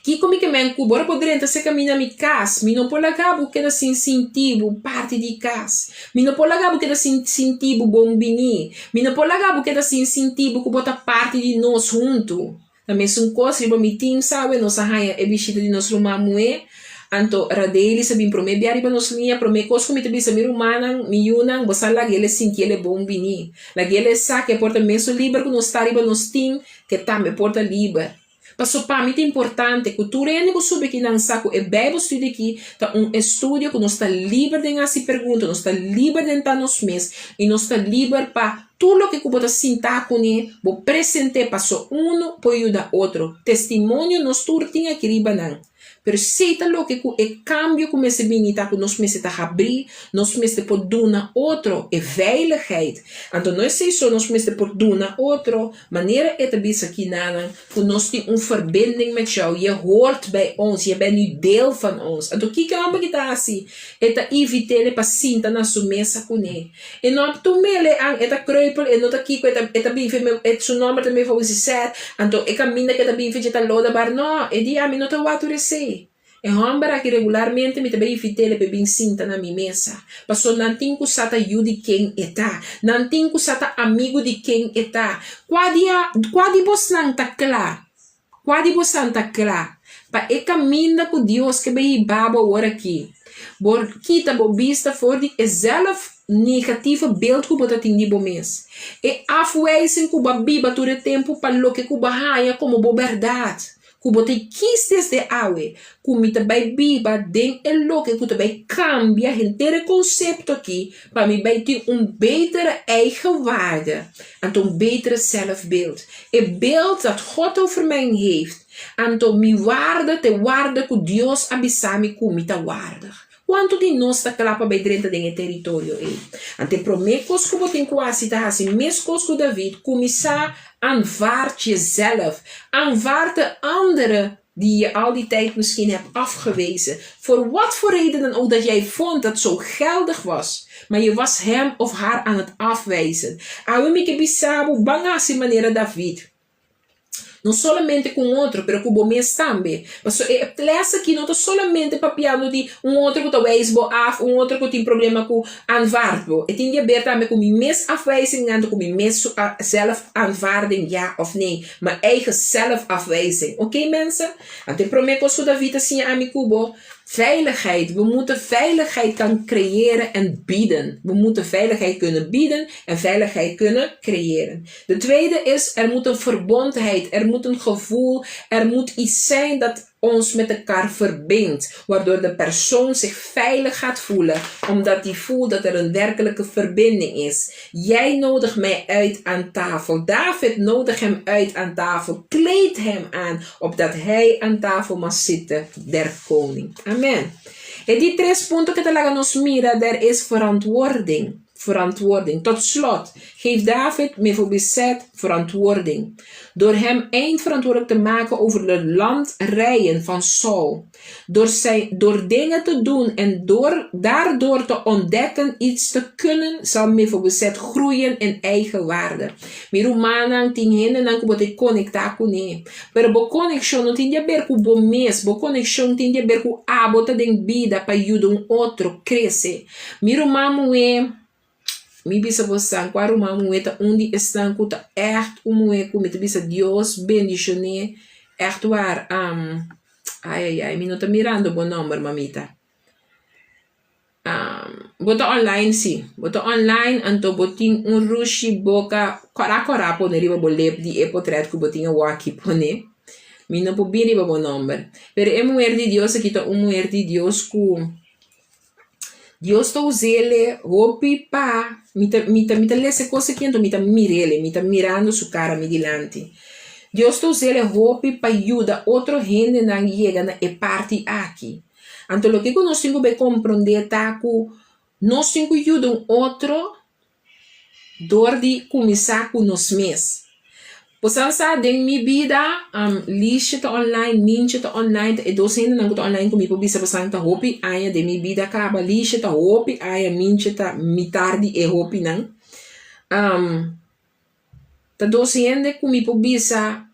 Kiko mi ke men ku bo ora bo drenta se kaminda mi kas, mi no por laga bo keda sin sinti bo parti di kas. Mi no por laga bo keda sin sinti bo bon bini. Mi no por laga bo keda sin sinti bo ku bo ta parti di nos huntu. Ta mesun kos riba mi tim sawe nos a haña e bishita di nos ruman muhé. Anto Radelis a bin promé bia riba nos liña. Promé kos ku mi ta bisa mi rumannan, mi yunan, bo sa laga el e sinti el e bon bini. Laga el e sa ku e por ta mesun liber ku nos ta riba nos tim, ku e tambe por ta liber. Paso pa mi ta importante ku tur hende ku subi aki nan sa ku e Bijbelstudie aki ta un estudio ku nos ta liber den hasi pregunta, nos ta liber den ta nos mes i nos ta liber pa tur loke ku bo ta sinta kuné bo present'é paso unu por yuda otro. Testimonio nos tur tin aki riba nan. Pero esei ta loke ku e kambio ku mester bini ta ku nos mester ta habrí, nos mester por duna otro e veiligheid. Anto no esei so, nos mester por duna otro, manera e ta bisa kinanan, ku nos tin un verbinding met jou, je hoort bij ons, je bent nu deel van ons. Anto kiko e hòmber ki ta hasi? E ta invit'é pa sinta na su mesa kuné. E no a tum'é an, e ta kreupel, e no ta kiko, e ta e ta bin fe me e su nòmber ta Mefibosèt, anto e kaminda ku e ta bin fe dje ta loda bar. No, e di ami no ta wak tur esei. E hòmber aki regularmente mi ta bai invit'el pa e bin sinta na mi mesa. Pasobra nan tin ku sa ta yu di ken e ta. Nan tin ku sa ta amigu di ken e ta. Kua dia, kua di bosnan ta kla? Kua di bosan ta kla pa e kaminda ku Dios ke bai hiba bo awor aki? Bo kita bo bista for di e zelf negativo beeld ku bo ta tin di bo mes. E afwijzing ku bo a biba tur e tempu pa loke ku bo a haña komo bo bèrdat. Ku bo ta kis desde awe ku mi ta bai biba den e loke ku ta bai kambia henter e konsepto aki pa mi bai tin un betere eigenwaarde, anto un betere zelfbeeld. E beeld dat God over mij heeft, anto mi waarde ta e waarde ku Dios a bisa mi ku mi ta waardig. Kuantu di nos ta kla pa bai drenta den e teritorio ei? Anto e promé kos ku bo tin ku hasi ta hasi meskos ku David, kuminsá aanvaard jezelf, aanvaard de anderen die je al die tijd misschien hebt afgewezen, voor wat voor reden dan ook dat jij vond dat zo geldig was, maar je was hem of haar aan het afwijzen. Awe mi ke bisa bo, ban hasi manera David. No solamente ku un otro, pero ku bo mes tambe. Pasobra e les aki no ta solamente papiando di un otro ku ta wijs bo af, un otro ku tin problema ku aanvaard bo. E tin di haber tambe ku mi mes afwijzing anto ku mi mes zelf aanvaarding, ja of nee. Mijn eigen zelfafwijzing. Oké mensen? Anto e promé kos ku David a siña ami ku bo, Veiligheid. We moeten veiligheid kan creëren en bieden. We moeten veiligheid kunnen bieden en veiligheid kunnen creëren. De tweede is, er moet een verbondheid, er moet een gevoel, er moet iets zijn dat ons met elkaar verbindt, waardoor de persoon zich veilig gaat voelen, omdat die voelt dat er een werkelijke verbinding is. Jij nodigt mij uit aan tafel. David nodigt hem uit aan tafel. Kleed hem aan, opdat hij aan tafel mag zitten der koning. Amen. E di tres punto ku ta laga nos mira, der is verantwoording. Verantwoording. Tot slot geeft David Mefiboseth verantwoording, door hem eindverantwoordelijk te maken over de landerijen van Saul. Door, zijn, door dingen te doen en door, daardoor te ontdekken iets te kunnen, zal Mefiboseth groeien in eigen waarde. Mi rumannan, tin hendenan ku bo ta konektá kuné. Pero bo konekshon no tin di haber ku bo mes, bo konekshon tin di haber ku abo ta den bida pa yuda un otro krese. Mi ruman muhé, mi bisa bosan kua ruman muhé ta un di esnan ku ta ègt un muhé ku mi ta bisa Dios bendishoné ègt waar. Ai ai ai mi no ta mirando bo nòmber mamita. Bo ta online si, bo ta online anto bo tin un rushi boka kòrá kòrá pone riba bo lep di e potrèt ku bo tin awor aki pone. Mi no por bin riba bo nòmber. Pero e muher di Dios aki ta un muher di Dios ku Dios ta us'el hopi pa mi ta mi ta mi ta lesa e kos aki anto mi ta mir'el mi ta mirando su kara mi dilanti. Dios ta us'el hopi pa yuda otro hendenan yega na e parti aki. Anto loke ku nos tin ku bai komprondé ta ku nos tin ku yuda un otro dor di kuminsá ku nos mes. Bosan sa den mi bida Lisje ta online, Mintje ta online, ta e dos hendenan ku ta online ku mi por bisa bosan ta hopi aña den mi bida kaba. Lisje ta hopi aña, Mintje ta mitar di e hopinan. Ta dos hende ku mi por bisa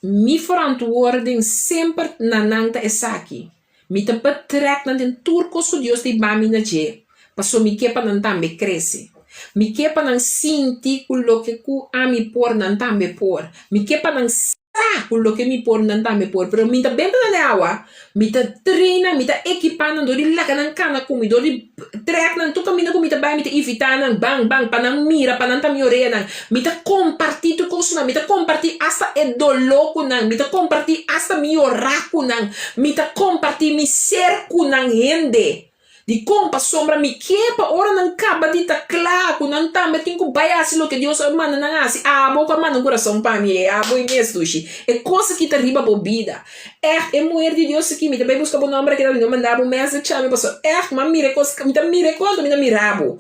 Mi verantwoording semper na nan ta esaki, Mi ta betrek nan den tur kos ku Dios ta hiba mi na dje, pasobra mi ke pa nan tambe krese. Mi ke pa nan sinti ku loke ku ami por, nan tambe por. Mi ke pa nan sa ku loke mi por, nan tambe por. Pero mi ta benta nan den awa, mi ta train nan, mi ta ekipá nan dor di laga nan kana ku mi, dor di Trek nan tur kaminda ku mi ta bai mi ta invitá nan ban ban pa nan mira pa nan ta mi oreanan mi ta kompartí tur kos ku nan mi ta kompartí asta e doló ku nan mi ta kompartí asta mi yorá ku nan mi ta kompartí mi ser ku nan hende dikon pasobra mi ke pa ora nan kaba di ta kla ku nan tambe tin ku bai hasi loke Dios a manda nan hasi abo ku a manda un kurason pa mi abo i mes dushi e kos aki ta riba bo bida. Echt, e muher di Dios aki, mi ta bai buska bo nomber aki, mi ta manda bo message ami, pasobra echt, mi a mira e kos, mi ta mira e kos, mi ta mira bo.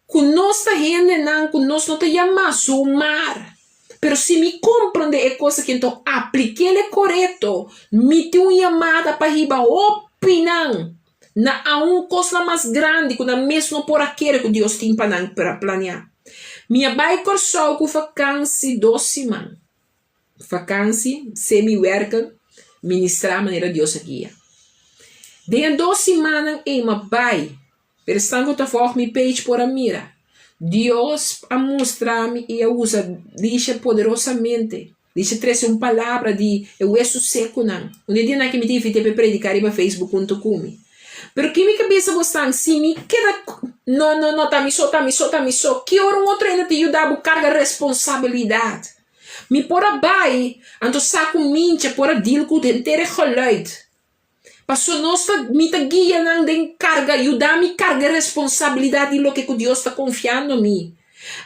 Ku nos ta hendenan ku nos no ta yama zomaar, pero si mi komprende e kos aki, enton aplik'el e korekto, mi tin un yamada pa hiba hopinan na aun kosnan mas grandi ku nan mes no por a kere ku Dios tin pa nan planeá. Mi a bai Kòrsou ku fakansi dos siman. Vakansi, semi werken, ministrá manera Dios a guia. Den e dos simannan ei m'a bai, pero esnan ku ta vòlg mi page por a mira. Dios a mustra mi i a usa Lisha poderosamente. Lisha trese un palabra di e wesu sekunan. Un di e dianan aki mi ta invit'é pa e prediká riba Facebook huntu ku mi. Pero ki mi ka bisa bosnan, si mi keda no no no ta mi so ta mi so ta mi so, ki ora un otro hende ta yuda bo karga responsabilidat? Mi por a bai, anto sa ku mincha por a deal ku henter e geluid. Paso nos ta mi ta guia nan den karga, yuda mi karga e responsabilidat di loke ku Dios ta konfiando mi.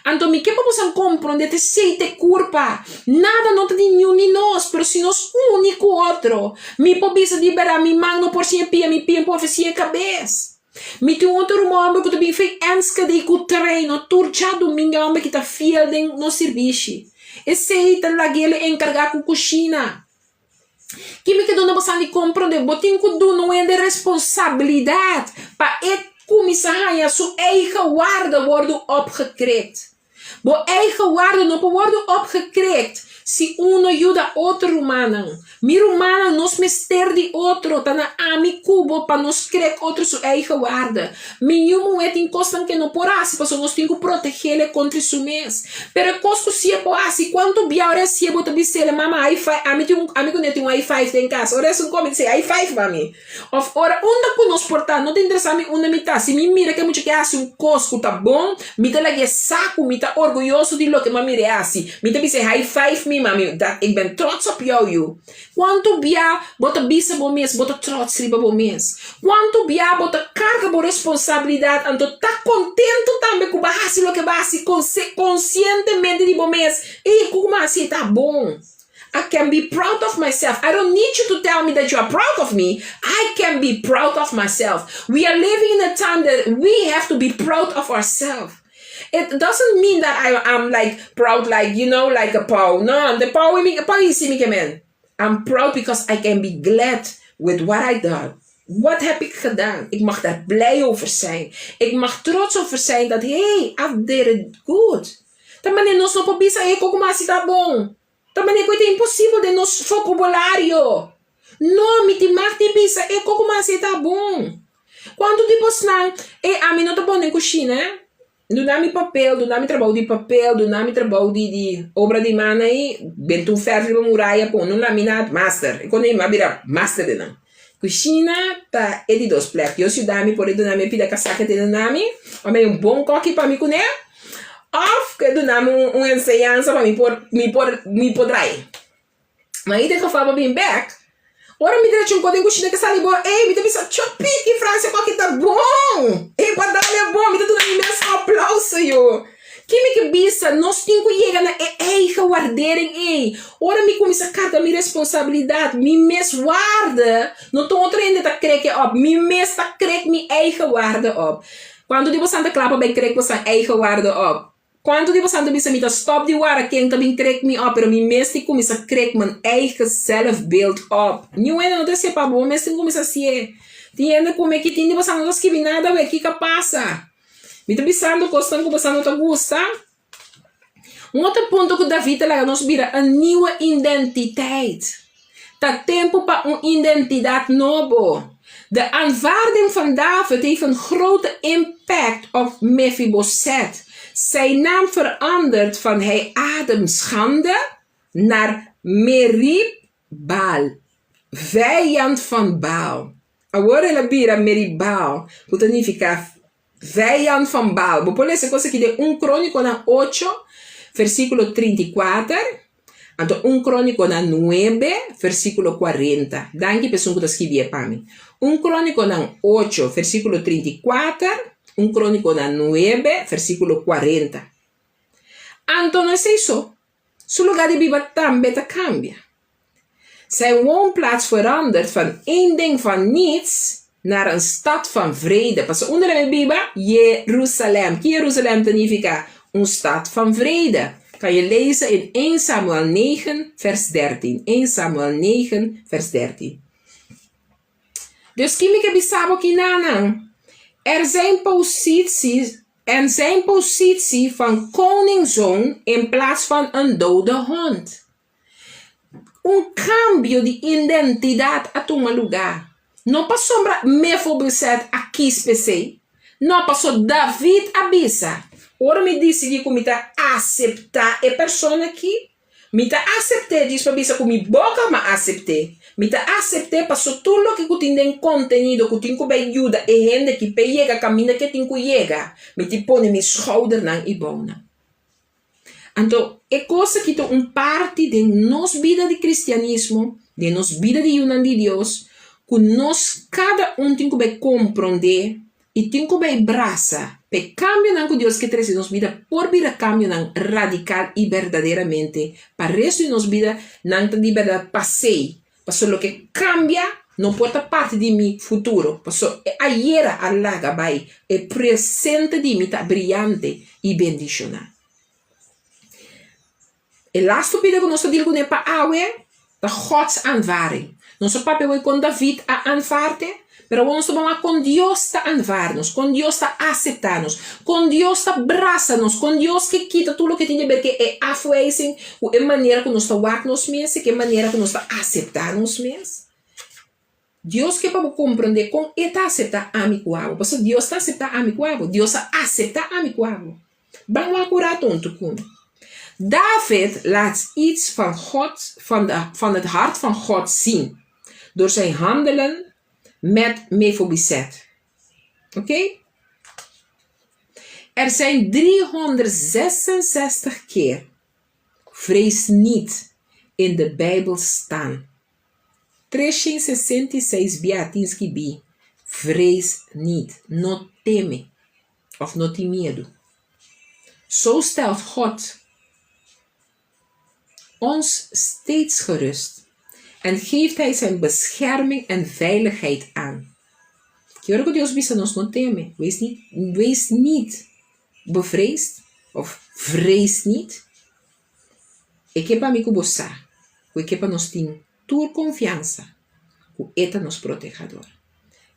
Anto mi ke pa bosan komprondé ta esei ta e kurpa. Nada no ta di niun di nos, pero si nos uni ku otro, mi por bisa di bèrdat mi man no por siña pia, mi pia no por siña kabes. Mi tin un otro ruman homber ku ta bin fei Enschede i ku treino tur djadumingu, e homber ki ta fiel den nos sirbishi. Esei ta lag'el enkargá ku kushina. Ki mi ke duna bosan di komprondé? Bo tin ku duna un hende responsabilidat pa e kuminsá haña su eigen waarde wòrdu opgekrikt. Bo eigen waarde no por wòrdu opgekrikt si un no yuda otro rumannan. Mi rumannan, nos mester di otro, ta na ami ku bo pa nos krek otro su eigen waarde. Mi yu muhé tin kosnan ku e no por hasi pasobra nos tin ku protegel e kontra su mes. Pero e kos ku si e por hasi, kuantu bia ora e hasié bo ta bis'el, Mama, high five, ami tin un, ami ku ne tin un high five den kas. Ora esun kome di high five, mami. Òf ora unda ku nos por ta, no ta interesá mi unda mi ta. Si mi mira ku e mucha ke hasi un kos ku ta bon, mi ta lag'é sa ku mi ta orguyoso di loke m'a mir'é hasi. Mi ta bis'é high five mi, mami, dat ik ben trots op jou, yu. Kuantu bia bo ta bisa bo mes bo ta trots riba bo mes? Kuantu bia bo ta karga bo responsabilidat anto ta kontentu tambe ku bo a hasi loke bo a hasi konsientemente di bo mes, Ey, ku ku mi a hasi ta bon. I can be proud of myself. I don't need you to tell me that you are proud of me. I can be proud of myself. We are living in a time that we have to be proud of ourselves. It doesn't mean that I am like proud like you know like a pau. No, de pau mi pau isi mi ke men. I'm proud because I can be glad with what I done. Wat heb ik gedaan? Ik mag daar blij over zijn. Ik mag trots over zijn dat hey, I did it good. Ta manera nos no por bisa hey koko mi hasi ta bon. Ta manera ku e ta imposibel den nos vokabulario. No, mi tin mag di bisa e koko mi hasi ta bon. Kuantu di bosnan, ey ami no ta bon den kushina eh. Duna mi papel, duna mi trabou di papel, duna mi trabou di di obra di man ahi, benta un fèrf riba muraya, pone un laminat, master. E kos ei mi a bira master den nan. Kushina ta e di dos plek. Dios yuda mi por e duna mi e pida kasá ke te duna mi, òf mi un bon kòki pa mi kuné, òf ke duna mi un enseñansa pa mi por mi por mi por drai. Ma in ieder geval bo bin bek, ora mi drecha un kos den kushina ke sali bo, ey mi ta bisa chopiki Francia kòki ta bon! Ey bo a dal e bon! Mi ta duna mi mes aplauso yu. Ke mi ke bisa, nos tin ku yega na e eigen wardering ei. Ora mi kuminsá karga mi responsabilidat, mi mes warde, no ta otro hende ta krek e op, mi mes ta krek mi eigen warde op. Kuantu di bosan ta kla pa bai krek bosan eigen warde op? Kuantu di bosan ta bisa mi ta stòp di wara ken ta bin krek mi op, pero mi mes tin kuminsá krek mijn eigen zelfbeeld op. Niun hende no ta hasié pa bo, bo mes tin kuminsá hasié. Tin hende ku mi aki, tin di bosan no ta skibi nada wei, kiko a pasa? Mi ta bisando kosnan ku boso no ta gusta. Un otro punto ku David ta laga nos bira un nieuwe identiteit. Ta tempu pa un identidat nobo. De aanvaarding van David heeft een grote impact op Mefiboseth. Zijn naam verandert van hij ademt schande naar Merib-Baal, vijand van Baal. Awor el a bira Merib-Baal, ku ta nifiká Vijand van Baal. Bo por lesa e kos aki den un Krónikonan ocho, versíkulo 34, anto un Krónikonan nuebe, versíkulo kuarenta. Danki pa esun ku ta skibié pa mi. Un Krónikonan ocho, versíkulo 34, un Krónikonan nuebe, versíkulo kuarenta. Anto no esei so, su lugá di biba tambe ta kambia. Zijn woonplaats verandert van een ding van niets naar een stad van vrede. Pasobra unda nan biba? Jerusalem. Ki Jerusalem ta nifiká? Un stad van vrede. Kan je lezen in 1 Samuel 9 vers 13. 1 Samuel 9 vers 13. Dus ki mi ke bisa bo kinanan? Er zijn posities en zijn positie van koningszoon in plaats van een dode hond. Un kambio di identidat a tuma lugá. No pasobra Mefoboset a kis p'esei. No, paso David a bisa, Ora mi disidí ku mi ta aseptá e persona akí, mi ta asept'é djis pa bisa ku mi boka m'a asept'é. Mi ta asept'é paso tur loke ku tin den kontenido ku tin ku bai yuda e hende akí p'e yega kaminda ku e tin ku yega, mi tin pone mi skoudernan i bounan. Anto, e kos aki ta un parti den nos bida di kristianismo, den nos bida di yunan di Dios, ku nos kada un tin ku bai komprondé i tin ku bai brasa pa e kambionan ku Dios ke trese den nos bida por bira kambionan radikal i berdaderamente pa resto di nos bida nan ta di bèrdat pasei. Pasobra loke kambia no por ta parti di mi futuro, pasobra e ayera a laga bai, e presente di mi ta briante i bendishoná. E lastu pida ku nos ta dil kuné pa awe ta Gods aanvaarding. Nos a papia awor kon David a aanvaard'e, pero awor nos ta ban wak kon Dios ta aanvaard nos, kon Dios ta aseptá nos, kon Dios ta brasa nos, kon Dios ke kita tur loke tin di ber ke e afwijzing ku e manera ku nos ta wak nos mes i ku e manera ku nos ta aseptá nos mes. Dios ke pa bo komprondé kon e ta aseptá ami ku abo, pasobra Dios ta aseptá ami ku abo, Dios a aseptá ami ku abo. Ban wak un rato huntu ku mi. David laat iets van God, van de, van het hart van God zien door zijn handelen met Mefobiseth. Oké? Er zijn 366 keer vrees niet in de Bijbel staan. 366 bia tin skibí, Vrees niet, no teme òf no tin miedu. Zo stelt God ons steeds gerust en geeft Hij zijn bescherming en veiligheid aan. Ki ora ku Dios bisa nos no teme, wees niet, wees niet bevreesd of vrees niet, E ke pa mi ku bo sa ku e ke pa nos tin tur konfiansa ku e ta nos protehador.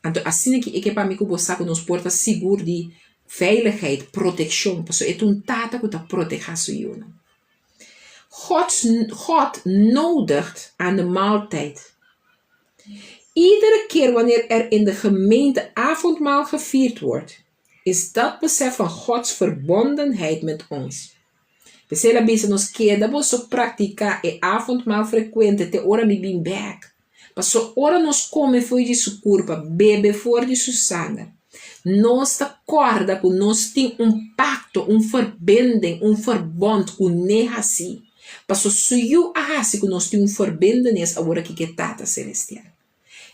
Anto asina ki e ke pa mi ku bo sa ku nos por ta sigur di veiligheid, protekshon, pasobra e ta un tata ku ta protehá su yunan. God, God nodigt aan de maaltijd. Iedere keer wanneer er in de gemeente avondmaal gevierd wordt, is dat besef van Gods verbondenheid met ons. P'esei el a bisa nos, Keda boso praktiká e avondmaal frekuente te ora mi bin bèk. Pasobra ora nos kome for di su kurpa, bebe for di su sanger, nos ta kòrda ku nos tin un pakto, un verbinding, un verbònt ku n'e hasi. Pasobra su Yu a hasi ku nos tin un verbintenis awor aki ku e Tata Selestial.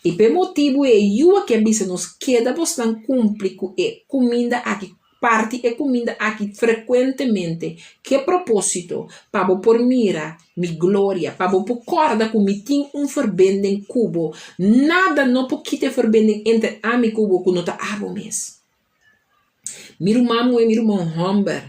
I p'e motibu ei yu a ke bisa nos, Keda bosnan kumpli ku e kuminda aki, parti e kuminda aki frekuentemente. Ke propósito? Pa bo por mira mi gloria, pa bo por kòrda ku mi tin un verbinding ku bo. Nada no por kita e verbinding entre ami ku bo ku no ta abo mes. Mi ruman muhé, mi ruman hòmber,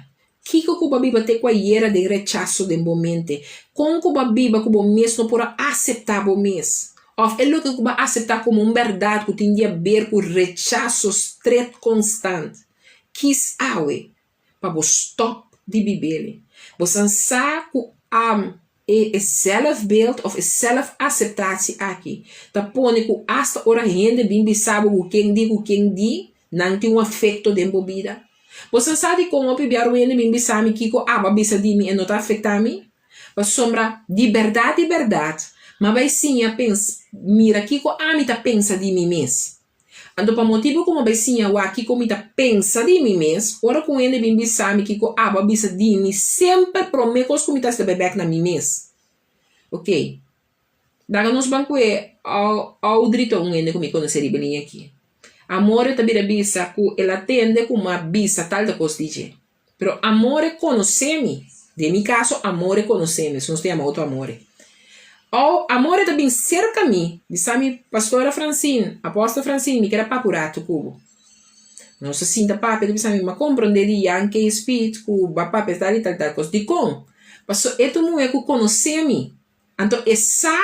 kiko ku bo a biba te ku ayera den rechaso den bo mente? Kon ku bo a biba ku bo mes no por a aseptá bo mes? Òf e loke ku bo a aseptá komo un bèrdat ku tin di aber ku rechaso stret konstant? Kis awe pa bo stòp di bib'el. Bo san sa ku e zelfbeeld of e zelfacceptatie aki ta pone ku asta ora hende bin bisa bo ku ken di ku ken di, nan tin un afekto den bo bida. Bo san sa dikon hopi biaha un hende bin bisa mi kiko abo a bisa di mi e no ta afektá mi? Pasobra di bèrdat di bèrdat m'a bai siña pens mira kiko ami ta pensa di mi mes. Anto pa motibu ku mi a bai siña wak kiko mi ta pensa di mi mes, ora ku un hende bin bisa mi kiko abo a bisa di mi, semper promé kos ku mi ta hasi ta bai bèk na mi mes. Oké, laga nos ban ku e Audrey ta un hende ku mi konosé riba e liña aki. Amore ta bira bisa ku el a tende ku mi a bisa tal ta kos di dje. Pero Amore konosé mi. Den mi kaso Amore konosé mi, nos ta yama otro Amore. Ow Amore ta bin serka mi, bisa mi, Pastora Francine, Apostel Francine, mi kere papia un ratu ku bo. Nos ta sinta papia, ta bisa mi, m'a komprondé di Yankee Speed ku bo a papia tal i tal tal kos. Dikon? Pasobra e ta un muhé ku konosé mi. Anto e sa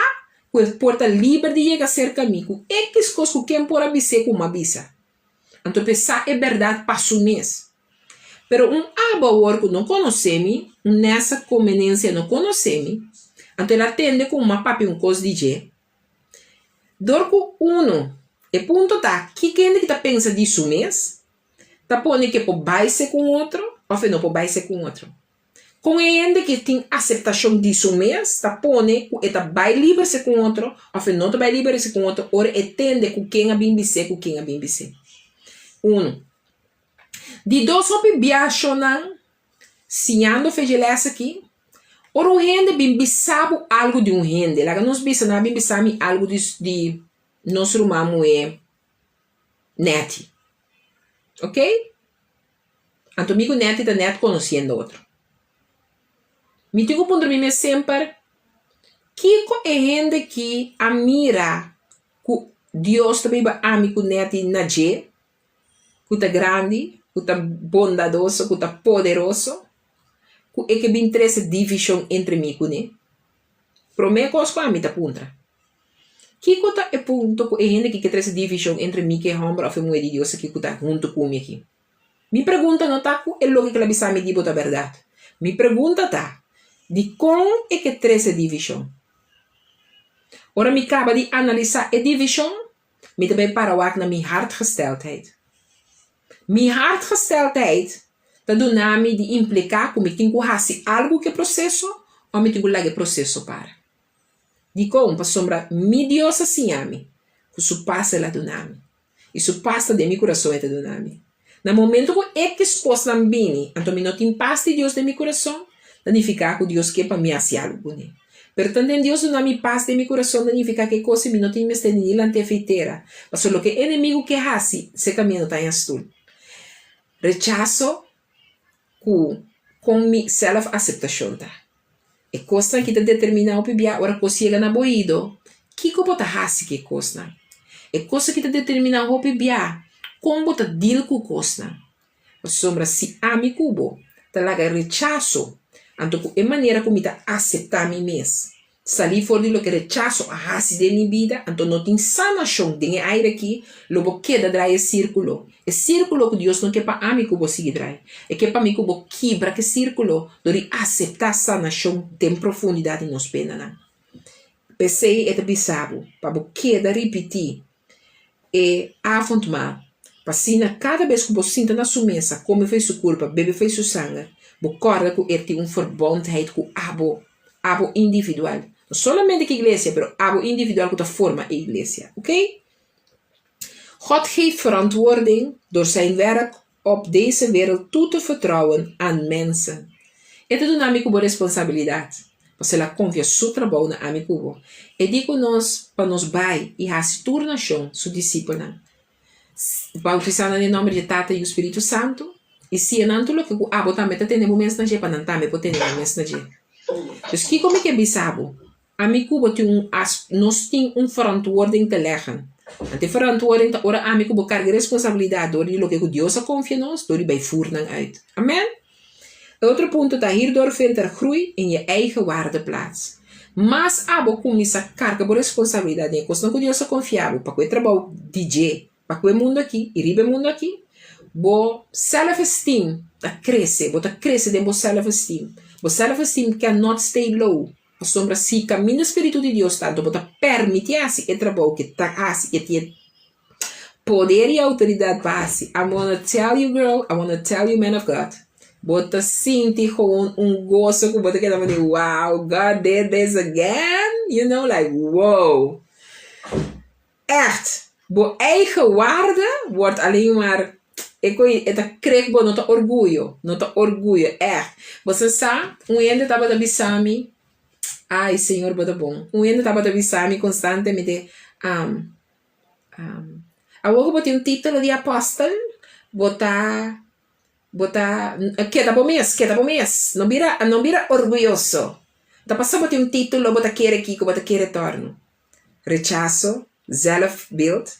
ku e por ta liber di yega serka mi ku ekis kos ku ken por a bis'é ku m'a bisa. Anto p'e sa e bèrdat pa su mes. Pero un abo awor ku no konosé mi, un nèsa komenensia no konosé mi, anto el a tende ku m'a papia un kos di dje. Dor ku unu E punto ta, kiko hende ki ta pensa di su mes ta pone ku e por bai se ku un otro òf e no por bai se ku un otro? Kon e hende ki tin aseptashon di su mes ta pone ku e ta bai liber se ku un otro òf e no ta bai liber se ku un otro ora e tende ku ken a bin bis'é ku ken a bin bis'é? Unu. Di dos hopi biashonan siñando fe dje lès aki, ora un hende bin bisa bo algu di un hende, laga nos bisa nan a bin bisa mi algu di di nos ruman muhé Netty, ok? Anto mi ku Netty ta nèt konosiendo otro. Mi tin ku puntra mi mes semper, kiko e hende ki a mira ku Dios ta biba ami ku Netty na dje, ku ta grandi, ku ta bondadoso, ku ta poderoso, ku e ke bin trese divishon entre mi ku ne? Promé kos ku ami ta puntra, Kiko ta e punto ku e hende aki ke trese divishon entre mi ku e hòmber òf e muhé di Dios aki ku ta huntu ku mi aki? Mi pregunta no ta ku e loke ku el a bisa mi di bo ta bèrdat. Mi pregunta ta, Dikon e ke trese divishon? Ora mi kaba di analisá e divishon, mi ta bai para wak na mi hartgesteldheid. Mi hartgesteldheid ta duna mi di impliká ku mi tin ku hasi algu ku e proseso òf mi tin ku laga e proseso para. Dikon? Pasobra mi Dios a siña mi ku su pas el a duna mi, i su pas ta den mi kurason e ta duna mi. Na momentu ku ekis kosnan bini, anto mi no tin pas di Dios den mi kurason, ta nifiká ku Dios ke pa mi hasi algu kuné. Pero tanten Dios duna mi pas den mi kurason ta nifiká ku e kos ei mi no tin mester ni lant'é feitera, pasobra loke e enemigu ke hasi, serka mi e no ta haña stul. Rechaso ku kon mi sèlf-aseptashon ta. E kosnan ki ta determiná hopi bia ora kos yega na bo oido, kiko bo ta hasi ku e kosnan. E kosnan ki ta determiná hopi bia kon bo ta deal ku kosnan. Pasobra si ami ku bo ta laga rechaso, anto ku e manera ku mi ta aseptá mi mes, Salí for di loke rechaso a hasi den mi bida, anto no tin sanashon den e aire akí, lo bo keda drai e sírkulo. E sírkulo ku Dios no ke pa ami ku bo sigui drai. E ke pa mi ku bo kibra ku e sírkulo dor di aseptá sanashon den profundidat di nos penanan. P'esei e ta bisa bo pa bo keda ripití e avondmaal, pa asina kada bes ku bo sinta na su mesa, kome for su kurpa, bebe for su sanger, bo kòrda ku e tin un verbondheid ku abo, abo individual. No solamente ku iglesia, pero abo individual ku ta forma e iglesia. Ok? God geeft verantwoording door zijn werk op deze wereld toe te vertrouwen aan mensen. E ta duna ami ku bo responsabilidat, pasobra el a konfia su trabou na ami ku bo. E di ku nos pa nos bai i hasi tur nashon su disipelnan, bautisá nan den nòmber di e Tata, Yu, Spiritu Santu, i siña nan tur loke ku abo tambe ta tene bo mes na dje pa nan tambe por tene nan mes na dje. Dus kiko mi ke bisa bo? Ami ku bo tin un as nos tin un verantwoording te leggen. Ant e verantwoording ta ora ami ku bo karga e responsabilidat dor di loke ku Dios a konfia nos, dor di bai voer nan uit. Amen. E otro punto ta hierdoor vindt er groei in je eigen waarde plaats. Mas abo kuminsá karga bo responsabilidat den e kosnan ku Dios a konfia bo pa ku e trabou di dje pa ku e mundu aki i riba e mundu aki, bo self-esteem ta krese, bo ta krese den bo self-esteem. Bo self-esteem cannot stay low. Pasobra si kaminda Spiritu di Dios ta, anto bo ta permití hasi e trabou ke ta hasi, ke tin e poder i outoridat pa hasi. I wanna tell you girl, I wanna tell you man of God, bo ta sinti gewoon un goso ku bo ta keda manera wow, God did this again, you know, like wow. Echt, bo eigen waarde wordt alleen maar, e koe e ta krek bo, no ta orguyo, no ta orguyo, echt. Bo sa sa, un hende tabata bisa mi, ay Señor bo ta bon, un hende tabata bisa mi constantemente, am, am, awor ku bo tin un titulo di apostel, bo ta, bo ta, keda bo mes, keda bo mes, no bira, no bira orguyoso. Ta pasobra bo tin un titulo bo ta kere kiko, bo ta kere torno. Rechaso, zelfbeeld,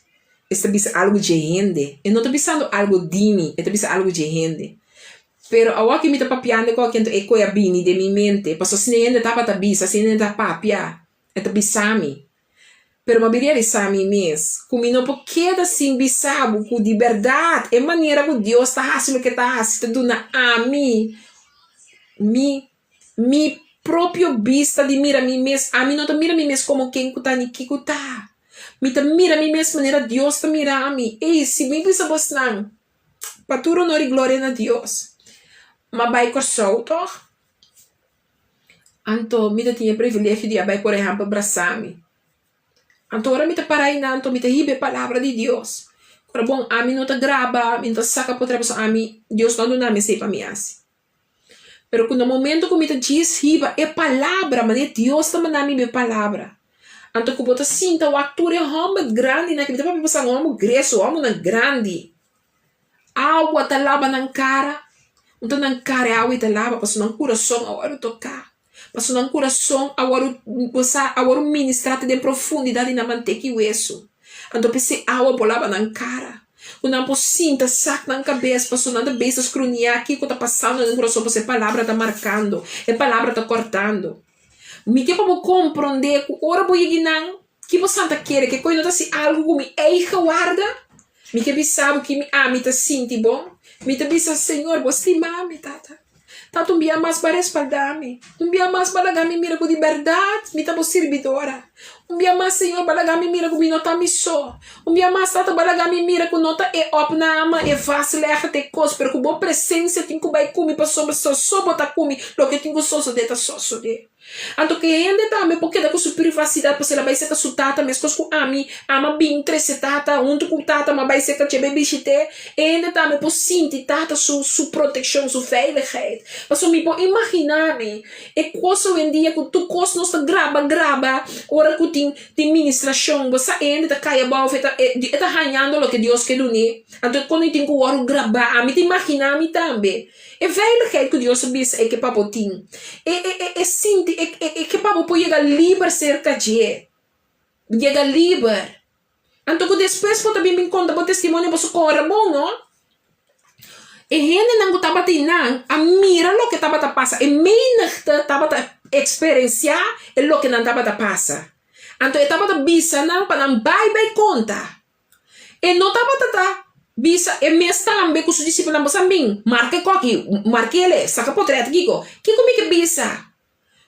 es ta bisa algu dje hende. E no ta bisando algu di mi, e ta bisa algu dje hende. Pero awor ki mi ta papiando ku alken e koe a bini den mi mente, pasobra asina e hende tabata bisa, asina e hende ta papia, e ta bisa mi. Pero mi a bin realisa mi mes ku mi no por keda sin bisa bo ku di bèrdat e manera ku Dios ta hasi loke e ta hasi ta duna ami mi Mi propio bista di mira mi mes, ami no ta mira mi mes komo ken ku ta ni ki ku ta. Mi ta mira mi mes manera Dios ta mira mi. Ey, si mi bisa bosnan, pa tur honor y gloria na Dios. M'a bai Kòrsou tòg? Anto mi ta tin e privilegio di a bai por ehèmpel brasa mi. Anto ora mi ta para einan anto mi ta hiba e palabra di Dios. Ora bon ami no ta graba, mi no ta saka potrè pasobra ami Dios no a duna mi esei pa mi hasi. Pero ku na momento ku mi ta djis hiba e palabra manera Dios ta manda mi hiba e palabra, anto ku bo ta sinta wak tur e hòmber grandinan ke mi ta papia pasobra un hòmber greso, hòmbernan grandi, awa ta laba nan kara, un ta nan kara e awa i ta laba pasobra nan kurason a wòrdu toká. Pasobra nan kurason a wòrdu bo sa a wòrdu ministrá te den profundidat di nan mantek i wesu. Anto p'esei awa por laba nan kara, ku nan por sinta sak nan kabes, pasobra nan ta bezig skruniá kiko ta pasando den nan kurason, pasobra e palabra ta markando, e palabra ta kòrtando. Mi ke pa bo komprondé ku ora bo yegi nan, ki bo santa kere ke koe no ta hasi algu ku mi eigen warda? Mi ke bisa bo ki mi ami ta sinti bon. Mi ta bisa, Señor, bo stima mi, Tata. Tata, un bia mas bo a respalda mi. Un bia mas bo a laga mi mira ku di bèrdat mi ta bo sirbidora. Un bia mas, Señor, bo a laga mi mira ku mi no ta mi so. Un bia mas, Tata, bo a laga mi mira ku no ta e opname, e vastleggen ta e kos, pero ku bo presensia tin ku bai ku mi pasobra so so bo ta ku mi, loke tin ku sosodé ta sosodé. Anto ke hende tambe por keda ku su privasidat pasobra el a bai serka su tata meskos ku ami ama bin trese tata huntu ku tata mi a bai serka dje bai bishit'é. E hende tambe por sinti tata su su protekshon, su veiligheid. Pasobra mi por imaginá mi e kos owendia ku tur kos nos ta graba graba ora ku tin tin ministrashon. Bo sa e hende ta kai abou of e ta e ta hañando loke Dios ke dun'é. Anto kono e tin ku wòrdu grabá ami ta imaginá mi tambe. E veiligheid ku Dios a bisa e ke pa bo tin. E e e e sinti e e e ke pa bo por yega liber serka dje. Yega liber. Anto ku despues bo ta bin bin konta bo testimonio boso kore bon no. E hendenan ku tabata einan a mira loke tabata pasa. E menigte tabata eksperensiá e loke nan tabata pasa. Anto e tabata bisa nan pa nan bai bai konta. E no tabata ta bisa e mes tambe ku su disipelnan, Boso a bin, marka e koki, mark'el, saka potrèt kiko. Kiko mi ke bisa?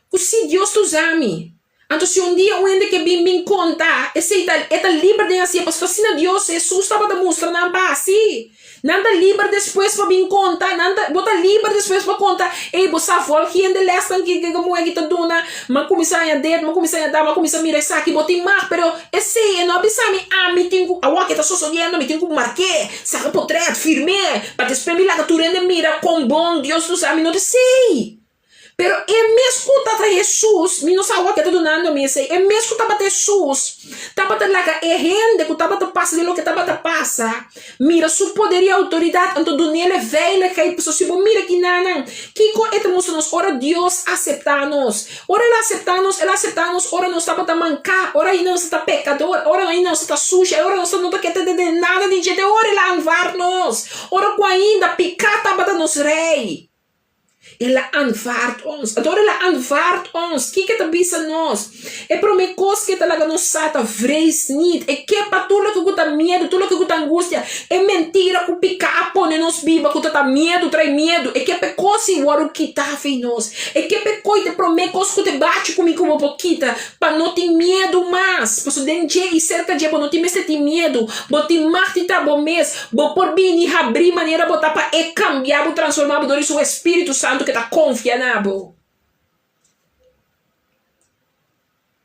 Ku si Dios ta usa mi, anto si un dia un hende ke bin bin konta, esei ta, e ta liber den hasié, pasobra asina Dios, Hesus tabata mustra nan pa hasi. Nan ta liber despues pa bin konta, nan ta, bo ta liber despues pa konta, ey bo sa volg hende lesnan ki ki muhé ki ta duna, m'a kuminsá haña det, m'a kuminsá haña dat, m'a kuminsá mira esaki, bo tin mag, pero esei e no a bisa mi, ami tin ku, awor ke ta sosodiendo mi tin ku mark'é, saka potrèt, firm'é, pa despues mi laga tur hende mira kon bon Dios ta usa mi, no ta esei. Pero e mes ku tabata Hesus, mi no sa awor ke ta dunando mi esei, e mes ku tabata Hesus tabata laga e hende ku tabata pasa den loke tabata pasa mira su poder i outoridat, anto dun'el e veiligheid. Pasobra si bo mira kinanan, kiko e ta mustra nos ora Dios aseptá nos? Ora el a aseptá nos, el a aseptá nos ora nos tabata manká, ora ainda nos ta pekador, ora ainda nos ta sushi, ora nos no ta ke tende nada di dje, te ora el a anvard nos, ora ku ainda piká tabata nos rei. El a aanvaard ons. Anto ora el a aanvaard ons, kiko e ta bisa nos? E prome kos ku e ta laga nos sa ta vrees niet. E ke pa tur loke ku ta miedu, tur loke ku ta angustia, e mentira ku piká a pone nos biba ku ta ta miedu, trae miedu. E ke pa e kos ei wòrdu kitá afei nos. E ke pa e koi ta e prome kos ku ta e bachi ku mi ku bo por kita pa no tin miedu mas. Pasobra den dje i serka dje bo no tin mester tin miedu. Bo tin mag di ta bo mes. Bo por bini habrí manera bo ta pa E kambia bo, transformá bo dor di Su Espíritu Santu ke ta konfia na bo.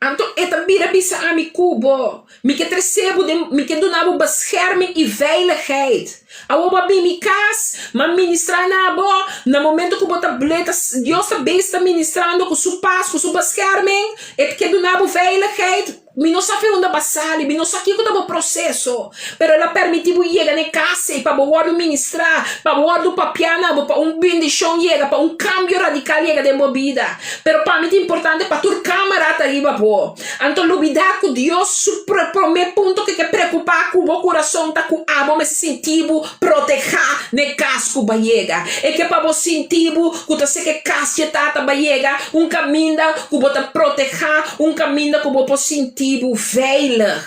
Anto E ta bira bisa ami ku bo, Mi ke trese bo den, mi ke duna bo bescherming i veiligheid. Awor bo a bini mi kas, m'a ministrá na bo, na momento ku bo ta ble ta, Dios ta bes ta ministrando ku Su pas, ku Su bescherming, E ke duna bo veiligheid. Mi no sa fe unda bo a sali, mi no sa kiko ta bo proseso, pero el a permití bo yega na e kas ei pa bo wòrdu ministrá, pa bo wòrdu papiá na bo, pa un bendishon yega, pa un kambio radikal yega den bo bida. Pero pa mi ta importante pa tur kámara ta riba bo. Anto lubidá ku Dios su promé punto ku e ke preokupá ku bo kurason ta ku abo mester sinti bo protehá na e kas ku bo a yega. E ke pa bo sinti bo ku ta seka e kas dje Tata bo a yega, un kaminda ku bo ta protehá, un kaminda ku bo por sinti bo veilig.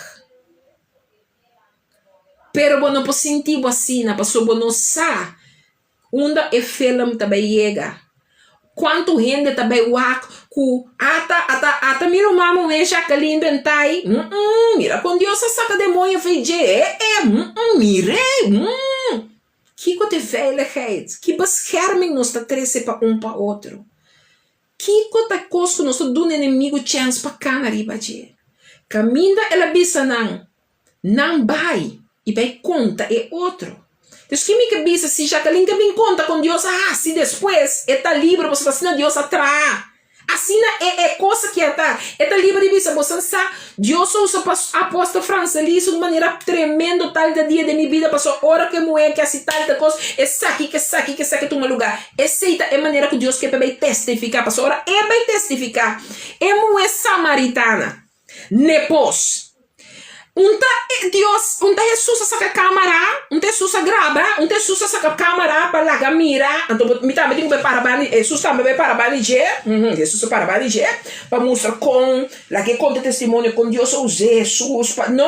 Pero bo no por sinti bo asina pasobra bo no sa unda e film ta bai yega. Kuantu hende ta bai wak ku ata ata ata mira un mama un Jacqueline Bentai mm mira kon Dios a saka demoño fei dje eh eh mm mir'e mm kiko ta e veiligheid ki bescherming nos ta trese pa un pa otro kiko ta kos ku nos ta duna enemigo chèns pa kana riba dje kaminda el a bisa nan Nan bai i bai konta e otro. Dus ki mi ke bisa si Jacqueline ke bin konta kon Dios a hasi despues e ta libre pasobra asina Dios a traha. Asina e e kos aki a ta. E ta libre di bisa bosan sa Dios a usa pas apostel Francelis un manera tremendo tal ta dia den mi bida pasobra ora ku e muher ke hasi tal ta kos esaki ke esaki ke esaki tuma lugar. Esei ta e manera ku Dios ke pa e bai testifiká pasobra ora e bai testifiká e muher samaritana Nepos. Un ta Dios, un ta Hesus a saka kamara, un ta Hesus a graba, un ta Hesus a saka kamara pa laga mira, anto bo mi tambe tin ku bai para banda di, Hesus tambe bai para banda di dje, Hesus a para banda di dje pa mustra kon, laga e konta testimonio kon Dios a usa Hesus pa, no!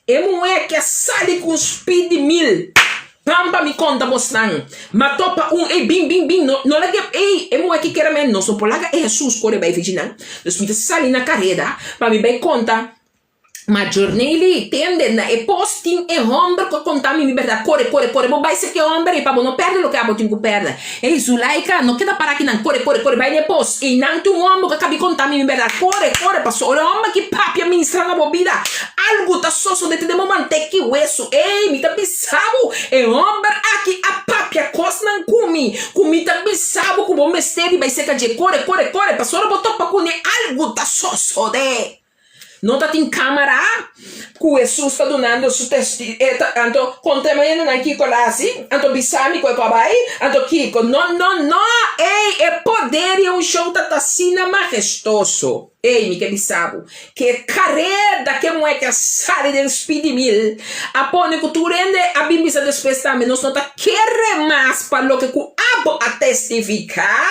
E muhé ke a sali ku un speed di mil Pam pa mi konta bosnan Ma topa un ey bin bin bin No no lag'e ey e muhé ki kere men Nos no por laga e Hesus kore bai fichi nan Dus mi ta sali na kareda pa mi bai konta Ma Jornely tende na e pos tin e hòmber ku a konta mi mi bèrdat Kore kore kore bo bai serka e hòmber ey pa bo no pèrdè loke abo tin ku pèrdè Ey Zulaika no keda para aki nan Kore kore kore bai na e pos Eynan tin un hòmber ku a kabi konta mi mi bèrdat Kore kore pasobra e hòmber ki papia ministra na bo bida Algu ta sosode te den bo manteki wesu. Ey, mi ta bisa bo, e homber aki a papia kosnan ku mi, ku mi ta bisa bo ku bo mester di bai seka dje. Kore, kore, kore, pasobra bo topa kuné algu ta sosode. No ta tin kamara ku Hesus ta dunando su testi, e ta, anto konta e mañananan kiko el a hasi, anto bisa mi ku e ku a bai, anto kiko. No, no, no! Ey, e poder i e unshon ta ta asina mahestoso. Ey, mi ke bisa bo, Ke kareda ke muhé ke a sali den spit di mil a pone ku tur hende a bin bisa despues tambe nos no ta kere mas pa loke ku abo a testifiká,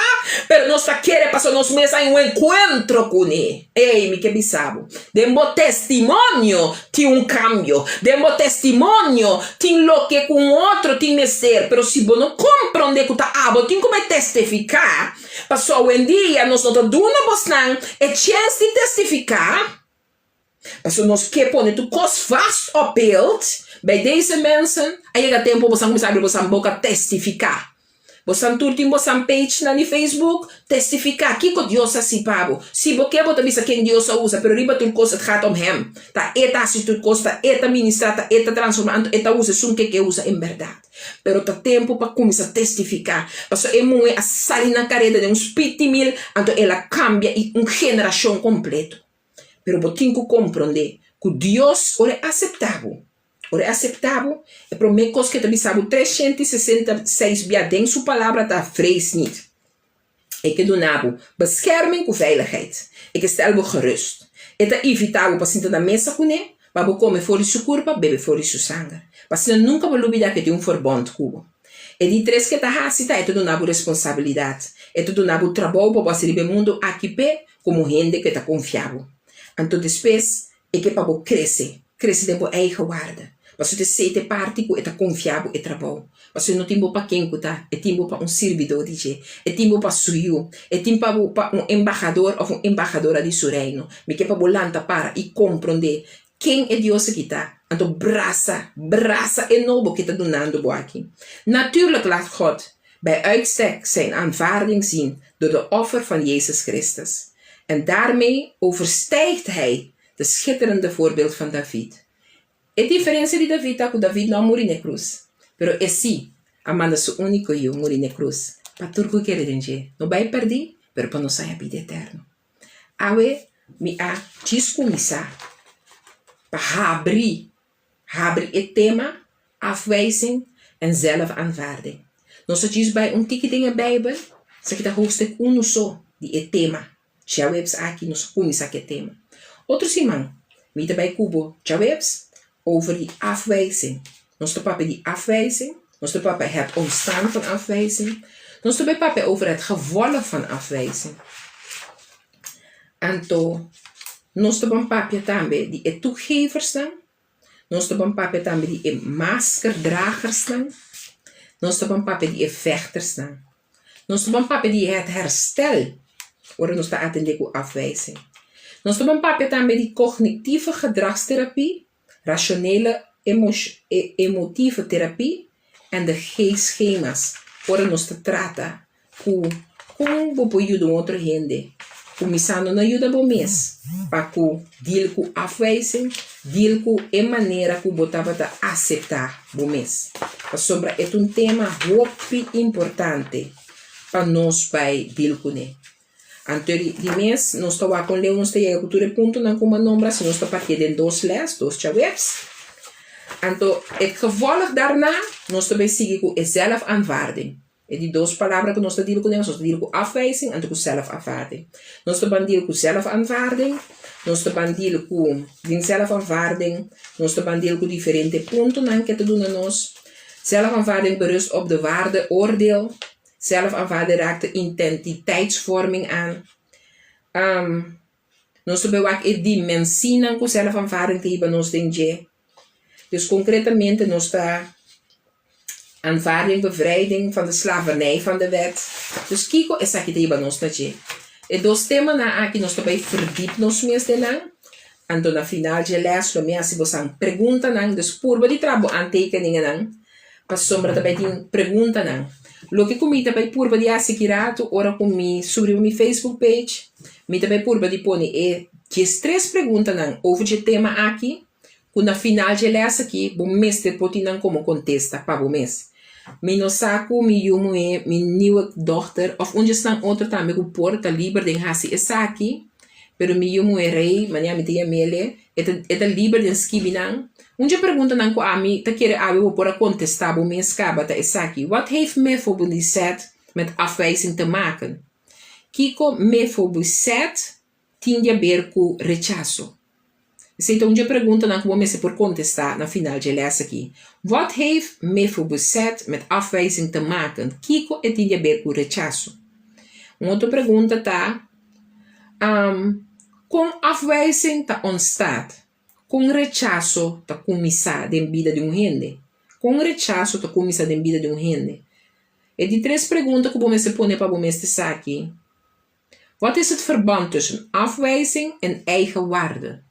pero nos ta kere pasobra nos mes a un enkuentro kuné. Ey, mi ke bisa bo, den bo testimonio tin un kambio, den bo testimonio tin loke ku un otro tin mester, pero si bo no komprondé ku ta abo tin ku bai testifiká, Pasobra awendia nos no ta duna bosnan e chens di testifiká, pasobra nos ke pone tur kos vast op beeld bij deze mensen. A yega tempo bosan kuminsá abri bosan boka testifiká. Bosan tur tin bosan pagenan di Facebook, testifiká kiko Dios a hasi pa bo. Si bo ke bo ta bisa ken Dios a usa, pero riba tur kos het gaat om Hem. Ta E ta hasi tur kos, ta E ta ministrá, ta E ta transformá, anto E ta usa esun ke ke usa en bèrdat. Pero ta tempu pa kuminsá testifiká, pasobra e muhé a sali na kareda den un spit di mil, anto el a kambia i un generashon kompleto. Pero bo tin ku komprondé ku Dios, ora e aseptá bo, ora e aseptá bo, e promé kos ku e ta bisa bo 366 bia den su palabra ta, Vrees niet. E ke duna bo bescherming ku veiligheid. E ke stel bo gerust. E ta invitá bo pa sinta na mesa kuné, pa bo kome for di su kurpa, bebe for di su sanger. Pa asina nunka bo lubidá ku e tin un forbònt ku bo. E di tres ke ta hasi ta e ta duna bo responsabilidat. E ta duna bo trabou pa bo hasi riba e mundu aki p'e komo hende ku e ta konfia bo. Anto despues E ke pa bo krese, krese den bo eigen waarde. Pasobra esei ta e parti ku e ta konfia bo e trabou. Pasobra e no tin bo pa ken ku ta, e tin bo pa un sirbidó di dje, e tin bo pa su yu, e tin pa bo pa un embahador òf un embahadora di su reino. Mi ke pa bo lanta para i komprondé ken e Dios aki ta, anto brasa, brasa e nobo ku e ta dunando bo aki. Natuurlijk laat God bij uitstek zijn aanvaarding zien door de offer van Jezus Christus. En daarmee overstijgt hij de schitterende voorbeeld van David. E diferencia di David ta cu David no a muri n'e cruz, pero e si a manda su unico Yu muri n'e cruz pa tur cu kere den dje no bay perdi, pero pa nos haya bida eterno. Awe mi a djis cuminsa pa habri Habri e tema Afwijzing en zelfaanvaarding. Nos a djis bai un tiki den e Bijbel, esaki ta hoofdstuk unu so di e tema. Djaweps aki nos a kuminsá ku e tema. Otro siman mi ta bai ku bo djaweps over di afwijzing. Nos ta papia di afwijzing, nos ta papia het ontstaan van afwijzing, nos ta bai papia over het gevolg van afwijzing. Anto nos ta ban papia tambe di e toegeversnan, nos ta ban papia tambe di e maskerdragersnan, nos ta ban papia di e vechtersnan. Nos ta ban papia di het herstel ora nos ta atendé ku afwijzing. Nos ta ban papia tambe di cognitieve gedragstherapie, rationele emotieve therapie en de G-schema's ora nos ta trata ku kon bo por yuda un otro hende, kuminsando na yuda bo mes pa ku deal ku afwijzing, deal ku e manera ku bo tabata aseptá bo mes. Pasobra e ta un tema hopi importante pa nos bai deal kuné. Anto di mes nos ta wak kon leu nos ta yega ku tur e puntonan ku mi a nombra, si nos ta partié den dos les, dos djaweps. Anto e gevolg daarna nos ta bai sigui ku e zelfaanvaarding. E di dos palabra ku nos ta deal kuné, nos ta deal ku afwijzing anto ku zelfaanvaarding. Nos ta ban deal ku zelfaanvaarding, nos ta ban deal ku den zelfaanvaarding nos ta ban deal ku diferente puntonan ke ta duna nos. Zelfaanvaarding berust op de waardeoordeel. Zelfaanvaarding raakt de identiteitsvorming aan. Nos ta bay wak e dimensinan ku zelfaanvaarding ta hiba nos den dje. Dus konkretamente nos ta aanvaarding bevrijding van de slavernij van de wet. Dus kiko esaki ta hiba nos na dje? E dos temanan aki nos ta bay verdiep nos mes den nan. Anto na final dje les lo mi hasi bosan preguntanan. Dus purba di traha bo aantekeningennan. Pasobra ta bai tin preguntanan. Loke ku mi ta bai purba di hasi ki ratu ora ku mi subi riba mi Facebook page, mi ta bai purba di pone e diestres preguntanan over dje tema aki, ku na final dje lès aki bo mester por tin nan komo kontesta pa bo mes. Mi no sa ku mi yu muhé, mi nieuwe dochter òf un djesnan otro tambe ku por ta liber den hasi esaki, pero mi yu muhé Rey, manera mi ta yam'el, E ta e ta liber den skibi nan. Un dje preguntanan ku ami ta kere awe bo por a kontestá bo mes kaba ta esaki, Wat heeft Mefobisèt met afwijzing te maken? Kiko Mefobisèt tin di aber ku rechaso? Esei ta un dje preguntanan ku bo mester por kontestá na final dje lès aki. Wat heeft Mefobisèt met afwijzing te maken? Kiko e tin di aber ku rechaso? Un otro pregunta ta, Kon afwijzing ta ontstaat? Kon rechaso ta kuminsá den bida di un hende? Kon rechaso ta kuminsá den bida di un hende? E di tres pregunta ku bo mester pone pa bo mes ta esaki, Wat is het verband tussen afwijzing en eigenwaarde?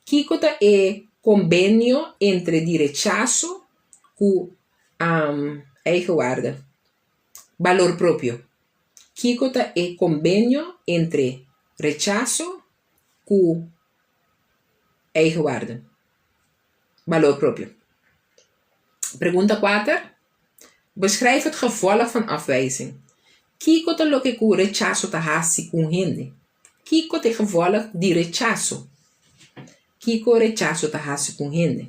Kiko ta e kombenio entre di rechaso ku eigenwaarde, balor propio? Kiko ta e kombenio entre rechaso ku eigenwaarde, balor propio? Pregunta kuater, Beschrijf het gevolg van afwijzing. Kiko ta loke ku rechaso ta hasi ku un hende? Kiko ta e gevolg di rechaso? Kiko rechaso ta hasi ku un hende?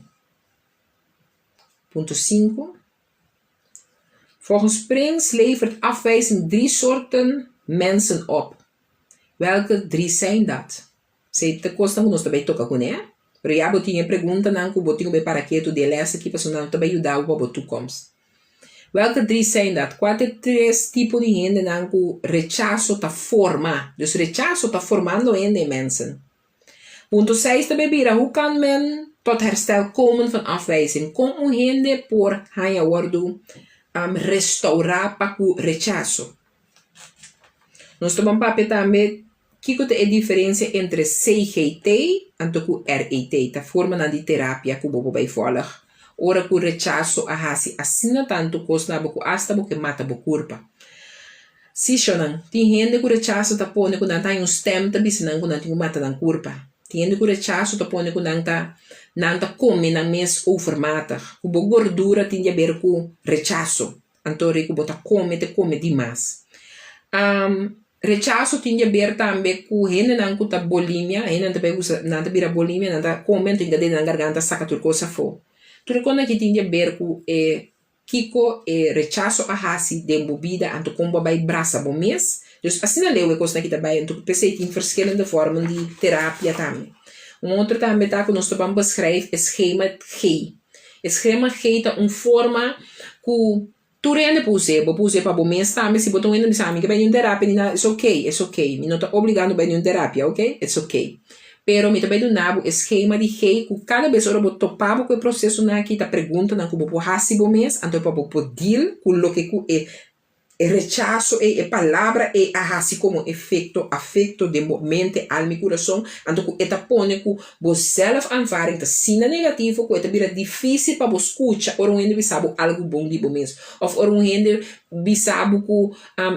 Punto sinku, Volgens Prins levert afwijzing drie soorten mensen op. Welke drie zijn dat? Esei ta kosnan ku nos ta bai toka kuné, pero ya bo tin e preguntanan ku bo tin ku bai para ketu di e lès aki pasobra nan ta bai yuda bo pa bo toekomst. Welke drie zijn dat? Kua ta e tres tipo di hendenan ku rechaso ta forma? Dus rechaso ta formando hende e mensen. Punto seis ta bay bira, Hoe kan men tot herstel komen van afwijzing? Kon un hende por haña wordu restaurá pa ku rechaso? Nos ta ban papia tambe kiko ta e diferensia entre CGT anto ku RET, ta formanan di terapia ku bo por bay vòlg ora ku rechaso a hasi asina tantu kos na bo ku asta bo ke mata bo kurpa. Sí, shownan. Tin hende ku rechaso ta pone ku nan ta haña un stèm ta bisa nan ku nan tin ku mata nan kurpa. Tin hende ku rechaso ta pone ku nan ta nan ta kome nan mes overmatig. Ku bo gordura tin di aber ku rechaso. Anto ri ku bo ta kome ta kome dimas. Rechaso tin di aber tambe ku hendenan ku ta bolimia, hendenan ta bai usa nan ta bira bolimia, nan ta kome anto hinka den nan garganta saka tur kos afó. Tur e kos aki tin di aber ku e Kiko e rechaso a hasi den bo bida anto kon bo a bai brasa bo mes? Dus asina leu e kosnan aki ta bai anto p'esei tin verschillende vormen di terapia tambe. Un otro tambe ta ku nos ta ban beschrijf e schema G. E schema G ta un forma ku tur hende por us'é, bo por us'é pa bo mes tambe si bo ta un hende bisa ami ke bai di un terapia ni nada es ok, es ok, mi no ta obligando bai di un terapia ok, es ok. Pero mi ta bai duna bo e skema di gei ku kada bes ora bo topa bo ku e prosesonan aki ta preguntanan ku bo por hasi bo mes anto pa bo por deal ku loke ku e E rechaso ei, e palabra ei a hasi komo efekto, afekto den bo mente, alma i kurason, anto ku e ta pone ku bo zelfaanvaarding ta asina negativo ku e ta bira difísil pa bo skucha ora un hende bisa bo algu bon di bo mes. Òf ora un hende bisa bo ku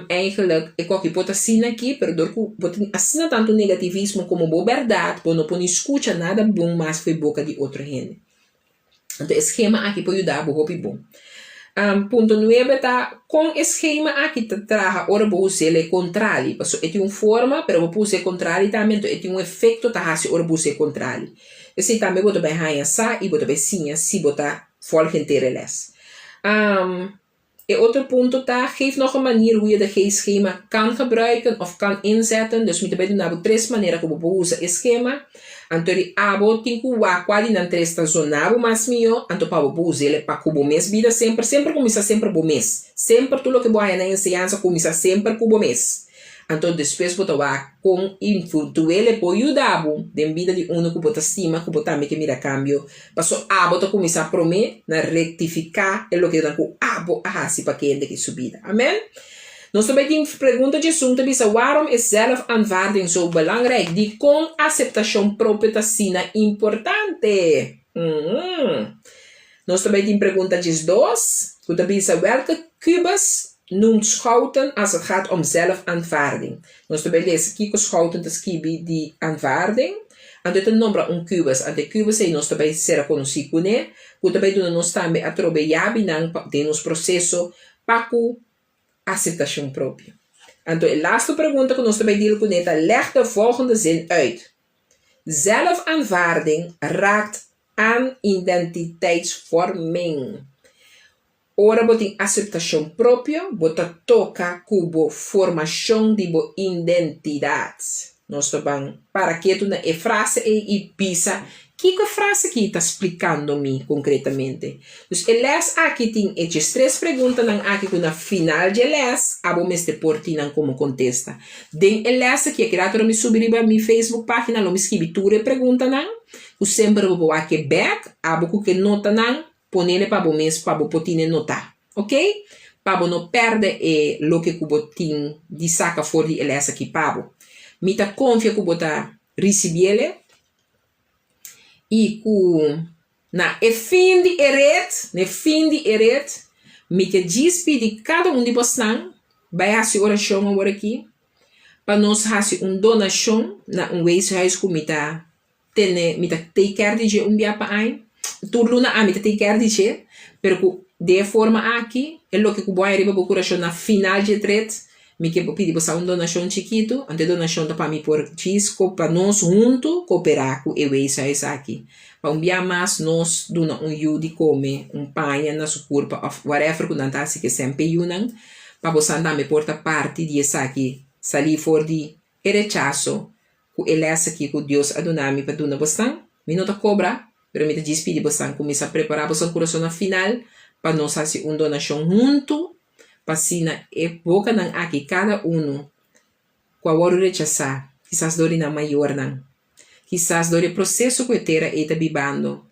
eigenlijk e koki por ta asina aki, pero dor ku bo tin asina tantu negativismo komo bo bèrdat, bo no por ni skucha nada bon mas for e boka di otro hende. Anto e skema aki por yuda bo hopi bon. Punto nuebe ta kon e skema aki ta traha ora bo us'el e kontrali. Pasobra e tin un forma pero bo por us'e kontrali tambe anto e tin un efekto ta hasi ora bo us'e kontrali. Esei tambe bo ta bai haña sa i bo ta bai siña si bo ta vòlg henter e lès. E otro punto ta, geef nog een manier hoe je de G-schema kan gebruiken of kan inzetten. Dus mi ta bai duna bo tres manera ku bo por usa e skema. Anto di abo tin ku wak kua di nan tres ta zona bo mas mihó, anto pa bo por us'el pa ku bo mes bida semper. Semper kuminsá semper bo mes. Semper tur loke bo haña na enseñansa kuminsá semper ku bo mes. Anto despues bo ta wak kon influel e por yuda bo den bida di unu ku bo ta stima ku bo tambe ke mira kambio. Paso abo ta kuminsá promé na rektifiká e lokenan ku abo a hasi pa kende ki su bida. Amen. Nos ta bai tin pregunta djesun ta bisa Waarom is zelfaanvaarding zo belangrijk? Dikon aseptashon propio ta asina importante? Uhmm. Nos ta bai tin pregunta djesdos ku ta bisa Welke kubus noemt Schouten als het gaat om zelfaanvaarding? Nos ta bai lesa kiko Schouten ta skibi di aanvaarding. Anto e ta nombra un kubus. Anto e kubus ei nos ta bai sera konosí kuné, ku ta bai duna nos tambe atrobe yabinan pa den nos proseso pa ku aseptashon propio. Anto e lastu pregunta ku nos ta bai deal kuné ta Leg de volgende zin uit. Zelfaanvaarding raakt aan identiteitsvorming. Ora bo tin aseptashon propio, bo ta toka ku bo formashon di bo identidat. Nos ta ban para ketu na e frase ei i bisa kiko e frase aki ta splikando mi konkretamente. Dus e lès aki tin e djestres preguntanan aki ku na final dje lès abo mester por tin nan komo kontesta. Den e lès aki, aki rato lo mi subi riba mi Facebook página lo mi skibi tur e preguntanan ku semper bo por wak e bèk, abo ku ke notanan Ponele pa bo mes pa bo por tine notá. Ok? Pa bo no pèrdè e loke ku bo tin di saka for di e lès aki pa bo. Mi ta konfia ku bo ta risibiele i ku na e fin di e ret, na e fin di e ret, mi ke djis pidi kada un di bosnan bai hasi orashon awor aki pa nos hasi un donashon na un weeshuis ku mi ta tene mi ta take care di dje un bia pa aña, tur luna ami ta take care di dje, pero ku den e forma aki e loke ku bo haña riba bo kurashon na final dje tret, mi ke pidi bo sa un donashon chikitu, anto e donashon ta pa mi por djis pa nos huntu koperá ku e weeshuis aki, pa un bia mas nos duna un yu di kome, un paña na su kurpa òf whatever ku nan ta hasi ku e semper yunan, pa bo sa tambe por ta parti di esaki, salí for di e rechaso ku e lès aki ku Dios a duna mi pa duna bosan, mi no ta kobra, pero mi ta djis pidi bosan kuminsá prepará boso kurason na final pa nos hasi un donashon huntu pa asina e bokanan aki kada unu ku a wòrdu rechasá, kisas dor di nan mayornan, kisas dor di e proseso ku e tera ei ta bibando,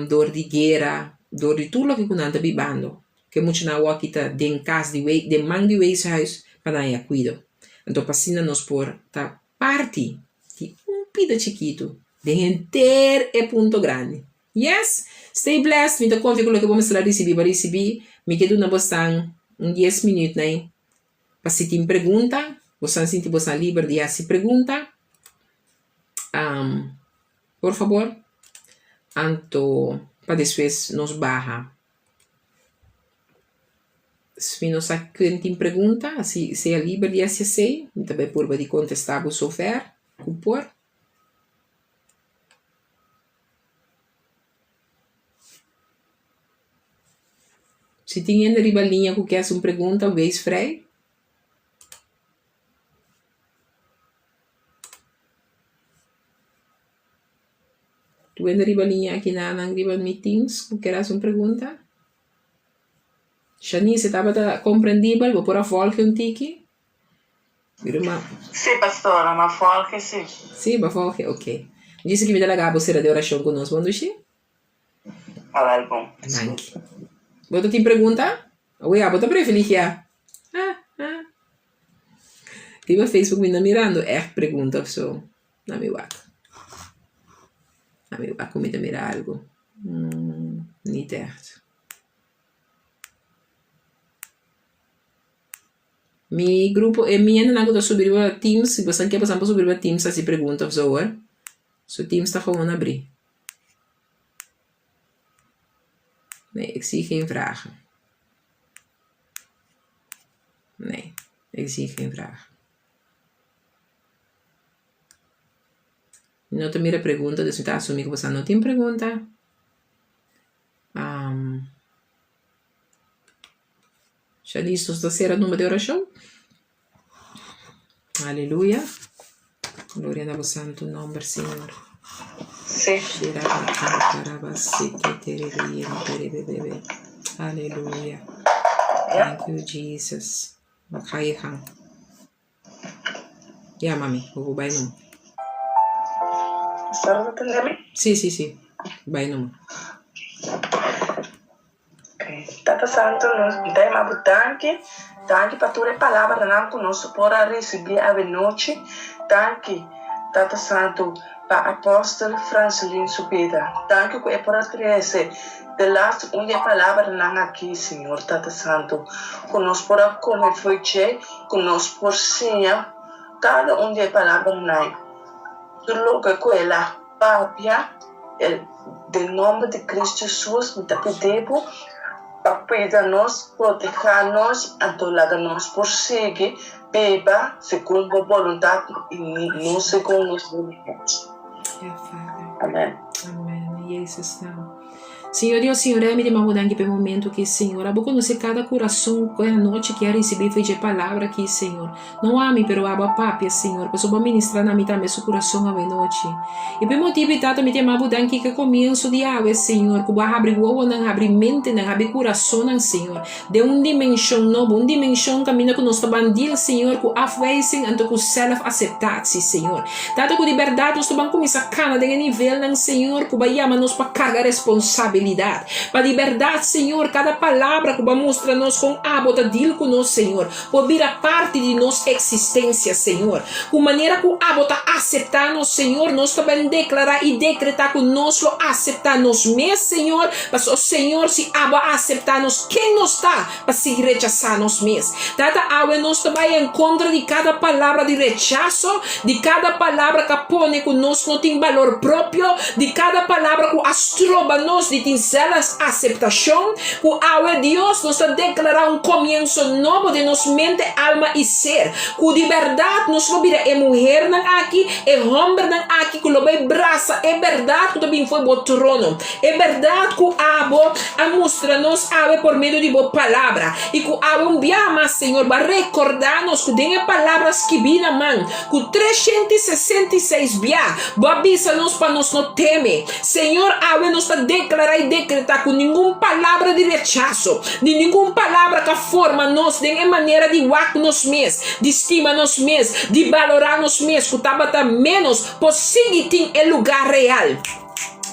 dor di guera, dor di tur loke ku nan ta bibando, ku e muchanan awor aki ta den kas di den man di weeshuis pa nan haña kuido. Anto pa asina nos por ta parti di un pida chikitu den henter e punto grandi. Yes! Stay blessed! Mi ta konfia ku loke bo mester a risibí bo a risibí. Mi ke duna bosan un dies minüt nai pa si tin pregunta, bosan sinti bosan liber di hasi pregunta. Por fabor. Anto pa despues nos baha. Si mi no sa ken tin pregunta, si sea liber di hasi esei, mi ta bai purba di kontestá bo sofer ku por. Si tin hende riba liña ku ke hasi un pregunta, wees vrij. Tu hende riba liña aki na nan riba mi teams ku ker hasi un pregunta? Shanice tabata komprendibel? Bo por a volge un tiki? Mi ruman. Sí, pastora, m'a volge sí. Sí, b'a volge, ok. Djis aki mi ta laga bo sera di orashon ku nos, bon dushi? Awel bon. Danki. Bo ta tin pregunta? Awea, bo ta prefeligiá. Riba Facebook mi no mirando ègt pregunta òf so. Na mi wak. Na mi wak ku mi ta mira algu. Niet ègt. Mi grupo e mi hendenan ku ta subi riba Teams, si boso ke boso por subi riba Teams hasi pregunta òf so hoor. So Teams ta gewoon abrí. Nee, ik zie geen vragen. Nee, ik zie geen vragen. Mi no ta mira pregunta, dus mi ta asumí ku boso no tin pregunta. Shanice, nos ta sera number di orashon. Aleluya. Gloria na bo santu nomber, Señor. Sí. Aleluya. Thank you, Jesus. Ga je gang. Ja, mami, bo por bai numa. Sara ta tende mi? Sí, sí, sí. Bai numa. Okay. Tata Santo, nos ta yama bo danki. Danki pa tur e palabranan ku nos por a risibí awe nochi. Danki, Tata Santo, pa Apòstel Francelin su bida. Danki ku e por a trese de laatste un di e palabranan aki, Señor Tata Santo, ku nos por a kome fo'i dje, ku nos por siña kada un di e palabranan. Tur loke ku el a papia, den nomber di Cristo Jesus mi ta pidi bo pa cuida nos, proteha nos, anto laga nos por sigui biba segun bo boluntad y no segun nos boluntad. Ja, Vader. Amen. Amen. In Jezus naam. Señor Dios, Señor Rey, mi ta manda danki pa e momento aki, Señor. Abo conoce cada curason cu e anochi ki a ricibi for dje palabra aki, Señor. No ami, pero abo a papia, Señor, pasobra bo a ministra na mi tambe su curason awe nochi. Y pa e motibu ei, Tata, mi ta yama bo danki cu e comienso di awe, Señor, cu bo a habri wowonan, habri mentenan, habri curasonnan, Señor, den un dimension nobo, un dimension caminda cu nos ta ban deal, Señor, cu afwijzing anto cu zelf-aceptatie, Señor. Tata, cu di berdad nos ta ban cuminsa cana den e nivelnan, Señor, cu bo a yama nos pa carga responsabilidad. Pa di berdad, Señor, cada palabra cu bo a mustra nos con abo ta deal cu nos, Señor, por bira parti di nos eksistensia, Señor. Ku manera ku Abo ta aseptá nos, Señor, nos ta ben deklará i dekretá ku nos lo aseptá nos mes, Señor, pasobra, Señor, si Abo a aseptá nos, ken nos ta pa sigui rechasá nos mes? Tata, awe nos ta bai en kontra di kada palabra di rechaso, di kada palabra ku a pone ku nos no tin balor propio, di kada palabra ku a stroba nos di tin sèls aseptashon, Ku awe Dios nos ta deklará un komienso nobo den nos mente, alma i ser. Ku di bèrdat nos lo bira e muhernan aki, e hòmbernan aki ku lo bai brasa e bèrdat ku ta bin fo'i bo trono, e bèrdat ku abo a mustra nos awe por medio di bo Palabra. I ku awe un biaha mas, Señor, bo a rekordá nos ku den e Palabra skibí na man, ku 366 bia bo a bisa nos pa nos no teme. Señor, awe nos ta deklará i dekretá ku ningun palabra di rechaso, ni ningun palabra ka forma nos den e manera di wak nos mes, di stima nos mes, di balorá nos mes ku tabata ménos, por sigui tin e lugá real.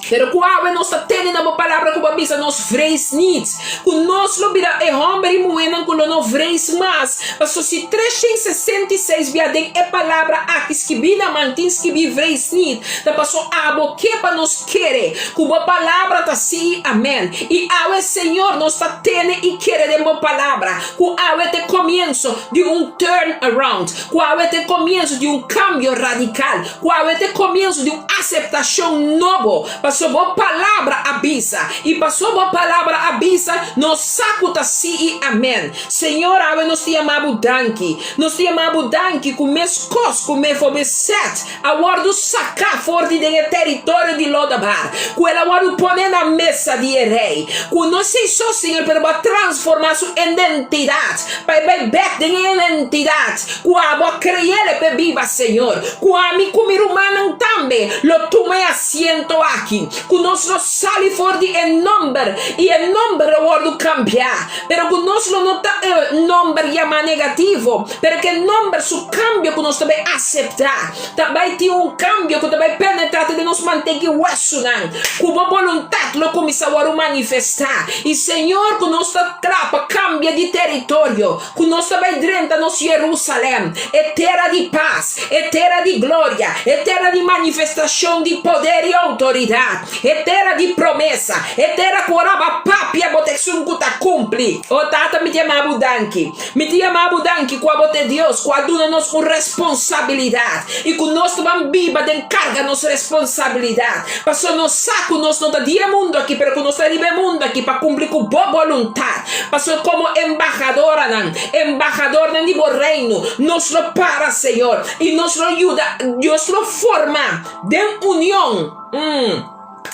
Pero ku awe nos ta tene na bo palabra ku bo a bisa nos vrees niet, ku nos lo bira e hòmber i muhénan ku lo no vrees mas, paso si 366 bia den e palabra aki skibí na man tin skibí vrees niet, Ta paso abo ke pa nos kere ku bo palabra ta sí i amèn. I awe, Señor, nos ta tene i kere den bo palabra, ku awe ta e komienso di un turn around, ku awe ta e komienso di un kambio radikal, ku awe ta e komienso di un aseptashon nobo, paso bo palabra a bisa. I paso bo palabra a bisa, nos sa ku ta sí i amèn. Señor, awe nos ta yama bo danki. Nos ta yama bo danki ku meskos ku Mefobesèt a wòrdu saká for di den e teritorio di Lodabar, ku el a wòrdu poné na mesa di e rei, ku no esei so, Señor, pero bo a transformá su identidat pa e bai bèk den e identidat ku abo a kre'el p'e biba, Señor, ku ami ku mi rumannan tambe lo tuma e asiento aki. Ku nos lo sali for di e nòmber i e nòmber lo wòrdu kambiá. Pero ku nos lo no ta e nòmber yamá negativo, pero ku e nòmber su kambio ku nos ta bai aseptá. Ta bai tin un kambio ku ta bai penetrá te den nos manteg i wesunan, ku bo boluntat lo kuminsá wòrdu manifestá. I Señor, ku nos ta kla pa kambia di teritorio, ku nos ta bai drenta nos Jerusalèm, e tera di pas, e tera di gloria, e tera di manifestashon di poder i outoridat, e tera di promesa, e tera ku ora bo a papia bo ta esun ku ta kumpli. O Tata, mi ta yama bo danki. Mi ta yama bo danki ku abo ta e Dios ku a duna nos un responsabilidat i ku nos ta ban biba den karga nos responsabilidat. Pasobra nos sa ku nos no ta di e mundu aki, pero ku nos ta riba e mundu aki pa kumpli ku bo boluntat. Pasobra komo embahadoranan, embahadornan di bo Reino, nos lo para, Señor, i nos lo yuda, nos lo forma den union.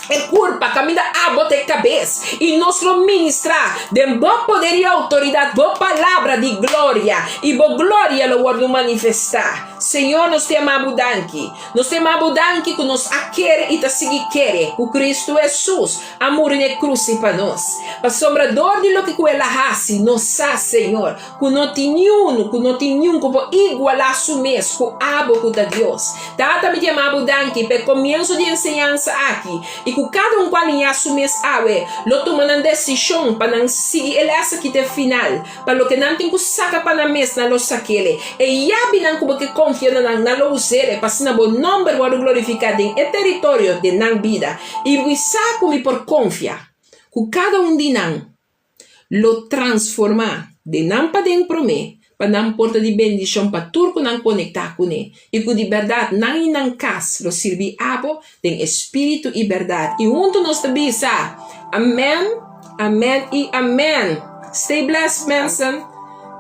E kurpa kaminda abo ta e kabes, i nos lo ministrá den bo poder i outoridat bo palabra di gloria, i bo gloria lo wòrdu manifestá. Señor, nos ta yama bo danki. Nos ta yama bo danki ku nos a kere i ta sigui kere ku Kristu Hesus a muri na e krusi pa nos. Pasobra dor di loke ku El a hasi, nos sa, Señor, Ku no tin niunu, ku no tin niun ku por igualá su mes ku abo ku ta Dios. Tata, mi ta yama bo danki pa e komienso di enseñansa aki i ku kada un ku aliñá su mes awe lo tuma nan desishon pa nan sigui e lès aki te final, pa loke nan tin ku saka pa nan mes nan lo sak'ele. E yabinan ku bo ke konfia na nan, nan lo us'ele pa asina bo nòmber wòrdu glorifiká den e teritorio den nan bida. I mi sa ku mi por konfia ku kada un di nan lo transformá den nan paden promé pa nan por ta di bendishon pa tur ku nan konektá kuné i ku di bèrdat nan i nan kas lo sirbi abo den e spiritu i bèrdat. I huntu nos ta bisa, Amèn, amèn i amèn! Stay blessed, mensen!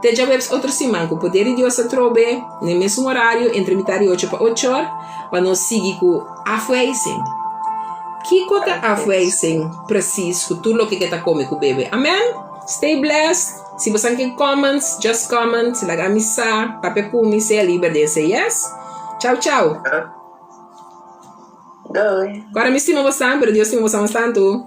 Te djaweps otro siman ku poder di Dios atrobe na e mesun orario entre mitar di ocho pa ochor pa nos sigui ku afwijzing. Kiko ta afwijzing precies ku tur loke ke ta kome ku bebe? Amen! Stay blessed! Si bo san ken comments, just comment, laga mi sa, papia ku mi, sea liber den esei, yes? Chau chau! Doei! Kora mi stima bo san, pero Dios stima bo san mas tantu.